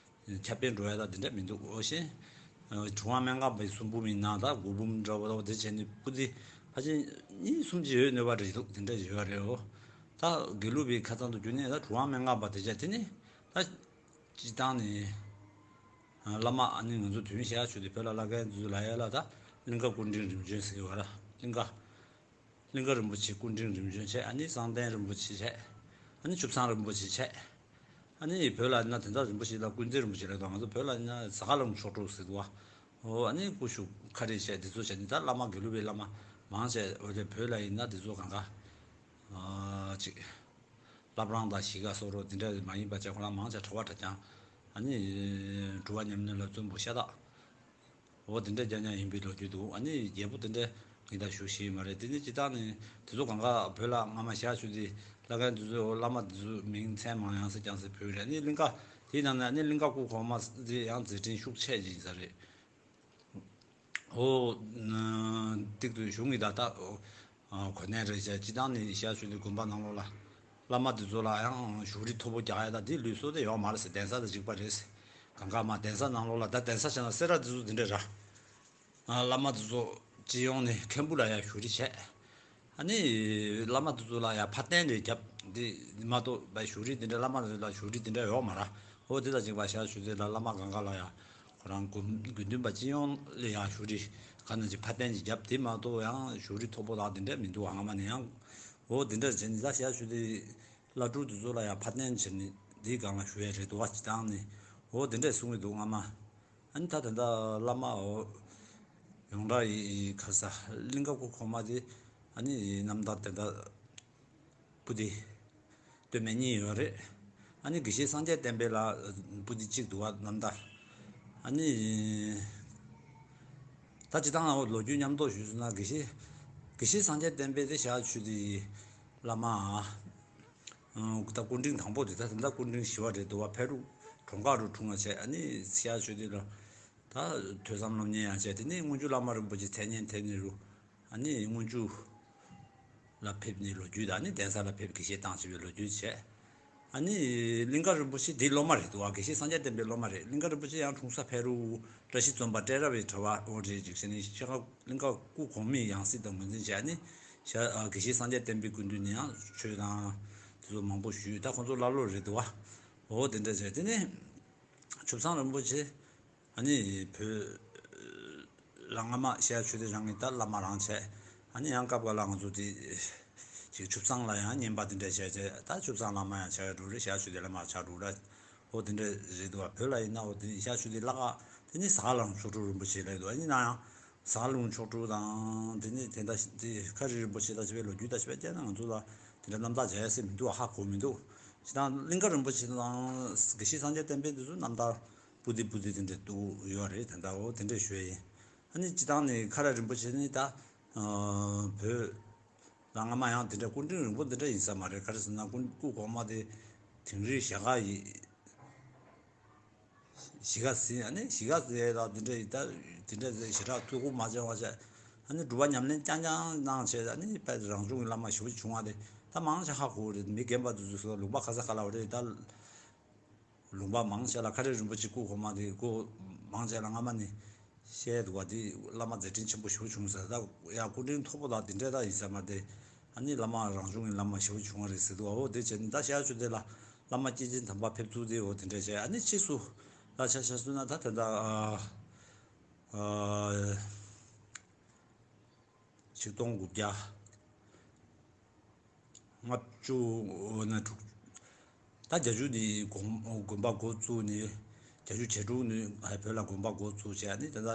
ཁྱབ་སྤེལ་འགྲོ་ཡ་ད་དེ་འདྲ་མི་འདུག་འོ་ཤེས། གྲུབ་དབང་སྨན་ཁང་པའི་གསུང་འབུམ་ཡིན་ན་ད་མགུར་འབུམ་འདྲ་བོ་དེ་བྱས་ནས་པོ་ཏི་ཕལ་ཆེར་གཉིས་གསུམ་ཅིག་ཡོད་ནུས་པ་རེད་འདུག་དེ་འདྲ་ཡོད་རེད། འོ་ད་དགེ་ལུགས་པའི་ཁ་ཚང་དུ་གྱུར་ནས་ད་གྲུབ་དབང་སྨན་ཁང་པ་དེ་བྱས་དེ་ནི་ད་སྤྱིར་བཏང་ནས་བླ་མ་ཨ་ནི་ང་ཚོ་དུས་ཡུན་ཤར་ཆོས་སྡེ་བོད་ལ་བླ་རྒན་ཚོ་ལ་ཡ་ལ་ད་གླིང་ག་སྐུ་ཕྲེང་རིམ་བྱོན་ཟེར་བ་ལ་གླིང་ག་གླིང་ག་རིན་པོ་ཆེ་སྐུ་ཕྲེང་རིམ་བྱོན་བྱས། ཨ་ནི་གསང་བསྟན་རིན་པོ་ཆེ་བྱས། ཨ་ནི་ཆུ་བཟང་རིན་པོ་ཆེ་བྱས། ཨ་ནི་བོད་ལ་ཡིན་ན་དེ་འདྲ་རིན་པོ་ཆེ་ལ་ཀུན་མཛེས་རིན་པོ་ཆེ་ལ་དང་། ང་ཚོ་བོད་ལ་ཡིན་ན་ཟ་ཁ་ལུང་མཆོག་སྤྲུལ་ཟེར་འདུག་བ། འོ་ཨ་ནི་སྐུ་ཞབས་ཁ་རེ་བྱས་དེ་ཚོ་བྱས་ནས་ད་བླ་མ་དགེ་ལུགས་པའི་བླ་མ་མང་ཆེ། འོ་དེ་བོད་ལ་ཡིན་ན་དེ་ཚོ་གང་ག་ཨ་ཅིག་བླ་བྲང་དང་གཞིས་ཀ་སོགས་རོ་དེ་འདྲ་མ་ཡིན་པ་བྱས་ཁོ་རང་མང་ཆེ་གྲྭ་པ་གྲྭ་རྐྱང་། ཨ་ནི་སྒྲུབ་པ་ཉམས་ལེན་ལ་བརྩོན་པོ་ཤ་སྟག་འོ་དེ་འདྲ་རྐྱང་རྐྱང་ཡིན་པའི་ལོ་རྒྱུས་འདུག་ཨ་ནི་རྒྱལ་པོ་དེ་འདྲ་ངས་ད་ཞུ་ཤེས་མ་རེད། དེ་ནི་སྤྱིར་བཏང་ནི་དེ་ཚོ་གང་ག་བོད་ལ་སྔ་མ་ཤར་ཆོས་སྡེ་བླ་རྒན་དེ་ཚོའི་འོ་བླ་མ་དེ་ཚོའི་མིང་མཚན་མང་ཡང་སེ་རྐྱང་སེ་བོད་རེད། ཨ་ནི་གླིང་ག་དེའི་ནང་ནས་ཨ་ནི་གླིང་ག་སྐུ་གོང་མ་དེ་ཡང་མཛད་འཕྲིན་ཤུགས་ཆེ་ཅིག་ཡིན་ས་རེད། འོ་ཏིག་ཏུ་གཞུང་གི་ད་ལྟ་གོ་གནས་རེད་བྱས། སྤྱིར་བཏང་ནི་ཤར་ཆོས་སྡེ་དགོན་པ་ནང་ལོགས་ལ་བླ་མ་དེ་ཚོ་ལ་ཡང་བཞུགས་ཁྲི་མཐོ་པོ་རྒྱག་ཡ་ད་དེ་ལུགས་སྲོལ་དེ་ཡོད་མ་རེད་ཟེར། གདན་ས་དང་གཅིག་པ་རེད་ཟེར། གང་ག་མ་གདན་ས་ནང་ལོགས་ལ་ད་གདན་ས་བྱས་ན་སེ་ར་དེ་ཚོ་དེ་འདྲ་ར། ཨ་བླ་མ་དེ་ཚོ་སྤྱི་ཡོངས་ནས་མཁན་པོ་ལ་ཡང་བཞུགས་ཁྲི་བྱས། ཨ་ནི་བླ་མ་དེ་ཚོ་ལ་ཡང་ཕར་བརྟེན་རེ་བརྒྱབ། འདི་མ་གཏོགས་བཞུགས་ཁྲི་དེ་འདྲ་བླ་མ་དེ་ཚོ་ལ་བཞུགས་ཁྲི་དེ་འདྲ་ཡོད་མ་རེད། འོ་དེ་དང་གཅིག་པ་ཤར་ཆོས་སྡེ་ལ་བླ་མ་གང་ག་ལ་ཡང་ཁོ་རང་དགོན་དགེ་འདུན་པ་སྤྱི་ཡོངས་ལ་ཡང་བཞུགས་ཁྲི་ག་ནང་ཅིག་ཕར་བརྟེན་ཅིག་བརྒྱབ། དེ་མ་གཏོགས་ཡང་བཞུགས་ཁྲི་མཐོ་པོ་དག་དེ་འདྲ་མི་འདུག་ཨ་སྔ་མ་ནས་ཡང་། འོ་དེ་འདྲ་བྱས་ནས་ད་ཤར་ཆོས་སྡེ་བླ་སྤྲུལ་དེ་ཚོ་ལ་ཡང་ཕར་བརྟེན་བྱས་ནས་དེའི་སྒང་ལ་བཞུགས་ཡ་རེད་འདུག་བ། སྤྱིར་བཏང་ནས་འོ་དེ་འདྲ་གསུང་གི་འདུག་སྔ་མ། ཨ་ནི་ད་ད་ལྟ་བླ་མ་འོ་ཡོངས་གྲགས་ཡི་ག་ས་གླིང་ག་སྐུ་གོང་མ་དེ་ཨ་ནི་རྣམ་ཐར་དེ་འདྲ་པོ་ཏི་སྟོད་སྨད་གཉིས་ཡོད་རེད། ཨ་ནི་དགེ་བཤེས་སངས་རྒྱས་བསྟན་འཕེལ་ལ་པོ་ཏི་གཅིག་འདུག་བ་རྣམ་ཐར། ཨ་ནི་ད་སྤྱིར་བཏང་ལོ་རྒྱུས་མཉམ་འདོགས་ཞུས་སོང་ན་དགེ་བཤེས་དགེ་བཤེས་སངས་རྒྱས་བསྟན་འཕེལ་དེ་ཤར་ཆོས་སྡེའི་བླ་མ། ད་སྐུ་ཕྲེང་དང་པོ་དེ་ད་ད་ལྟ་སྐུ་ཕྲེང་བཞི་པ་རེད་འདུག་བ། ཕེ་རུ་གྲོང་ཁག་རུ་འཁྲུངས་པ་བྱས། ཨ་ནི་ཤར་ཆོས་སྡེ་ལ་ད་ཐོས་བསམ་སློབ་གཉེར་ཡང་བྱས། དེ་ནས་སྔོན་བྱོན་བླ་མ་རིན་པོ་ཆེ་མཚན་སྙན་ཐེབས་ནས་རུ་ཨ་ནི་སྔོན་བྱོན་ལ་ཕེབས་ནས་ལོ་རྒྱུས་དང་། ཨ་ནི་གདན་ས་ལ་ཕེབས་དགེ་བཤེས་བཏང་བྱས་པའི་ལོ་རྒྱུས་བྱས། ཨ་ནི་གླིང་ག་རིན་པོ་ཆེ་དེའི་སློབ་མ་རེད་འདུག་བ། དགེ་བཤེས་སངས་རྒྱས་བསྟན་པའི་སློབ་མ་རེད། གླིང་ག་རིན་པོ་ཆེ་ཡང་འཁྲུངས་ས་ཕེ་རུ་བཀྲ་ཤིས་རྫོང་པ་བཀྲས་རབ་པའི་གྲྭ་པ་འོ་རེད་ཅིག་བྱས་ནས་ཤར་ཁ་གླིང་ག་སྐུ་གོང་མའི་ཡང་སྲིད་དང་ངོས་འཛིན་བྱས། ཨ་ནི་ཤར་དགེ་བཤེས་སངས་རྒྱས་བསྟན་པའི་སྐུ་མདུན་ནས་ཡང་ཆོས་དང་དེ་ཚོ་མང་པོ་ཞུས། ད་ཁོང་ཚོ་བླ་སློབ་རེད་འདུག་བ། འོ་དེ་འདྲ་བྱས། དེ་ནས་ཆུ་བཟང་རིན་པོ་ཆེ་ཨ་ནི་བོད་ལ་སྔ་མ་ཤར་ཆོས་སྡེ་རང་གི་ད་བླ་མ་རང་བྱས། ཨ་ནི་ཡང་སྐབས་འགའ་ལ་ང་ཚོ་དེ་ཅིག་ཆུ་བཟང་ལ་ཡང་བསྙེན་པ་དེ་འདྲ་བྱས་བྱས། ད་ཆུ་བཟང་བླ་མ་ཡང་ཆགས་འགྲོ་རེད། ཤར་ཆོས་སྡེ་བླ་མ་ཆགས་འགྲོ་རེད། འོ་དེ་འདྲ་རེད་འདུག་བ། བོད་ལ་ཡིན་ན་འོ་དེ་ཤར་ཆོས་སྡེ་བླ་ཁག་དེ་ནི་ཟ་ཁ་ལུང་མཆོག་སྤྲུལ་རིན་པོ་ཆེ་ལབ་འདུག་ཨ་ནི་ན་ཡང་ཟ་ཁ་ལུང་མཆོག་སྤྲུལ་དང་དེ་ནི་དེ་འདྲ་དེ་ཁ་རི་རིན་པོ་ཆེ་དང་བཅས་པའི་ལོ་རྒྱུས་དང་བཅས་པའི་བལྟས་ན་ང་ཚོ་ལ་དེ་འདྲ་རྣམ་ཐར་མཇལ་ཡ་སེ་མི་འདུག་ཧ་གོ་མི་འདུག་སྤྱིར་བཏང་གླིང་ག་རིན་པོ་ཆེ་དང་དགེ་བཤེས་སངས་རྒྱས་བསྟན་འཕེལ་དེ་ཚོ་རྣམ་ཐར་ སྤུ་ཏི་སྤུ་ཏི་དེ་འདྲ་འདུག་ཡོད་རེད། ད་ལྟ་འོ་དེ་འདྲ་ཞུ་ཡ་ཡིན། ཨ་ནི་སྤྱི་བཏང་ནས་ཁ་ར་རིན་པོ་ཆེ་ནི་ད་ཨ་བོད་ལ་སྔ་མ་ཡང་དེ་འདྲ་སྐུ་ཕྲེང་རིང་པོ་འདི་འདྲ་ཡིན་ས་མ་རེད། ག་རེ་ཟེར་ན་སྐུ་སྐུ་གོང་མ་དེ་དིང་རི་ཞྭ་སྒ་ཡི་གཞིས་ཀ་ཟིན། ཨ་ནི་གཞིས་ཀ་ཟིན་ལ་དེ་འདྲ་ཡི་ད་དེ་འདྲ་ཟེར་ཞེ་དྲག་ཐུགས་ཁུར་མ་བྱས་པ་བྱས། ཨ་ནི་སྒྲུབ་པ་ཉམས་ལེན་རྐྱང་རྐྱང་གནང་བྱས། ཨ་ནི་དཔེ་རང་བྱུང་གི་བླ་མ་ཞེ་པོ་བྱུང་བ་དེ་ད་མང་ཆེ་ཧ་གོ་རེད། མི་རྒན་པ་དེ་ཚོ་ལུང་པ་ག་ས་ག་ལ་བ་རེད། ད་ལུང་པ་མང་ཆེ་ལ་ཁ་རས་རིན་པོ་ཆེ་སྐུ་གོང་མ་དེ་སྐུ་མང་ཆེ་ལ་སྔ་མ་ནས་བཤད་འདུག་བ། དེ་བླ་མ་མཛད་འཕྲིན་ཆེན་པོ་ཞེ་པོ་བྱུང་ཟེར། ད་ཡ་སྐུ་ཕྲེང་མཐོ་པོ་དང་དེ་འདྲ་ད་ཡིན་ས་མ་རེད། ཨ་ནི་བླ་མ་རང་བྱུང་གི་བླ་མ་ཞེ་པོ་བྱུང་བ་རེད་ཟེར་འདུག་བ། འོ་དེ་བྱས་ནས་ད་ཤར་ཆོས་སྡེ་ལ་བླ་མ་སྐྱེས་ཆེན་དམ་པ་ཕེབས་ཚུལ་དེ་འོ་དེ་འདྲ་བྱས། ཨ་ནི་ཕྱིས་སུ་ད་ཆ་བཞག་སོང་ན་ད་དེ་འདྲ་ཨ་ཨ་ཆིག་སྟོང་དགུ་བརྒྱ་ལྔ་བཅུ་ན་དྲུག་ད་བརྒྱད་ཅུ་ནས་དགོན་དགོན་པ་འགོ་བཙུགས་ནས། བརྒྱད་ཅུ་གྱ་དྲུག་ནས་ཧའི་བོད་ལ་དགོན་པ་འགོ་བཙུགས་བྱས་ནས། ད་ལྟ་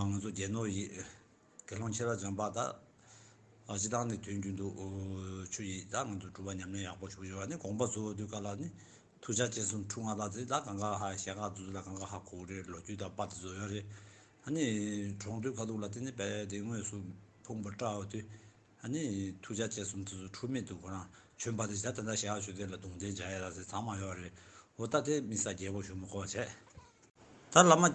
ང་ཚོ་རྒྱལ་ནོར་ཡིད་དགེ་སློང་ཁྱེད་རང་བྱམས་པ་ད་སྤྱི་བཏང་ནས་དུས་རྒྱུན་དུ་ཆུ་ཡིས་ད་ང་ཚོ་སྒྲུབ་པ་ཉམས་ལེན་ཡག་པོ་ཞུ་ཡོད། ནས་དགོངས་པ་རྫོགས་དུས་ག་ལ་ནི་ཐུགས་ཅག་ཅན་གསུམ་འཁྲུངས་ང་ལ་དེ་ད་གང་ག་ཧ་ཞལ་ཁ་དུ་ལ་གང་ག་ཧ་གོ་རེད། ལོ་རྒྱུས་དང་པ་དེ་བཟོ་ཡོད་རེད། ཨ་ནི་གྲོང་སྡེ་ཁ་ཐུག་ལ་དེ་ནི་བས་དེ་དངོས་སུ་ཕུང་པོ་བཀྲ་བ་དུས། ཨ་ནི་ཐུགས་ཅག་ཅན་གསུམ་དེ་ཚོ་འཁྲུལ་མེད་དུ་ཁོ་རང་བྱོན་པ་དེ་བྱ། ད་ལྟ་ཞལ་ཆོས་སྡེ་ལ་གདུང་རྟེན་བྱ་ཡ་ར་ཟེར་ཚང་མ་ཡོད་རེད། འོ་ད་དེ་མི་ས་རྒྱལ་པོ་ཞུ་མི་གོ་བྱས། ད་བླ་མ་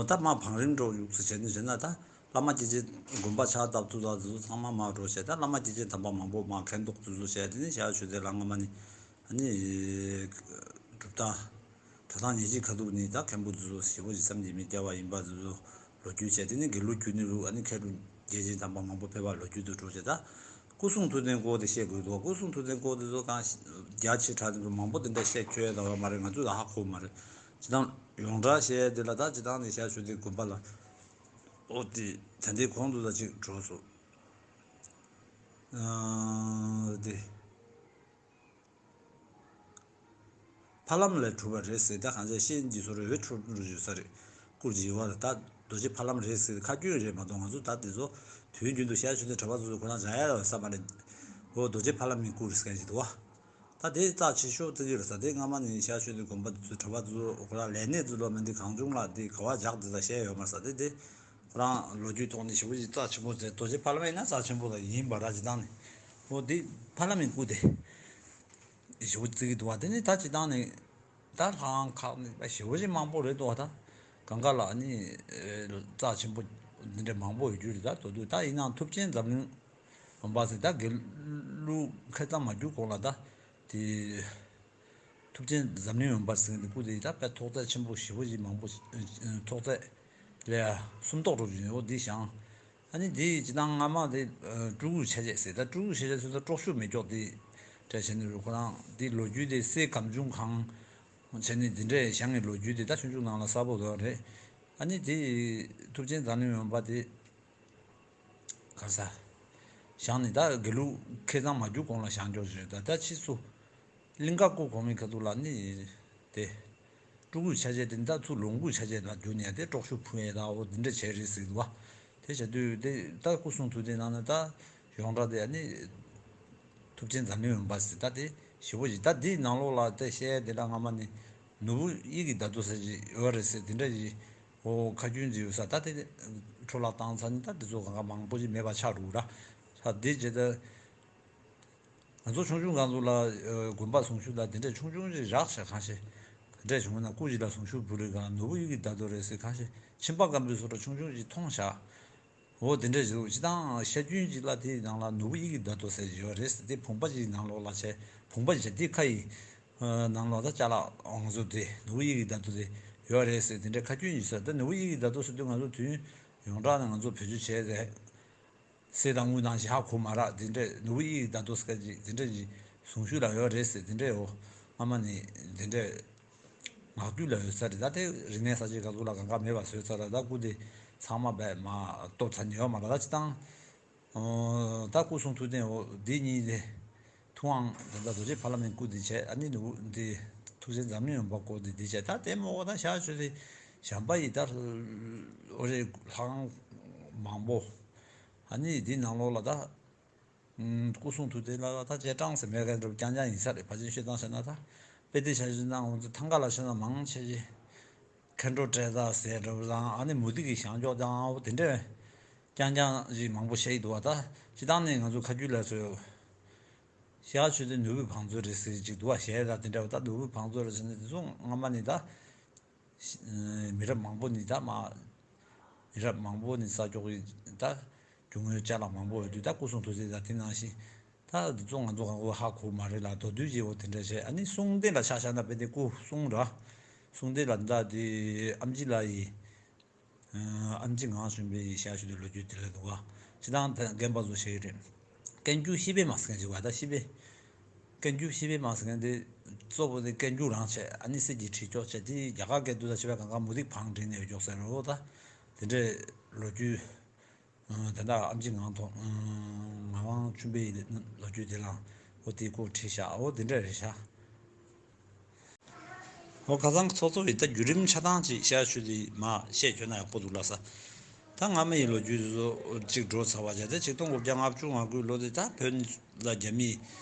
ད་མ་བང་རིམ་འགྲོ་ཡུག་སུ་བྱས་ནས་བྱས་ན། ད་བླ་མ་སྐྱེས་ཆེན་དགོན་པ་ཕྱག་བཏབ་ཚུལ་དང་དེ་ཚོ་ཚང་མ་མ་འགྲོ་བྱས། ད་བླ་མ་སྐྱེས་ཆེན་དམ་པ་མང་པོ་མ་མཁན་ཐོག་དེ་ཚོ་བྱས། དེ་ནི་ཞལ་ཆོས་སྡེ་ལ་སྔ་མ་ནི་ཨ་ནི་གྲུབ་རྟགས། གྲུབ་ཐང་ཉེར་གཅིག་ཁ་ཐུག་ནས་ད་མཁན་པོ་དེ་ཚོ་ཞེ་པོ་ཅིག་བསམ་གྱིས་མི་ཁྱབ་པ་ཡིན་པ་དེ་ཚོ་ལོ་རྒྱུས་བྱས། དེ་ནས་དགེ་ལུགས་རྒྱུད་ནས་ལུགས་ཨ་ནི་མཁས་གྲུབ་རྒྱལ་ཆེན་དམ་པ་མང་པོ་ཕེབས་པ་ལོ་རྒྱུས་དུ་འགྲོ་བྱས། ད་སྐུ་གསུང་ཐུགས་རྟེན་སྐོར་དེ་བཤད་དགོས་འདུག་སྐུ་གསུང་ཐུགས་རྟེན་སྐོར་དེ་ཚོ་གང་རྒྱ་ཆེ་དྲགས་དེ་ཚོ་མང་པོ་དེ་འདྲ་བཤད་ཁྱོད་ཡ་ད་བ་མ་རེད། ང་ཚོས་ད་ཧ་གོ་མ་རེད། སྤྱི་བཏང་ཡོངས་གྲགས་བཤད་དེ་ལ་ད་སྤྱི་བཏང་ནས་ཞལ་ཆོས་སྡེ་དགོན་པ་ལ་འོ་དེ་ད་ལྟའི་གོང་དུ་ད་ཅིག་འགྲོ་སོང་། ཨ་དེ། ཕ་ལམ་ལས་གྲུབ་པ་རེད་ཟེར། ད་གང་ཟག་ཤེས་ཀྱི་སོ་རེ་འོད་འཕྲོ་འཕྲོ་ཡོད་ས་རེད། སྐུར་གྱི་ཡོད་པ་ལ་ད་རྡོ་རྗེ་ཕ་ལམ་རེད་ཟེར། ཁ་སྐྱོན་རེད་མ་གཏོགས་ང་ཚོ་ད་དེ་ཚོ་དུས་རྒྱུན་དུ་ཞལ་ཆོས་སྡེ་གྲྭ་པ་ཚོ་ཁོ་རང་བྱ་ཡ་ཡོད་ས་མ་རེད། འོ་རྡོ་རྗེ་ཕ་ལམ་གྱི་སྐུ་རེད་ཟེར་མཁན་ཞིག་འདུག་བ། ད་དེ་རྩ་ཆེ་ཤོས་བརྩི་གི་རེད་ས། དེ་སྔ་མ་ནས་ཞལ་ཆོས་སྡེ་དགོན་པ་དེ་ཚོ་གྲྭ་པ་ཚོ་ཁོ་རང་ལས་གནས་ཚོ་ལོ་མི་འདི་གང་བྱུང་ལ་དེ་ག་བ་འཇགས་དེ་ད་བཤད་ཡོད་མ་རེད་ས། དེ་དེ་ཁོ་རང་ལོ་རྒྱུས་ཐོག་ནས་ཞེ་པོ་ཞིག་རྩ་ཆེན་པོ་ཟེར། རྡོ་རྗེ་ཕ་ལམ་ཡིན་ན་རྩ་ཆེན་པོ་ད་ཡིན་པ་ར་ཇི་ལྟར་ནས། འོ་དེ་ཕ་ལམ་གྱི་སྐུ་དེ། ཞེ་པོ་བརྩི་གི་འདུག་བ། དེ་ནི་ད་སྤྱི་བཏང་ནས་ད་ལྷ་ཁང་ཁག་ནི་ཞེ་པོ་ཅིག་མང་པོ་རེད་འདུག་བ། ད་གང་ག་ལ་ནི་རྩ་ཆེན་པོ་འདི་འདྲ་མང་པོ་ཡོད་རྒྱུ་རེད། ད་དོ་དུས་ད་ཡིན་ནའང་ཐུབ་ཆེན་འཛམ་གླིང་བུམ་པ་ཟེར་ད་དགེ་ལུགས་ཁ་ཚང་མ་རྒྱུག་གོང་ལ་ད་དེ་ཐུབ་ཆེན་འཛམ་གླིང་བུམ་པ་ཟེར་འདི་སྐུ་དེ་ད་དཔེ་ཐོག་ཚད་ཆེན་པོ་ཞེ་པོ་ཅིག་མང་པོ་ཐོག་ཚད་ལས་སུམ་ཐོག་འགྲོ་རྒྱུ་ཡོད། འོ་འདི་བཞེངས། ཨ་ནི་དེ་ཡི་སྤྱི་བཏང་སྔ་མ་དེ་སྤྲུལ་སྐུའི་ཆ་བྱད་ཟེར། ད་སྤྲུལ་སྐུའི་ཆ་བྱད་ཚོ་ད་དཀྲོག་ཤུགས་མེད་ཀྱོག་དེ་གྲས་བྱས་ནས་རུ་ཁོ་རང་དེ་ལོ་རྒྱུས་དེ་སྲས་གང་བྱུང་གང་བྱས་ནས་དེ་འདྲས་བཞེངས་ཀྱི་ལོ་རྒྱུས་དེ་ད་ཆུང་ཆུང་ནང་ལ་གསལ་པོ་ཡོད་རེད། ཨ་ནི་དེ་ཐུབ་ཆེན་འཛམ་གླིང་བུམ་པ་དེ་ག་ས་བཞེངས་ནས་ད་དགེ་ལུགས་ཁ་ཚང་མ་རྒྱུག་གོང་ལ་བཞེངས་ཀྱོག་རེད། ད་ད་ཕྱིས་སུ། གླིང་ག་སྐུ་གོང་མའི་ཁ་ཐུག་ལ་ནི་དེ། སྤྲུལ་སྐུའི་ཆ་བྱད་དེ་འདྲ་ཚུར་ལོངས་སྐུའི་ཆ་བྱད་ལ་བསྒྱུར་ནས་དེ་དཀྲོག་ཤུགས་ཕུལ་ཡས་དང་འོ་དེ་འདྲ་བྱས་རེད་ཟེར་འདུག་བ། དེ་བྱ་དུས་དེ་ད་སྐུ་གསུང་ཐུགས་རྟེན་ནང་ན་ད་ཡོངས་གྲགས་དེ་ནི་ཐུབ་ཆེན་འཛམ་གླིང་བུམ་པ་ཟེར་ད་དེ་ཞེ་པོ་ཞིག་ད་དེའི་ནང་ལོགས་ལ་དེ་བཤད་ཡས་དེ་ལ་སྔ་མ་ནི་ནོར་བུ་དབྱིག་གི་ཟླ་རྡོ་ཟེར་ཞིག་ཡོད་རེད་ཟེར་དེ་འདྲ་ཞིག་འོ་ཁ་རྒྱུན་ཅིག་ཡོད་ས། ད་དེ་འཕྲོ་བརླག་བཏང་ཚར་ནས་ད་དེ་ཚོ་གང་ག་མང་པོ་ཞིག་མེད་པ་ཆགས་འགྲོ་གི་ར། ད་དེ་བྱས་ད། ང་ཚོ་ཆུང་ཆུང་སྒང་ཚོ་ལ་ཨ་དགོན་པ་གསུང་ཆོས་ལ་དེ་འདྲས་ཆུང་ཆུང་ཅིག་རག་ཤག་གང་ཤེས། ག་འདྲས་བྱུང་ན་སྐུ་ཞིག་ལ་གསུང་ཆོས་ཕུལ་རེད་ག་ནོར་བུ་དབྱིག་གི་ཟླ་རྡོ་རེད་ཟེར་གང་ཤེས། ཁྱིམ་པ་སྐམ་པོའི་བཟོ་འདྲ་ཆུང་ཆུང་ཅིག་མཐོང་ཤག་འོ་དེ་འདྲས་ཞིག་འདུག་སྤྱི་བཏང་ཤ་རྒྱུན་ཅིག་ལ་དེའི་ནང་ལ་ནོར་བུ་དབྱིག་གི་ཟླ་རྡོ་ཟེར་ཡོད་རེད་ཟེར། དེ་བུམ་པ་ཅིག་ནང་ལོགས་ལ་བྱས་བུམ་པ་ཅིག་དེ་ཁ་ཡི་ནང་ལོགས་ད་ཅ་ལག་ང་ཚོ་དེ་ནོར་བུ་དབྱིག་གི་ཟླ་རྡོ་དེ་ཡོད་རེད་ཟེར་དེ་འདྲས་ཁ་རྒྱུན་ཡིན་ས། ད་ནོར་བུ་དབྱིག་གི་ཟླ་རྡོ་ཟེར་དུས་ང་ཚོ་དུས་ཡོངས་གྲགས་ནས་ང་ཚོ་བེད་སྤྱོད་བྱས་ཏེ། གསེར་དང་དངུལ་དང་ཞག་གོ་མ་རག་དེ་འདྲས་ནོར་བུ་དབྱིག་གི་ཟླ་རྡོ་ཟེར་གྱི་དེ་འདྲས་ཀྱི་གསུང་ཆོས་ལ་ཡོད་རེད་ཟེར། དེ་འདྲས་འོ་སྔ་མ་ནས་དེ་འདྲས་ངག་རྒྱུན་ལ་ཡོད་ས་རེད། ད་དེ་རིག་གནས་གསར་བརྗེ་ག་ཚོད་ལ་གང་ག་མེད་པ་བཟོས་ཚར་ལ་ད་སྐུ་དེ་ཚང་མ་བས་མ་གཏོར་ཚར་ནས་ཡོད་མ་རེད། ད་སྤྱི་བཏང་ད་སྐུ་གསུང་ཐུགས་རྟེན་འོ་འདི་གཉིས་དེ་ཐུབ་དབང་དེ་འདྲ་རྡོ་རྗེ་ཕ་ལམ་ནས་སྐུ་དེ་བྱས། ཨ་ནི་ནོར་བུ་འདི་ཐུགས་རྗེ་འཛམ་གླིང་བུམ་པ་སྐོར་དེ་འདི་བྱས། ད་ལྟད་མོ་འོ་ད་ཞག་ཆོས་དེ་བྱམས་པ་ཡི་ད་འོ་རེད་ལྷ་ཁང་མང་པོ། ཨ་ནི་འདི་ནང་ལོགས་ལ་ད། ཨུམ། སྐུ་གསུང་ཐུགས་རྟེན་ལ་ད་རྗེས་འབྲང་ཟེར་མེད་མཁན་འདྲ་པོ་རྐྱང་རྐྱང་ཡིན་ས་རེད། ཕལ་ཆེར་བཤད་སྟངས་བཤད་ན་ད། དཔེ་དེ་ཆ་བཞག་ན་ང་ཚོ་ཐང་ག་ལ་བཤད་ན་མང་ཆེ་ཆེ། མཁའ་འགྲོ་བསྐྲད་ད་ཟེར་འདྲ་པོ་དང་ཨ་ནི་མུ་སྟེགས་ཀྱི་བྱང་ཕྱོགས་དང་འོ་དེ་འདྲ་རྐྱང་རྐྱང་ཞིག་མང་པོ་བཤད་ཀྱི་འདུག་བ། ད་སྤྱིར་བཏང་ནས་ང་ཚོ་ཁ་རྒྱུན་ལ་ཚོས་ཤེས་ཡག་ཆོས་ཚན་ནོར་བུའི་བང་མཛོད་རེད་ཟེར་ཅིག་འདུག་བ། གཞས་དང་དེ་འདྲ་བ། ད་ནོར་བུའི་བང་མཛོད་རེད་ཟེར་ནས་དེ་ཚོ་སྔ་མ་ནས་ད་མི་རབས་མང་པོ་ནས་ད་མ་མི་རབས་མང་པོ་ནས་ས་ཕྱོགས་ཀྱི་ད་རྒྱུ་དངོས་ཅ་ལག་མང་པོ་ཡོད་དུས། ད་སྐུ་གསུང་ཐུགས་རྗེ་དང་དེ་ནང་བཞིན་ད་འདི་ཚོ་ང་ཚོ་གང་གོ་ཧ་གོ་མ་རེད་ལ། མདོར་བསྡུས་ཀྱི་འོ་དེ་འདྲ་བྱས། ཨ་ནི་གསུང་སྡེ་ལ་ཆ་བཞག་ན་དཔེ་དེ་སྐུ་གསུང་ར། གསུང་སྡེ་ལ་ད་དེ་ཨམ་ཆི་ལ་ཡི་ཨམ་ཆི་ངག་དབང་ཆོས་འཕེལ་ཡི་ཞལ་ཞུ་དེ་ལོ་རྒྱུས་དེ་ལ་འདུག་བ། ཕྱི་དང་ད་རྒན་པ་ཚོ་བཤད་ཀྱི་རེད། བཀའ་འགྱུར་ཤེས་པའི་མ་ཟེར་མཁན་ཞིག་བ། ད་ཤེས་པའི་བཀའ་འགྱུར་ཤེས་པའི་མ་ཟེར་མཁན་དེ་གཙོ་བོ་དེ་བཀའ་འགྱུར་རང་བྱས། ཨ་ནི་གསེར་གྱི་ཁྲི་ཀྱོག་བྱས་དེ་རྒྱ་གར་སྐད་དུ་ད་བྱས་པའི་གང་ག་མུ་སྟེགས་བང་བསྒྲིགས་ནས་ཡོད་ཀྱོག་ཟེར་རོ། ད་དེ་འདྲའི་ལོ་རྒྱུས། ད་ལྟ་ཨམ་ཆི་ངག་ཐོག་ངག་དབང་ཆོས་འཕེལ་ཡི་ལོ་རྒྱུས་དེ་ལ་འོ་དེ་སྐོར་བྲིས་ཤག་འོ་དེ་འདྲ་རེད་ཤག་འོ་ཁ་སང་ཚོགས་གཙོ་ཡི་ད་བརྒྱུད་རིམ་ཆ་ཚང་ཅིག་ཤར་ཆུ་དེ་མ་བཤད་བྱོས་ན་ཡག་པོ་འདུག་ལ་ས། ད་སྔ་མ་ཡི་ལོ་རྒྱུས་དེ་ཚོ་གཅིག་འགྲོ་ཚར་བ་བྱས། ད་ཆིག་སྟོང་དགུ་བརྒྱ་ལྔ་བཅུ་ང་དགུའི་ལོ་དེ་ད་བོད་ལ་རྒྱ་མིས་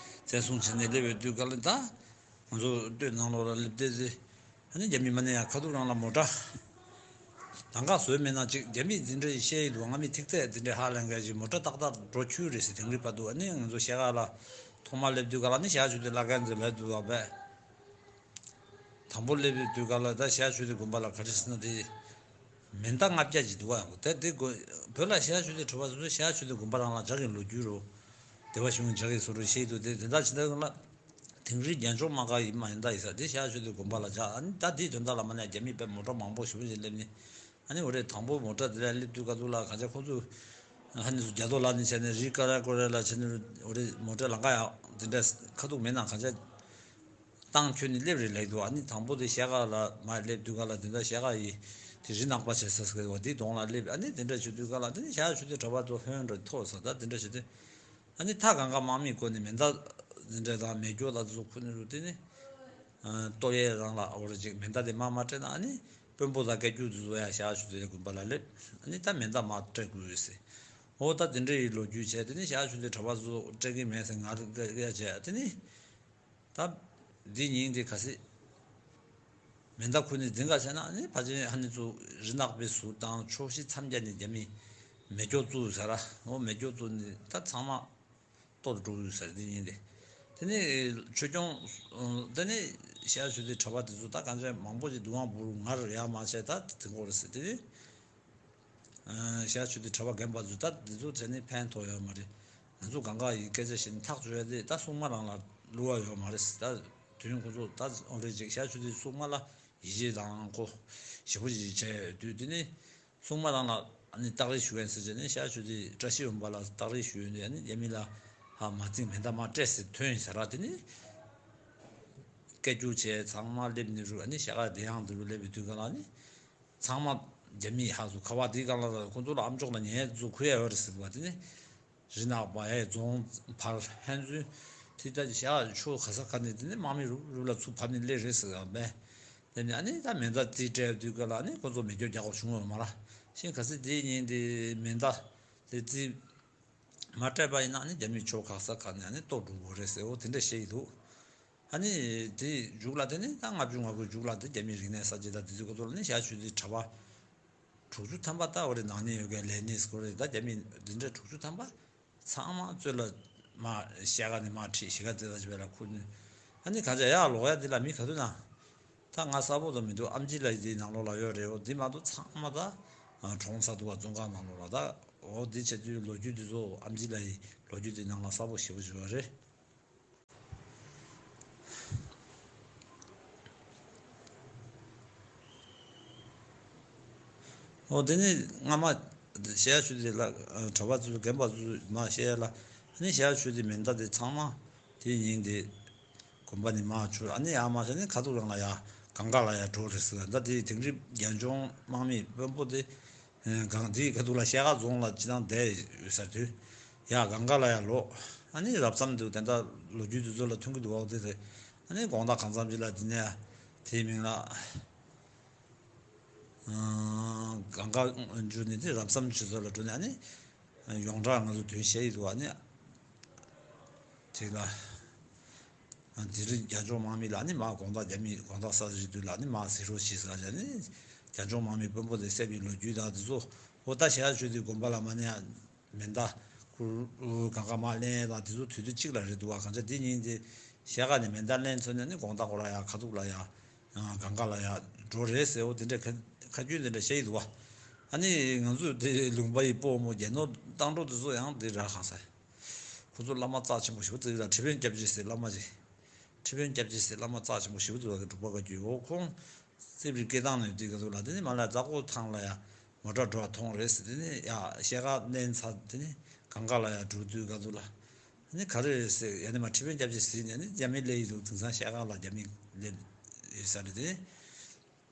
བཙན་བཟུང་བྱས་ནས་སླེབས་ཡོད་དུས་ག་ལ་ད། ང་ཚོ་སྟོད་ནང་ལོགས་ལ་སླེབས་བསྡད་ཚེ། ཨ་ནི་རྒྱ་མི་མ་ནས་ཡང་ཁ་ཐུག་རང་ལ་མོ་ཊ་ལམ་ཁ་བཟོས་མེད་ན་ཅིག་རྒྱ་མིས་འཛིན་གྲྭ་ཡི་བཤད་ཡི་འདུག་སྔ་མི་ཐིག་ཚད་འཛིན་གྲྭ་ཧ་ལས་འགའ་ཞིག་མོ་ཊ་ཏག་ཏག་འགྲོ་ཆུ་རེད་ཟེར། དིང་རི་བར་དུ། ཨ་ནི་ང་ཚོ་ཤེལ་དཀར་ལ་ཐོག་མ་སླེབས་དུས་ག་ལ་ནི་ཤར་ཆུ་དེ་བླ་རྒན་ཚོས་ལབ་འདུག་བ་པས། དང་པོ་སླེབས་དུས་ག་ལ་ད་ཤར་ཆུ་དེ་དགོན་པ་ལ་ག་རེ་ཟེར་ན་དེ། མེ་མདའ་ལྔ་བརྒྱ་ཅིག་འདུག་བ། ད་དེ་དགོས་བོད་ལ་ཤར་ཆུ་དེ་གྲུབ་པ་སོ་སོ་ཤར་ཆུ་དེ་དགོན་པ་རང་ལ་ཇག་གི་ལོ་རྒྱུས་རོ། བདེ་བ་ཤུན་ཇག་གི་སོ་རུ་ཤེས་འདུག་དེ་དེ་འདྲ་ཕྱི་ཟླ་ལ། དིང་རི་རྒྱལ་མཆོག་མ་ག་ཡི་མ་ཡིན་ད་ཡི་ས་དེ་ཤར་ཆུ་དེ་དགོན་པ་ལ་ཇག་ཨ་ནི་ད་དེའི་དོན་དག་ལ་མ་ནས་རྒྱ་མིས་དཔེ་མོ་ཊ་མང་པོ་ཞེ་པོ་ཞིག་སླེབས་ནས། ཨ་ནི་འོ་རེད། དང་པོ་མོ་ཊ་དེ་ལ་སླེབས་དུས་ག་ཚོད་ལ་ག་ཚད་ཁོ་ཚོས་ཨ་ནི་རྒྱ་ཐོ་ལ་ནི་བྱས་ནས་རི་ཀ་ར་ཀོ་ར་ལ་བྱས་ནས་འོ་རེད། མོ་ཊ་ལམ་ཁ་ཡག་དེ་འདྲ་ཁ་ཐུག་མེད་ན་ག་ཚད། བཏང་ཁྱོད་ནི་སླེབས་རེད་ལེགས་འདུག་ཨ་ནི་དང་པོ་དེ་ཤེལ་དཀར་ལ་མར་སླེབས་དུས་ག་ལ་དེ་འདྲ་ཤེལ་དཀར་ཡི་དེ་རི་ནག་པ་བྱས་ས་ཟེར་བ་དེའི་གདོང་ལ་སླེབས། ཨ་ནི་དེ་འདྲ་བྱེད་དུས་ག་ལ་དེ་ནི་ཤར་ཆུ་དེ་གྲྭ་པ་ཚོ་ཧོན་འགྲོ་ཐོག་ས་ད་དེ་འདྲ་བྱེད་དུས། ཨ་ནི་ཐག་གང་ག་དམག་མིའི་སྒོ་ནས་མེ་མདའ་དེ་འདྲ་དང་མེ་སྒྱོགས་ལ་དེ་ཚོ་ཁུར་ནས་རུ་དེ་ནི་ལྟོ་ཡས་རང་ལ་འོ་རེ་ཅིག་མེ་མདའ་དེ་མར་མ་སྤྲད་ན་ཨ་ནི་དཔོན་པོ་དང་སྐད་སྒྱུར་དེ་ཚོ་ཡ་ཤར་ཆུ་དེ་དགོན་པ་ལ་སླེབས། ཨ་ནི་ད་མེ་མདའ་མར་སྤྲད་དགོས་ཟེར། འོ་ད་དེ་འདྲ་ཡི་ལོ་རྒྱུས་བྱས། དེ་ནི་ཤར་ཆུ་དེ་གྲྭ་པ་ཚོ་སྤྲད་ཀྱི་མེད་ཟེར་ངར་སྐད་བྱས། དེ་ནི། ད་འདི་ཉིན་དེ་ག་སྲིད་མེ་མདའ་ཁུར་ནས་འཛིང་ག་བྱས་ན་ཨ་ནི་ཕལ་ཆེར་ཨ་ནི་ཚོ་རི་ནག་པའི་ཟུར་དང་ཕྱོགས་བཞི་མཚམས་བརྒྱད་ནས་རྒྱ་མིས་མེ་སྒྱོགས་བཙུགས་ཟེར་ར། འོ་མེ་སྒྱོགས་བཙུགས་ནས་ད་ཚང་མ་གཏོར་འགྲོ་ཡོད་ཟེར། འདི་ཉིན་དེ་དེ་ནས་ཆོས་སྐྱོང་། དེ་ནས་ཤར་ཆུ་དེ་གྲྭ་པ་དེ་ཚོ་ད་གང་ཅི་མང་པོ་ཞིག་འདུག་ཨང་བུར་ངར་ཡག་མ་བྱས། ད་དེ་འགོར་ཟེར་དེ་ནས། ཤར་ཆུ་དེ་གྲྭ་པ་རྒན་པ་ཚོས་ད་འདི་ཚོ་དེ་ནི་ཕན་ཐོགས་ཡོད་མ་རེད། ང་ཚོ་གང་ག་ཡི་སྐད་ཆ་བཤད་ནས་ཐག་གཅོད་ཡ་དེ་ད་སྲུང་མ་རང་ལ་བསླུ་བ་ཡོད་མ་རེད། ད་དུས་ཡུན་ཁོ་ཚོ་ད་འོ་རེད་ཅིག་ཤར་ཆུ་དེ་སྲུང་མ་ལ་ཡིད་ཆེས་དང་ཁོ་ཞེ་པོ་ཅིག་བྱས་ཡོད་དུས། དེ་ནི་སྲུང་མ་རང་ལ་ཨ་ནི་རྟགས་རིས་ཞུ་མཁན་ཟེར་བྱས་ནས་ཤར་ཆུ་དེ་བཀྲ་ཤིས་འོད་འབར་ལ་རྟགས་རིས་ཞུས་ཡོད་དུས། ཨ་ནི་རྒྱ་མི་ལ་ཧ་མ་འཛིང་། མེ་མདའ་མར་སྤྲད་ཟེར་ཐོན་ཡིན་ཟེར་ར། དེ་ནི་སྐད་སྒྱུར་བྱས་ཚང་མ་སླེབས་ནི་རུ། ཨ་ནི་ཤར་དཀར་བདེ་ཡངས་དུ་རུ་སླེབས་པའི་དུས་ག་ལ་ནི། ཚང་མ་རྒྱ་མིས་ཧ་སུ་ཁ་བ་དེའི་སྒང་ལ་ཁོ་ཚོ་ལ་ཨམ་ཅོག་ལ་ཉན་ཚུ་ཁུ་ཡ་ཡོད་རེད་ཟེར་བ། དེ་ནི་རི་ནག་པ་ཡའི་རྫོང་བར་ཧན་ཚུན་དེ་ལྟ་ཞག་ཆུ་ག་ས་ག་ནས་དེ་ནི་དམག་མི་རུབ་རུབ་ལ་ཚུ་བབས་ནས་སླེབས་རེད་ཟེར་བ་མེད། དེ་ནི་ཨ་ནི་ད་མེ་མདའ་རྩིས་སྤྲད་དུས་ག་ལ་ནི་ཁོ་ཚོ་མེ་སྒྱོགས་རྒྱག་དགོས་བྱུང་བ་མ་ར། ཤིང་ག་སི་དེའི་ཉིན་དེ་མེ་མདའ་དེ་རྩིས་མ་སྤྲད་པ་ཡིན་ན་ནི་རྒྱ་མིའི་ཕྱོགས་ག་ས་ག་ནས་ནི་གཏོར་འགྲོ་དགོས་རེད་ཟེར། འོ་དེ་འདྲ་བཤད་ཀྱི་འདུག་ཨ་ནི་དེ་མཇུག་ལ་དེ་ནི་ད་ལྔ་བཅུ་ང་དགུའི་མཇུག་ལ་དེ་རྒྱ་མིའི་རིག་གནས་གསར་བརྗེ་དང་དེ་ཚོའི་སྐོར་ལ་ནི་ཤར་ཆུ་དེ་གྲྭ་པ་དྲུག་ཅུ་ཐམ་པ་ད་འོ་རེ་ནང་ནས་ཡོད་མཁན་ལས་ནི་སྐོར་རེད། ད་རྒྱ་མི་འདི་འདྲ་དྲུག་ཅུ་ཐམ་པ་ཚང་མ་གཙོད་ལ་མ་ཤ་ག་ནས་མ་ཁྲིད་ཤི་ག་ཙེ་ད་ཅི་བས་ལ་ཁུར་ནི། ཨ་ནི་ག་ཚ་ཡག་ལོག་ཡ་འདི་ལ་མི་ག་དུས་ན། ད་ང་གསལ་པོ་ད་མི་འདུག་ཨམ་ཆི་ལ་ཡི་དེའི་ནང་ལོགས་ལ་ཡོད་རེད། འོ་འདི་མ་གཏོགས་ཚང་མ་ད་གྲོང་གསར་དུ་བ་བཙོན་ཁང་ནང་ལོགས་ལ་ད། འོ་འདི་བྱེད་དུས་ལོ་རྒྱུས་འདི་ཚོ་ཨམ་ཆི་ལ་ཡི་ལོ་རྒྱུས་འདི་ནང་ལ་གསལ་པོ་ཞེ་པོ་ཞིག་ཡོད་རེད། འོ་དེ་ནི་སྔ་མ་ཤེས་ཡ་ཆུ་དེ་ལ་གྲྭ་པ་ཚོས་རྒན་པ་ཚོས་མ་བཤད་ཡ་ལ། ཨ་ནི་ཤེས་ཡ་ཆུ་དེ་མེ་མདའ་དེ་ཚང་མ་དེའི་ཉིན་དེ་དགོན་པ་ནས་མར་ཆུ། ཨ་ནི་ཡར་མར་ཤ་ནི་ཁ་ཐུག་རང་ལ་ཡ་གང་ག་ལ་ཡ་འགྲོ་རེད་ཟེར། ད་དེ་དིང་རི་རྒྱལ་ལྗོངས་དམག་མིའི་དཔོན་པོ་དེ། གང་དེའི་ཁ་ཐུག་ལ་ཤེལ་དཀར་རྫོང་ལ་སྤྱི་བཏང་བསྡད་ཡོད་ས་དུས། ཡ་གང་ག་ལ་ཡ་ལོག་ཨ་ནི་རབ་ཙམ་འདུག་དེ་འདྲ་ལོ་རྒྱུས་དེ་ཚོ་ལ་ཐོན་གི་འདུག་འོ་དེ་རེད། ཨ་ནི་དགོང་དག་གང་འཚམ་ཅིག་ལ་དེ་ནས་དེའི་མིང་ལ་གང་ག་འཇུ་ནས་དེ་རབ་ཙམ་ཆུ་ཚོད་ལ་འགྲོ་ནས། ཨ་ནི་ཡོངས་གྲགས་ང་ཚོ་དོན་བཤད་ཡི་འདུག་ཨ་ནི་དེ་ལ། དེ་རིང་རྒྱ་ལྗོངས་དམག་མི་ལ་ནི་མ་དགོང་དག་རྒྱ་མི་དགོང་དག་ས་རི་དུས་ལ་ནི་མ་ཟི་རོ་བྱེད་ཟེར་ཡ་ནི་ རྒྱ་མཆོག་དམག་མིའི་དཔོན་པོ་དེ་བསད་པའི་ལོ་རྒྱུས་དང་དེ་ཚོ། འོ་ད་ཞལ་ཆོས་དེ་དགོན་པ་ལ་མ་ནས་མེ་མདའ་ཁུར་གང་ག་མ་ལེན་དང་དེ་ཚོ་དུས་དུས་གཅིག་ལ་རེད་འདུག་བ། གང་ཅི་དེ་ཉིན་དེ་ཞལ་ཁ་ནས་མེ་མདའ་ལེན་ཚོ་ནས་ནི་དགོང་དག་ཁོ་ར་ཡ་ཁ་ཐུག་ལ་ཡ་གང་ག་ལ་ཡ་འགྲོ་རེད་ཟེར། འོ་དེ་འདྲ་ཁ་ཁ་རྒྱུན་དེ་འདྲ་བཤད་ཡི་འདུག་བ། ཨ་ནི་ང་ཚོས་དེ་ལུང་པ་ཡི་སྤོ་མོ་རྒྱལ་ནོ་བཏང་འགྲོ་དེ་ཚོ་ཡང་དེ་ར་གང་ས། ཁོ་ཚོ་བླ་མ་རྩ་ཆེན་པོ་ཞིག་བཙུགས་ལ་ཁྲི་དཔོན་སྐྱབས་རྗེ་ཟེར་བླ་མ་ཞིག་ཁྲི་དཔོན་སྐྱབས་རྗེ་ཟེར་བླ་མ་རྩ་ཆེན་པོ་ཞིག་བཙུགས་ལ་འབྲུག་པ་བཀའ་བརྒྱུད། འོ་ཁོང་སྲིབ་རི་སྐད་བཏང་ནས་དེ་ག་ཚོད་ལ་དེ་ནི་མ་ལ་རྫ་ཁོག་ཐང་ལ་ཡ་མོ་ཊ་འགྲོ་བ་མཐོང་རེད་ཟེར། དེ་ནི་ཡ་ཤེལ་ཁ་མནན་ཚར་དེ་ནི་གང་ག་ལ་ཡ་འགྲོ་དུས་ག་ཚོད་ལ་ནི་ག་རེ་རེད་ཟེར། ཡ་ནི་མ་ཁྲི་དཔོན་སྐྱབས་རྗེ་ཟེར་ནས་ནི་རྒྱ་མི་སླེབས་ཡི་འདུག་དེང་སང་ཤེལ་ཁ་ལ་རྒྱ་མི་སླེབས་ཡོད་ས་རེད་དེ།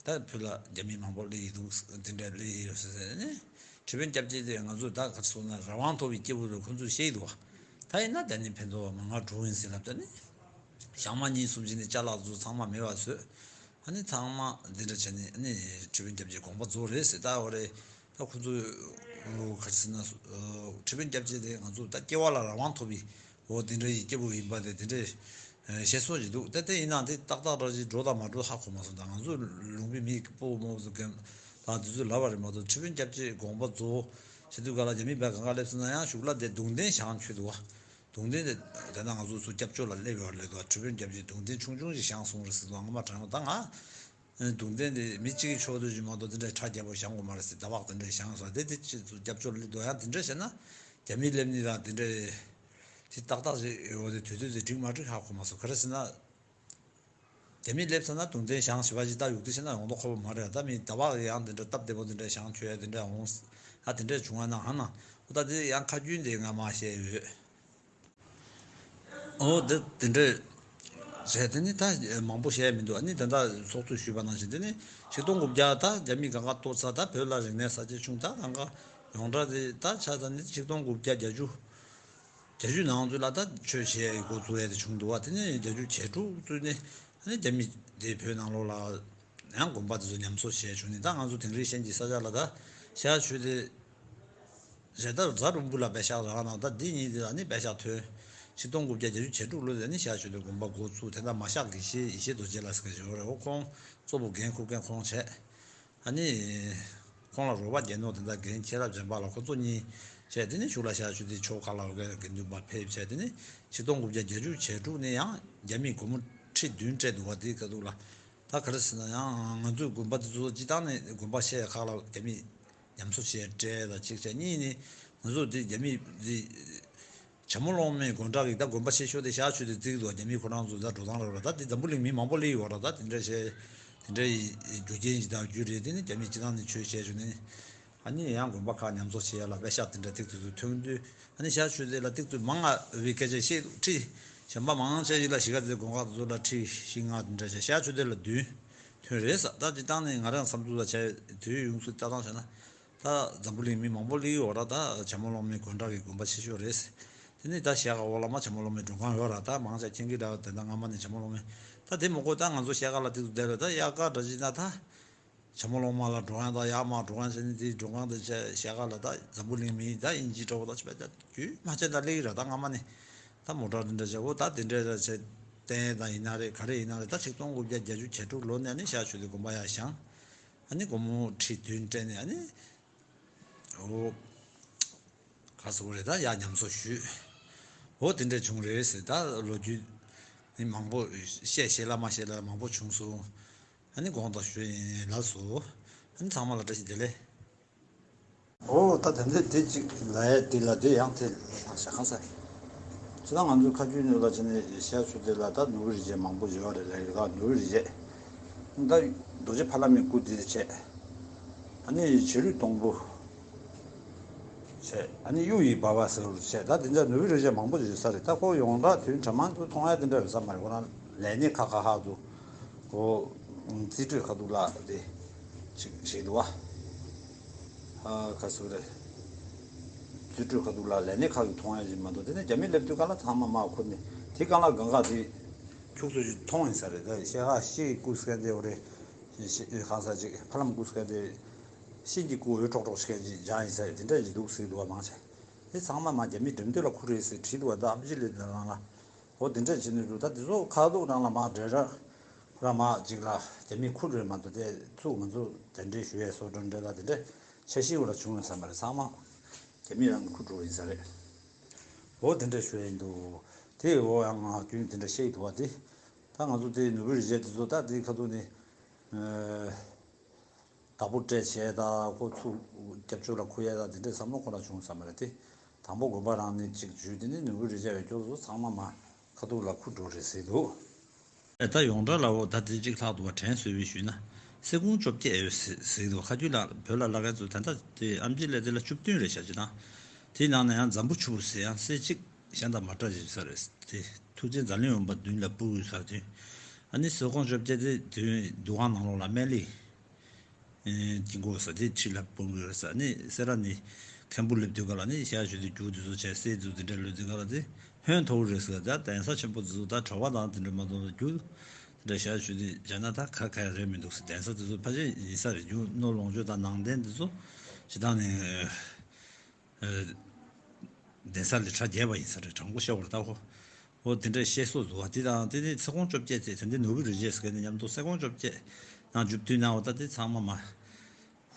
ད་བོད་ལ་རྒྱ་མི་མང་པོ་སླེབས་ཡི་འདུག་དེ་འདྲ་སླེབས་ཡི་ཡོད་ས་ཟེར་ནས་ཁྲི་དཔོན་སྐྱབས་རྗེ་དེ་ང་ཚོ་ད་ག་རེ་སོང་ན་རང་དབང་ཐོབ་པའི་སྐྱེས་བུ་རེད། ཁོ་ཚོས་བཤད་ཡི་འདུག་བ། ད་ཡིན་ན་ད་ནི་ཕན་ཐོགས་མང་ང་འགྲོ་ཡིན་ཟེར་ལབ་ད་ནི་ཞག་མ་གཉིས་གསུམ་ཅིག་ནི་ཅ་ལག་ཚོ་ཚང་མ་མེད་པ་བཟོས། ཨ་ནི་ཚང་མ་འདི་འདྲ་བྱས་ནས་ཨ་ནི་ཁྲི་དཔོན་སྐྱབས་རྗེ་དགོངས་པ་རྫོགས་རེད་ཟེར། ད་འོ་རེད། ད་ཁོ་ཚོས་ག་རེ་ཟེར་ན་ཁྲི་དཔོན་སྐྱབས་རྗེ་དེ་ང་ཚོ་ད་སྐྱེ་བ་ལ་རང་དབང་ཐོབ་པའི་འོ་དེ་འདྲ་ཡི་སྐྱེ་བོ་ཡིན་པ་དེ་དེ་འདྲས་བཤད་སྲོལ་ཞིག་འདུག་ད་དེ་ཡིན་ན་དེ་ཏག་ཏག་འདྲ་ཞིག་འགྲོ་དང་མ་འགྲོ་ཧ་གོ་མ་སོང་། ད་ང་ཚོ་ལུང་པའི་མི་སྤོ་མོ་ཚོ་གམ་ད་དེ་ཚོས་ལབ་པ་རེད་མ་གཏོགས་ཁྲི་དཔོན་སྐྱབས་རྗེ་དགོངས་པ་རྫོགས་བྱེད་དུས་ག་ལ་རྒྱ་མི་བས་གང་ག་སླེབས་སོང་ན་ཡང་གཞུག་ལ་དེ་གདུང་རྟེན་བཞེངས་མཁན་འདུག་བ། གདུང་རྟེན་དེ་དེ་ན་ང་ཚོ་ཚོ་སྐྱབས་བཅོལ་ལ་སླེབས་ཡོད་རེད་འདུག་ཁྲི་དཔོན་སྐྱབས་རྗེ་གདུང་རྟེན་ཆུང་ཆུང་ཞིག་བཞེངས་སོང་རེད་ཟེར་འདུག་ང་མ་དྲན་ད་ང་གདུང་རྟེན་དེ་མི་གཅིག་གི་ཕྱོགས་བསྡུས་ཀྱི་མ་གཏོགས་དེ་འདྲའི་ཁྲ་རྒྱས་པོ་བཞེངས་དགོས་མ་རེད་ཟེར། ད་བག་དེ་འདྲའི་བཞེངས་སོང་། དེ་དེ་ཅི་ཚོ་སྐྱབས་བཅོལ་སླེབས་འདུག་ཡང་དེ་འདྲ་བྱས་ན་རྒྱ་མི་སླེབས་ནི་དང་དེ་འདྲའི་དེ་ཏག་ཏག་ཞིག་ཡོད་དེ་དུས་ཚོད་དེ་འགྲིག་མ་འགྲིག་ཧ་གོ་མ་སོང་། ག་རེ་ཟེར་ན་རྒྱ་མི་སླེབས་ཚར་ན་གདུང་རྟེན་བཞེངས་ཞེས་པ་ཞིག་ད་ཡུག་དེ་བྱས་ན་ཡོང་མདོག་ཁ་པོ་མ་རེད། ད་མི་ད་བག་ཡང་དེ་འདྲ་སྟབས་བདེ་པོ་དེ་འདྲ་བཞེངས་ཆོག་ཡ་དེ་འདྲ་འོང་ཨ་དེ་འདྲ་བྱུང་བ་ན་ཧ་ན་འོ་ད་དེ་ཡང་ཁ་རྒྱུན་དེ་ང་མ་བཤད་ཡོད། ཨོ་དེ་དེ་འདྲས་བྱས་དེ་ནི་ད་མང་པོ་བཤད་མི་འདུག་ཨ་ནི་ད་ལྟ་ཚོགས་གཙོས་ཞུས་པ་ནང་བཞིན་དེ་ནི་ཆིག་སྟོང་དགུ་བརྒྱ་ད་རྒྱ་མི་གང་ག་གཏོར་ཚར། ད་བོད་ལ་རིག་གནས་གསར་བརྗེ་བྱུང་། ད་གང་ག་ཡོངས་གྲགས་དེ་ད་ཆ་ད་ནི་ཆིག་སྟོང་དགུ་བརྒྱ་བརྒྱད་ཅུ་བརྒྱད་ཅུ་ནང་ཚུད་ལ་ད་ཆོས་བྱེད་འགོ་བཙུགས་ཡས་དེ་བྱུང་འདུག་བ། དེ་ནི་བརྒྱད་ཅུ་གྱ་དྲུག་ཚུད་ནི་ཨ་ནི་རྒྱ་མི་དེ་བོད་ནང་ལོགས་ལ་ཡང་དགོན་པ་དེ་ཚོ་ཉམས་གསོ་བྱས་བྱུང་ནི། ད་ང་ཚོ་དིང་རི་ཤན་གྱི་ས་ཆ་ལ་ད་ཤར་ཆོས་དེ་རེད། ད་རྫ་རུམ་བུ་ལ་པད་ཤག་རག་ན་ད་འདི་གཉིས་དེ་ལ་ནི་པད་ཤག་ཐོན། ཆིག་སྟོང་དགུ་བརྒྱ་བརྒྱད་ཅུ་གྱ་དྲུག་ལོ་དེ་ནི་ཤར་ཆོས་དེ་དགོན་པ་འགོ་བཙུགས། དེ་ད་མ་ཤག་དགེ་བཤེས་ཡེ་ཤེས་རྡོ་རྗེ་ལགས་ཟེར་མཁན་ཞིག་ཡོད་རེད། འོ་ཁོང་གཙོ་བོ་འགན་འཁུར་མཁན་ཁོང་བྱས། ཨ་ནི་ཁོང་ལ་རོགས་པ་རྒྱལ་ནོར་དེ་འདྲ་འགན་ཁྱེད་རབ་འཇམ་པ་ལ་ཁོ་ཚོ་གཉིས་བྱས། དེ་ནི་གཞུག་ལ་ཤར་ཆོས་དེ་ཕྱོགས་ཁག་ལ་འོས་འགན་དགེ་འདུན་པ་ཕེབས་བྱས། དེ་ནི་ཆིག་སྟོང་དགུ་བརྒྱ་བརྒྱད་ཅུ་གྱ་དྲུག་ནས་ཡང་རྒྱ་མིས་སྒོར་མོ་ཁྲི་བདུན་སྤྲད་འདུག་བ། དེ་ག་འདུག་ལ། ད་ག་རེ་ཟེར་ན་ཡང་ང་ཚོའི་དགོན་པ་དེ་ཚོ་སྤྱི་བཏང་ནས་དགོན་པ་ཆེ་ཁག་ལ་རྒྱ་མིས་ཉམས་གསོ་བྱས་སྤྲད་ད་གཅིག་བྱས། གཉིས་ནི་ང་ཚོ་དེ་རྒྱ་མི་དེ་བྱ་མོ་སློབ་མའི་དགོན་གྲྭ་གི་ད་དགོན་པ་ཆེ་ཤོས་དེ་ཤར་ཆོས་དེ་བརྩིགས་འདུག་རྒྱ་མི་ཁོ་རང་ཚོ་ད་འགྲོ་སྟངས་རེད་བ། ད་དེ་འཛམ་བུ་གླིང་མི་མང་པོ་སླེབས་ཡོད་ར། ད་དེ་འདྲ་བྱས་དེ་འདྲ་ཡི་རྒྱུ་རྐྱེན་ཞིག་དང་རྒྱུ་རེད། དེ་ནི་རྒྱ་མི་སྤྱི་བཏང་ནས་ཆོས་བྱས་བྱུང་ནས། ཨ་ནི་ཡང་དགོན་པ་ཁག་ཉམས་གསོ་བྱེད་ཡ་ལ་པད་ཤག་དེ་འདྲ་ཏིག་ཏིག་ཏུ་ཐོན་དུས། ཨ་ནི་ཤར་ཆོས་དེ་ལ་ཏིག་ཏུ་མང་ང་བའི་སྐད་ཆ་བཤད་འདུག་ཁྲི་གཞན་པ་མང་ཆེ་ཞིག་ལ་གཞིས་ཀ་རྩེ་དགོན་ཁག་དེ་ཚོ་ལ་ཁྲི་བཞི་ལྔ་དེ་འདྲ་བྱས། ཤར་ཆོས་དེ་ལ་བདུན་ཐོན་རེད་ས། ད་སྤྱི་བཏང་ནས་ང་རང་བསམ་ཚུལ་ལ་བྱས་དུས་ཡོངས་སུ་ལྟ་སྟངས་བྱས་ན་ད་འཛམ་བུ་གླིང་མི་མང་པོ་སླེབས་ཡོད་ར། ད་བྱ་མོ་སློབ་མའི་དགོན་གྲྭ་གི་དགོན་པ་ཆེ་ཤོས་རེད། དེ་ནི་ད་ཤར་ཁ་འོག་ལ་མ་བྱ་མོ་སློབ་མའི་མགྲོན་ཁང་ཡོད་ར། ད་མང་ཆེ་མཁྱེན་གྱི་འདྲ་བ། དེ་ད་སྔ་མ་ནས་བྱ་མོ་སློབ་མའི་ད་དེ་མོ་ཀོ་ད་ང་ཚོ་ཤར་ཁ་ལ་ཏིག་ཏུ་བསྡད་ར། ད་དབྱར་ཁ་འདྲ་བྱས་ན་ད། བྱ་མོ་སློབ་མ་ལ་འགྲོ་ཡང་དང་ཡར་མར་འགྲོ་ཡང་བྱས་ནས་དེའི་འགྲོ་ཁང་དེ་བྱས་ཤར་ཁ་ལ་ད་འཛམ་བུ་གླིང་མི་ད་དབྱིན་ཇི་འདྲ་བོ་ད་བྱས་པ་ད་རྒྱུས་མ་ཆད་ད་སླེབས་ར། ད་སྔ་མ་ནས་ད་མོ་ཊ་འདི་འདྲ་བྱས་འོ་ད་དེ་འདྲ་ད་བྱས་བསྟན་དང་ཡིན་ན་རེད་ག་རེ་ཡིན་ན་རེད། ད་ཆིག་སྟོང་དགུ་བརྒྱ་བརྒྱད་ཅུ་གྱ་དྲུག་ལོ་ནས་ནི་ཤར་ཆོས་དེ་དགོན་པ་ཡར་བཞེངས། ཨ་ནི་སྒོར་མོ་ཁྲི་བདུན་སྤྲད་ནས་ཨ་ནི་འོ། ག་ཟེར་དགོས་རེད། ད་ཡར་ཉམས་གསོ་ཞུས། འོ་དེ་འདྲ་བྱུང་རེད་ཟེར། ད་ལོ་རྒྱུས་ནི་མང་པོ་བཤད་ཤེས་ལ་མ་ཤེས་ལ་མང་པོ་བྱུང་སོང་། ཨ་ནི་དགོངས་དག་ཞུ་ཡིན་ལགས་སོ། ཨ་ནི་ཚང་མ་ལ་བཀྲ་ཤིས་བདེ་ལེགས། འོ་ད་དེ་འདྲ་དེ་གཅིག་ལ་ཡ་དེ་ལ་དེ་ཡང་དེ་ལ་ཞག་གང་ས། ཁྱེད་རང་ང་ཚོའི་ཁ་རྒྱུན་ནས་ལ་བྱས་ནས་ཤར་ཆོས་དེ་ལ་ད་ནོར་བུའི་རི་བྱས་མང་པོ་ཡོད་རེད་ལ། ཡི་ག་ནོར་བུའི་རི་བྱས་ད་རྡོ་རྗེ་ཕ་ལ་མའི་སྐུ་དེ་བྱས། ཨ་ནི་བྱེ་རུའི་སྡོང་པོ། བྱས། ཨ་ནི་གཡུ་ཡི་སྦལ་པ་ཟེར་བ་བྱས། ད་དེ་འདྲ་ནོར་བུའི་རི་བྱས་མང་པོ་ཡོད་ས་རེད། ད་ཁོ་ཡོངས་གྲགས་དུས་དྲ་མང་དུ་མཐོང་ཡ་དེ་འདྲ་ཡོད་ས་མ་རེད། ཁོ་རང་ལས་སྣེ་ཁག་ཁག་ཧ་དུ་ཁོ་རྩིས་སྤྲོད་ཁ་ཐུག་ལ་དེ་ཅིག་བྱས་འདུག་བ། ཨ་ག་ཟེར་རེད། རྩིས་སྤྲོད་ཁ་ཐུག་ལ་ལས་སྣེ་ཁག་གིས་མཐོང་ཡ་ཞིག་མ་གཏོགས། དེ་ནས་རྒྱ་མི་སླེབས་དུས་གང་ལ་ཚང་མ་མར་ཁུར་ནས་དེ་གང་ལ་གང་ག་དེ་ཁྱུག་ཙམ་ཞིག་མཐོང་ཡིན་ས་རེད། ད་ཤེལ་ཁ་ཤེལ་གྱི་སྐུ་སྐལ་དེ་འོ་རེད། ཤེལ་ཤེལ་གང་ས་ཅིག་ཕ་ལམ་སྐུ་སྐལ་དེ། ཤིང་གི་སྐུ་འོད་ཀྲོག་ཀྲོག་ཞིག་གཅིག་སྦྱངས་ཡིན་ས་རེད། དེ་འདྲ་ཞིག་འདུག་ཟེར་འདུག་བ་མང་ཆེ། དེ་ཚང་མ་མ་རྒྱ་མི་འགྲིམ་སྟོད་ལ་ཁུར་རེད་ཟེར་བྲིས་འདུག་བ། ད་ཨམ་ཆི་ལི་དེ་རང་ལ་འོ་དེ་འདྲ་བྱས་ནས་འདུག་ད་དེ་ཚོ་ཁ་ཐུག་རང་ལ་མ་འབྲེལ་ར་ ར་མ་གཅིག་ལ་རྒྱ་མིས་ཁུར་རེད་མ་གཏོགས་དེ་ཚུགས་ང་ཚོ་གདན་འདྲེན་ཞུ་ཡས་སོགས་འགྲོ་འདྲེ་ལ་དེ་འདྲ་འཆར་གཞི་འོག་ལ་བྱུང་ཡོད་ས་མ་རེད། ཚང་མ་རྒྱ་མི་རང་གི་ཁུར་འགྲོ་ཡིན་ས་རེད། འོ་དེ་འདྲ་ཞུ་ཡས་འདུག་དེ་འོ་ཡང་ང་རྒྱུན་དེ་འདྲ་བཤད་ཀྱི་འདུག་བ། དེ་ད་ང་ཚོ་དེ་ནོར་བུ་རི་རྗེ་དེ་ཚོ་ད་དེ་ཁ་ཐུག་ནས་བདག་པོ་སྤྲད་བྱས་ད་ཁོ་ཚུགས་རྒྱབ་སྐྱོར་ལ་ཁུར་ཡས་ད་དེ་འདྲ་བསམ་བློ་ཁོ་རང་བྱུང་ས་མ་རེད། དེ་དང་པོ་དགོན་པ་རང་ནས་གཅིག་བརྒྱུད། དེ་ནས་ནོར་བུ་རི་རྗེ་བའི་སྐྱོར་ཚོ་ཚང་མ་མ་ཁ་ཐུག་ལ་ཁུར་འགྲོ་རེད་ཟེར་འདུག་ཨེ། ད་ཡོངས་གྲགས་ལ་འོ་ད་དེ་གཅིག་ལྷག་འདུག་བ། དྲན་གསོས་པའི་ཞུས་ན་སེར་ཀོང་བཅོ་བརྒྱད་ཡོད་ཟེར་ཟེར་གྱི་འདུག་ཁ་རྒྱུན་ལ་བོད་ལ་བླ་མཁན་ཚོ་ད་ལྟ་དེ་ཨམ་ཆི་ལས་དེ་ལ་བཅུ་བདུན་རེད་བྱ་ཅི་དང་། དེའི་ནང་ན་ཡང་འཛམ་བུ་ཆུ་བུར་ཟེར་ཡང་སེར་གཅིག་གཞན་དང་མ་འདྲ་ཞིག་ས་རེད། དེ་ཐུགས་རྗེ་འཛམ་གླིང་འོད་འབར་མདུན་ལ་སྤུར་དགོས་ས་དེ། ཨ་ནི་སེར་ཀོང་བཅོ་བརྒྱད་དེ་དུས་འདུ་ཁང་ནང་ལོགས་ལ་སྨན་གླིང་། ཨེ། དཀྱིལ་འཁོར་ས་དེ་ཁྲི་ལ་སྤུངས་ཡོད་ས་ནི་སེ་ར་ནི་མཁན་པོ་སླེབས་དུས་ག་ལ་ནི་ཞག་ཞུ་དུས་རྒྱུག་དུས་ཚོ་བྱས་སེ་དུ་དེ་འདྲ་ལོས་དུས་ག་ལ་དེ་ཧོན་ཐོར་རེད་ཟེར། ད་གདན་ས་ཆེན་པོ་དེ་ཚོ་ད་གྲྭ་པ་དང་དེ་འདྲ་མ་གཏོགས་རྒྱུག་དེ་འདྲ་ཞག་ཞུ་དུས་བྱས་ན་ད་ག་ག་རེད་མི་འདུག་ཟེར། གདན་ས་དེ་ཚོ་ཕལ་ཆེར་ཡིན་ས་རེད། རྒྱུག་ནོར་ལོངས་སྤྱོད་དང་ནང་རྟེན་དེ་ཚོ་ཇི་ལྟར་ནི། ཨ། གདན་ས་ལས་གྲྭ་རྒྱས་པ་ཡིན་ས་རེད། དྲང་པོ་བཤད་པར་ལྟ་ཧོ། འོ་དེ་འདྲ་བཤད་སྲོལ་འདུག་བ། དེ་དང་དེ་ནི་སེར་ཀོང་བཅོ་བརྒྱད་ཚེ་དེ་འདྲ་ནོར་བུ་རི་རྗེས་ཟེར་མཁན་ནི་མཉམ་དུ་སེར་ཀོང་བཅོ་བརྒྱད་ནང་བཅུ་བདུན་ནང་བ་ད་དེ་ཚང་མ་མ།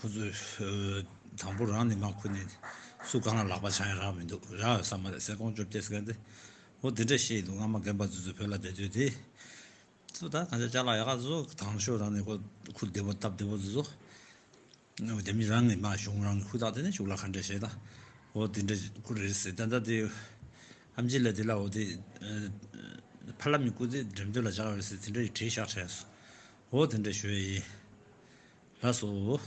ཁོ་ཚོས་དང་པོ་རང་ནི་མ་ཁུ་ནི་སུ་གང་ལ་ལག་པ་འཆང་ཡ་རག་མི་འདུག་རག་ཡོད་ས་མ་རེད། སེར་ཀོང་བཅོ་བརྒྱད་ཟེར་མཁན་དེ། འོ་དེ་འདྲ་བཤད་ཡི་འདུག་སྔ་མ་རྒན་པ་ཚོས་བོད་ལ་བསྡད་དུས་དེ། ཚུ་ད་གང་ཅག་ཅག་ལ་ཡག་ག་ཚོ་དང་ཤོག་རང་ནི་ཁོ་ཁུར་བདེ་པོ་སྟབས་བདེ་པོ་ཚོ། རྒྱ་མི་རང་གི་མ་གཞུང་རང་གི་ཧུ་ཐག་དེ་ནས་གཞུག་ལ་ག་འདྲ་བྱས་ད། འོ་དེ་འདྲ་ཁུ་རེད་ཟེར། ད་ལྟ་དེ་ཨམ་ཆི་ལ་དེ་ལ་འོ་དེ་ཕ་ལ་མི་ཁུ་དེ་འགྲེམས་སྟོན་ལ་བཞག་ཡོད་ཟེར། དེ་འདྲ་ཡི་བྲིས་བཞག་དྲན་སོང་། འོ་དེ་འདྲ་ཞུ་ཡི། ལགས་སོ།